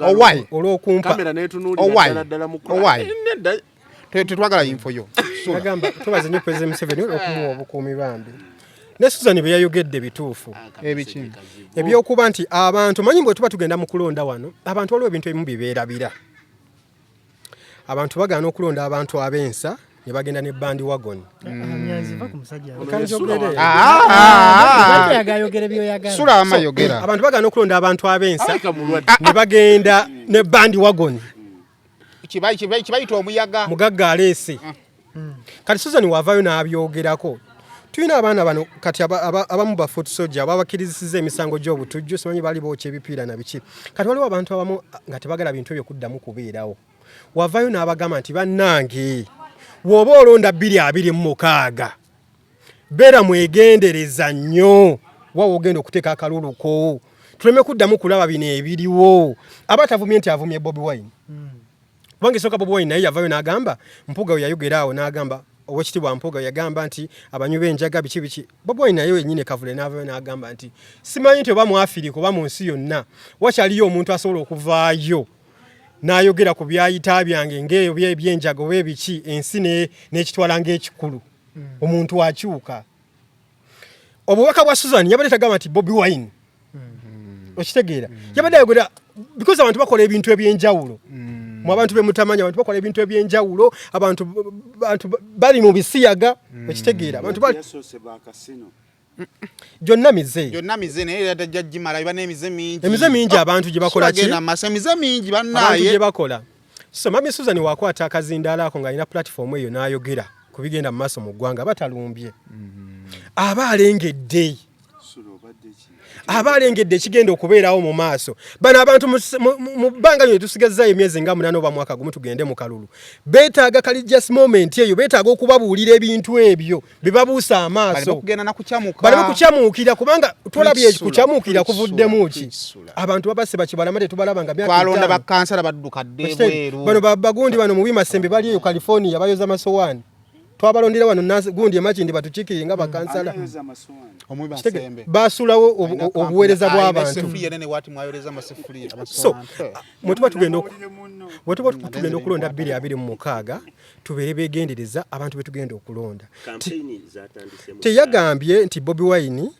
Owai olw'okumpa Owai Owai tetwagala info yo. Yagamba twebaze nnyo President Museveni olw'okumuwa obukuumi bambi. Ne Susan bye yayogedde bituufu. Ebiki? Ebyokuba nti abantu manyi bwe tuba tugenda mu kulonda wano abantu waliwo ebintu ebimu bibeerabira. Abantu bagaana okulonda abantu ab'ensa ne bagenda ne bandwagon. Abantu bagaana okulonda abantu ab'ensa ne bagenda ne bandwagon. Kibayita omuyaga. Mugagga aleese. Kati Susan wavaayo n'abyogerako. Tulina abaana bano kati abamu ba foot soldier ababakirizisiza emisango gy'obutujju, simanyi bali bookya ebipiira na biki. Kati waliwo abantu abamu nga tebagala bintu ebyo kuddamu kubeerawo. Wavaayo n'abagamba nti bannange bw'oba olonda 2026 beera mwegendereza nnyo wa w'ogenda okuteeka akalulu ko, tuleme kuddamu kulaba bino ebiriwo. Aba tavumye nti avumye Bobi Wine. Kubanga esooka Bobi Wine naye yavaayo n'agamba Mpuuga we yayogera awo n'agamba Oweekitiibwa Mpuuga yagamba nti abanywi b'enjaga biki biki. Bobi Wine naye wennyini Kavule n'avaayo n'agamba nti simanyi nti oba mu Afirika oba mu nsi yonna wakyaliyo omuntu asobola okuvaayo n'ayogera ku byayita byange ng'ebyo ebyenjaga oba ebiki ensi n'ekitwala ng'ekikulu. Omuntu akyuka. Obubaka bwa Susan yabadde tagamba nti Bobi Wine. Okitegeera. Yabadde ayogera because abantu bakola ebintu ebyenjawulo. Mu abantu be mutamanya abantu bakola ebintu ebyenjawulo, abantu bali mu bisiyaga, okitegeera. Abantu bali gyonna mize. Gyonna mize naye era tajja gimala biba n'emize mingi. Emize mingi abantu gye bakola ki? Genda masa emize mingi bannaye. Abantu gye bakola. So Mami Susan wakwata akazindaalo ako ng'alina platform eyo n'ayogera ku bigenda mu maaso mu ggwanga batalumbye. Aba alengedde. Aba alengedde ekigenda okubeerawo mu maaso. Bano abantu mu bbanga lino tusigazzaayo emyezi nga 8 oba mwaka gumu tugende mu kalulu. Beetaaga courageous moment eyo, beetaaga okubabuulira ebintu ebyo bye babuusa amaaso. Baleme kukyamuukira kubanga twalabye kukyamuukira kuvuddemu ki? Abantu babase bakibalama tetubalaba nga myaka Twalonda bakansala badduka dde ebweru. Bano bagundi bano mu Wimasembe bali eyo California bayoza masowaani. Twabalondera wano gundi emakindi batukiikirire nga bakansala. Basulawo obuweereza bw'abantu. So mwe tuba tugenda okulonda 2026 tubeere beegendereza abantu be tugenda okulonda. Teyagambye nti Bobi Wine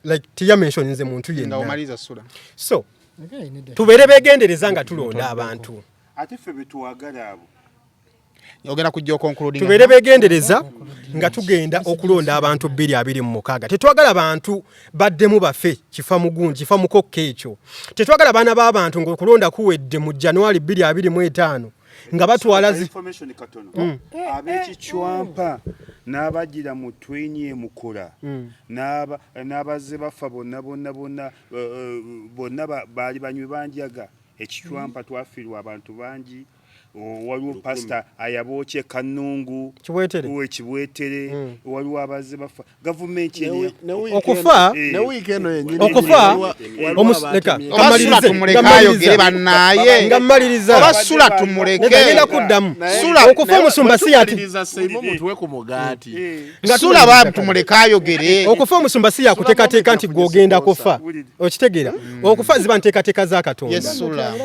like teyamentioninze muntu yenna. So tubeere beegendereza nga tulonda abantu. Ate ffe betwagala abo. Ogenda kujja okoncluding. Tubeere beegendereza nga tugenda okulonda abantu 2026. Tetwagala bantu baddemu bafe kifa mugunji kifa mukokka ekyo. Tetwagala baana b'abantu ng'okulonda kuwedde mu January 2025 nga batwala information katono. Ab'ekicwampa n'abagira mu twini emukula n'abazze bafa bonna bonna bonna bonna baali banywi banjaga. Ekicwampa twafiirwa abantu bangi. Waliwo pastor ayabookye Kanungu Kibwetere, waliwo abazze bafa gavumenti okufa okufa nga mmaliriza obasula tumuleke ngenda kuddamu okufa omusumba si yati sula ba tumuleke ayogere okufa omusumba si yakuteekateeka nti gwe ogenda kufa okitegeera okufa ziba nteekateeka za Katonda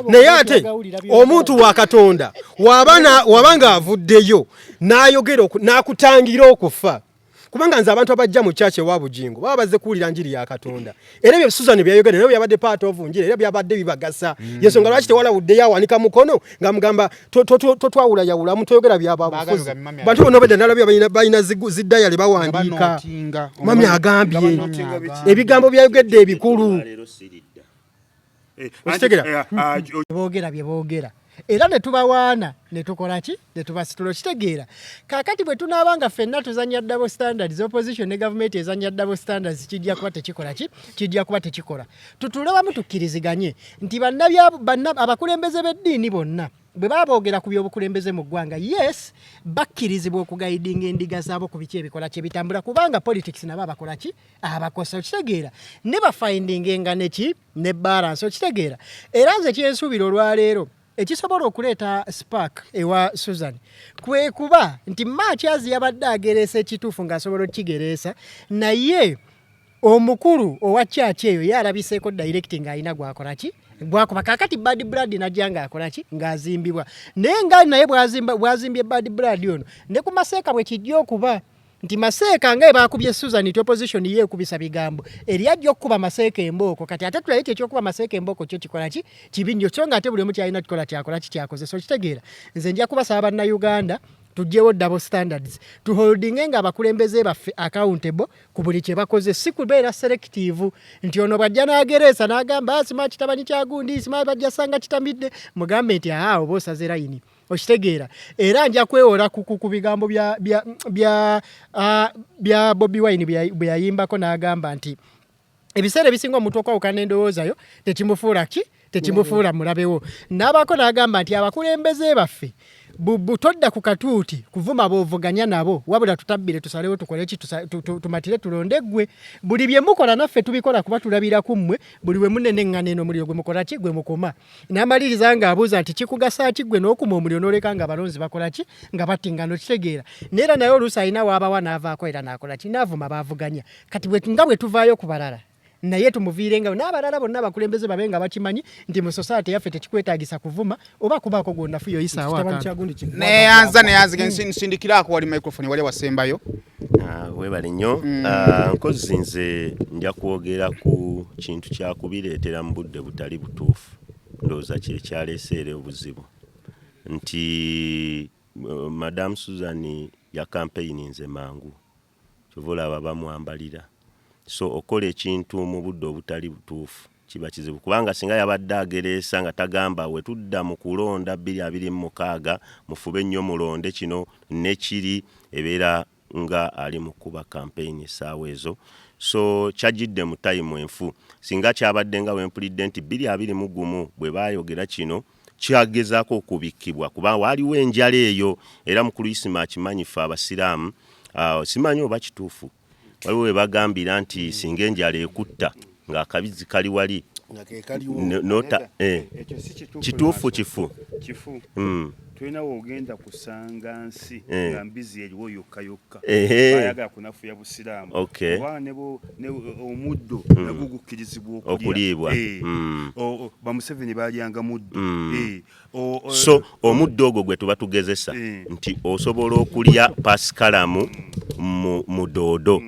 naye ate omuntu wa Katonda waba ng'avuddeyo n'ayogera n'akutangira okufa kubanga nze abantu abajja mu church ewa Bujingo baba bazze kuwulira njiri ya Katonda era ebyo Susan byayogera naye byabadde part of njiri era byabadde bibagasa yensonga lwaki tewalawuddeyo awanika mukono nga mugamba totwawula yawula mutoyogera byababufuzi bantu bonna badda nalabye balina ziddayale bawandiika mami agambye ebigambo byayogedde ebikulu okitegera boogera bye boogera era ne tubawaana ne tukola ki ne tubasitula okitegeera. Kaakati bwe tunaaba nga ffenna tuzannya double standards, opposition ne gavumenti ezannya double standards, kijja kuba tekikola ki? Kijja kuba tekikola. Tutuule wamu tukkiriziganye nti abakulembeze b'eddiini bonna bwe baba boogera ku by'obukulembeze mu ggwanga, yes, bakkirizibwa okugayidinga endiga zaabo ku biki ebikola kye bitambula, kubanga politics nabo abakola ki? Abakosa, okitegeera. Ne bafindinga ne ki? Ne balance, okitegeera. Era nze kye nsuubira olwaleero Ekisobola okuleeta spark ewa Susan kwe kuba nti Machazi yabadde agereesa ekituufu ng'asobola okukigereesa, naye omukulu owa church eyo ye alabiseeko direct ng'alina gwakola ki gwakuba. Kaakati bad blood najja ng'akola ki ng'azimbibwa, naye nga naye bwazimbye bad blood ono ne ku Maseeka bwe kijja okuba nti Maseeka nga ebakubye Susan nti opposition ye ekubisa bigambo eri ajja okukuba Maseeka embooko. Kati ate tulaye ekyokuba Maseeka embooko kyo kikola ki kibi nnyo, so nga ate buli omu kyalina kikola kyakola ki kyakoze. So kitegeera nze nja kubasaba Bannayuganda tuggyewo double standards, tuholdinge nga abakulembeze baffe accountable ku buli kye bakoze, si kubeera selective nti ono bw'ajja n'agereesa n'agamba ah, sima kitabanyi kya gundi sima bajja sanga kitamidde, mugambe nti aa oba osaze layini. Okitegeera? Era nja kwewola ku bigambo bya Bobi Wine bwe yayimbako n'agamba nti ebiseera ebisinga omuntu okwawukana n'endowooza yo tekimufuula ki tekimufuula mulabewo. N'abaako n'agamba nti abakulembeze baffe todda ku katuuti kuvuma b'ovuganya nabo, wabula tutabbire tusalewo tukole ki tumatire tulonde ggwe. Buli bye mukola naffe tubikola kuba tulabira ku mmwe, buli we muneneŋŋana eno omuliro gwe mukola ki gwe mukuma. N'amaliriza ng'abuuza nti kikugasa ki ggwe n'okuma omuliro n'oleka nga abalonzi bakola ki nga battingana. Okitegeera? Naye era naye oluusi alina w'abawa n'avaako era n'akola ki n'avuma b'avuganya. Kati nga bwe tuvaayo ku balala naye tumuviirengayo n'abalala bonna abakulembeze babe nga bakimanyi nti mu society yaffe tekikwetaagisa kuvuma oba kubaako gw'onafuya oyisaawo akantu. Neyanza neyanzige nsindikiraako wali microphone wali wasembayo. Ah, webale nnyo. Nkozi nze nja kwogera ku kintu kya kubireetera mu budde butali butuufu, ndowooza kye kyaleese era obuzibu nti Madam Susan yakampeyiniinze mangu, kyova olaba bamwambalira. So okukola ekintu mu budde obutali butuufu kiba kizibu, kubanga singa yabadde agereesa nga tagamba wetudda mu kulonda 2026 mufube nnyo mulonde kino ne kiri, ebeera nga ali mu kukuba campaign essaawa ezo. So kyajjidde mu time enfu. Singa kyabadde nga wempulidde nti 2021 bwe baayogera kino kyagezaako okubikkibwa, kuba waaliwo enjala eyo, era mukulu Isima akimanyi ffe abasiraamu, simanyi oba kituufu, waliwo we bagambira nti singa enjala ekutta ng'akabizzi kali wali nota kituufu kifu. Kifu. Tulina wogenda kusanga nsi nga mbizi eriwo yokka yokka, bayagala kunafuya busiraamu. Oba ne omuddo nagwo gukkirizibwa okuliibwa. Bamuseveni balyanga muddo. So omuddo ogwo gwe tuba tugezesa nti osobola okulya pasikalamu mu doodo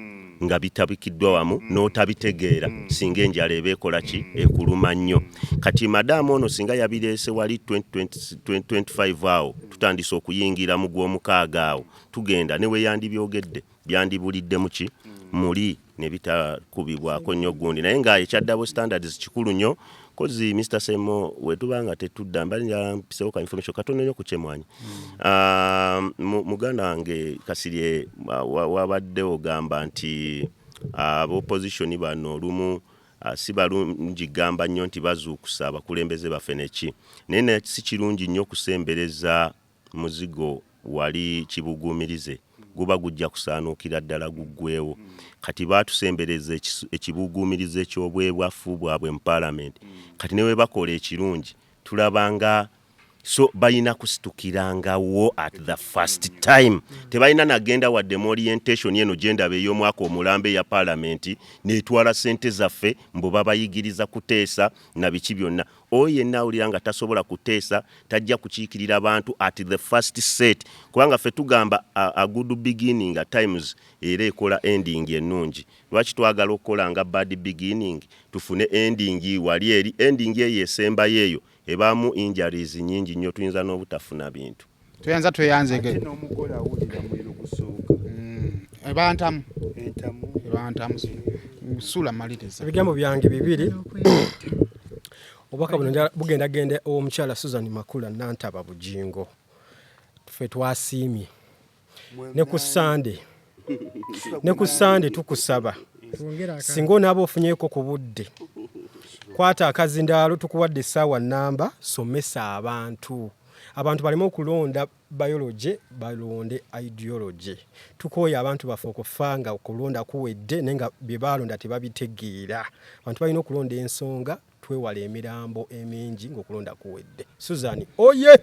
nga bitabikiddwa wamu n'otabitegeera, singa enjala eba ekola ki ekuluma nnyo. Kati madaamu ono singa yabireese wali 2025 awo tutandise okuyingira mu gw'omukaaga, awo tugenda ne we yandibyogedde byandibulidde muki muli ne bitakubibwako nnyo gundi. Naye nga ekya double standards kikulu nnyo kozi Mr Semo wetuba nga tetudda mbali njala mpisewo ka information katono nnyo ku kyemwanyi. Muganda wange Kasirye, wabadde ogamba nti ab'opposition bano olumu si balungi gamba nnyo nti bazuukusa abakulembeze baffe neki, naye si kirungi nnyo okusembereza muzigo wali kibuguumirize, guba gujja kusaanuukira ddala guggwewo. Kati baatusembereza ekibuguumirize eky'obwebwafu bwabwe mu paalamenti, kati ne bwe bakola ekirungi tulaba nga so balina kusitukirangawo at the first time. Tebalina nagenda wadde mu orientation eno gyendaba ey'omwaka omulamba eya paalamenti netwala ssente zaffe mbu babayigiriza kuteesa na biki byonna. Oyo yenna awulira nga tasobola kuteesa tajja kukiikirira bantu at the first set, kubanga ffe tugamba a good beginning at times era ekola ending ennungi. Lwaki twagala okukola nga bad beginning tufune ending wali eri ending eyo esembayo eyo ebaamu injuries nyingi nnyo, tuyinza n'obutafuna bintu. Tweyanza tweyanzege. Ate n'omugole awulira muliro gusooka. Ebantamu. Entamu. Ebantamu. Sula maliriza. Ebigambo byange bibiri. Obubaka buno bugenda genda omukyala Susan Makula Nantaba Bujingo. Ffe twasiimye. Ne ku Sande. Ne ku Sande tukusaba. Singa onaaba ofunyeeko ku budde, kwata akazindaalo, tukuwadde essaawa nnamba, somesa abantu. Abantu baleme okulonda biology, balonde ideology. Tukooye abantu baffe okufa nga okulonda kuwedde naye nga bye baalonda tebabitegeera. Abantu balina okulonda ensonga. Twewale emirambo emingi ng'okulonda kuwedde. Susan oye!